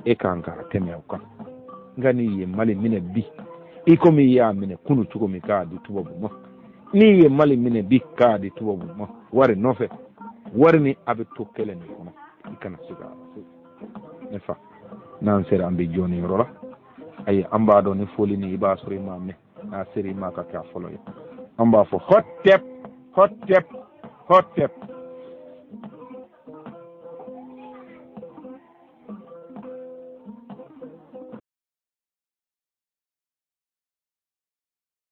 e kan ka tɛmɛ o kan. Nka n'i ye Mali minɛ bi i komi i y'a minɛ kunu cogo min k'a di tubabu ma, n'i ye Mali minɛ bi k'a di tubabu ma wari nɔfɛ, wari ni a bɛ to kɛlɛ nin kɔnɔ, i kana se ka ne fa. N'an sera an bɛ jɔ nin yɔrɔ la. Ayi, an b'a dɔn ni foli ni i b'a sɔrɔ i m'a mɛn, n'a sera i ma ka kɛ a fɔlɔ ye, an b'a fɔ hɔtɛp hɔtɛp hɔtɛp.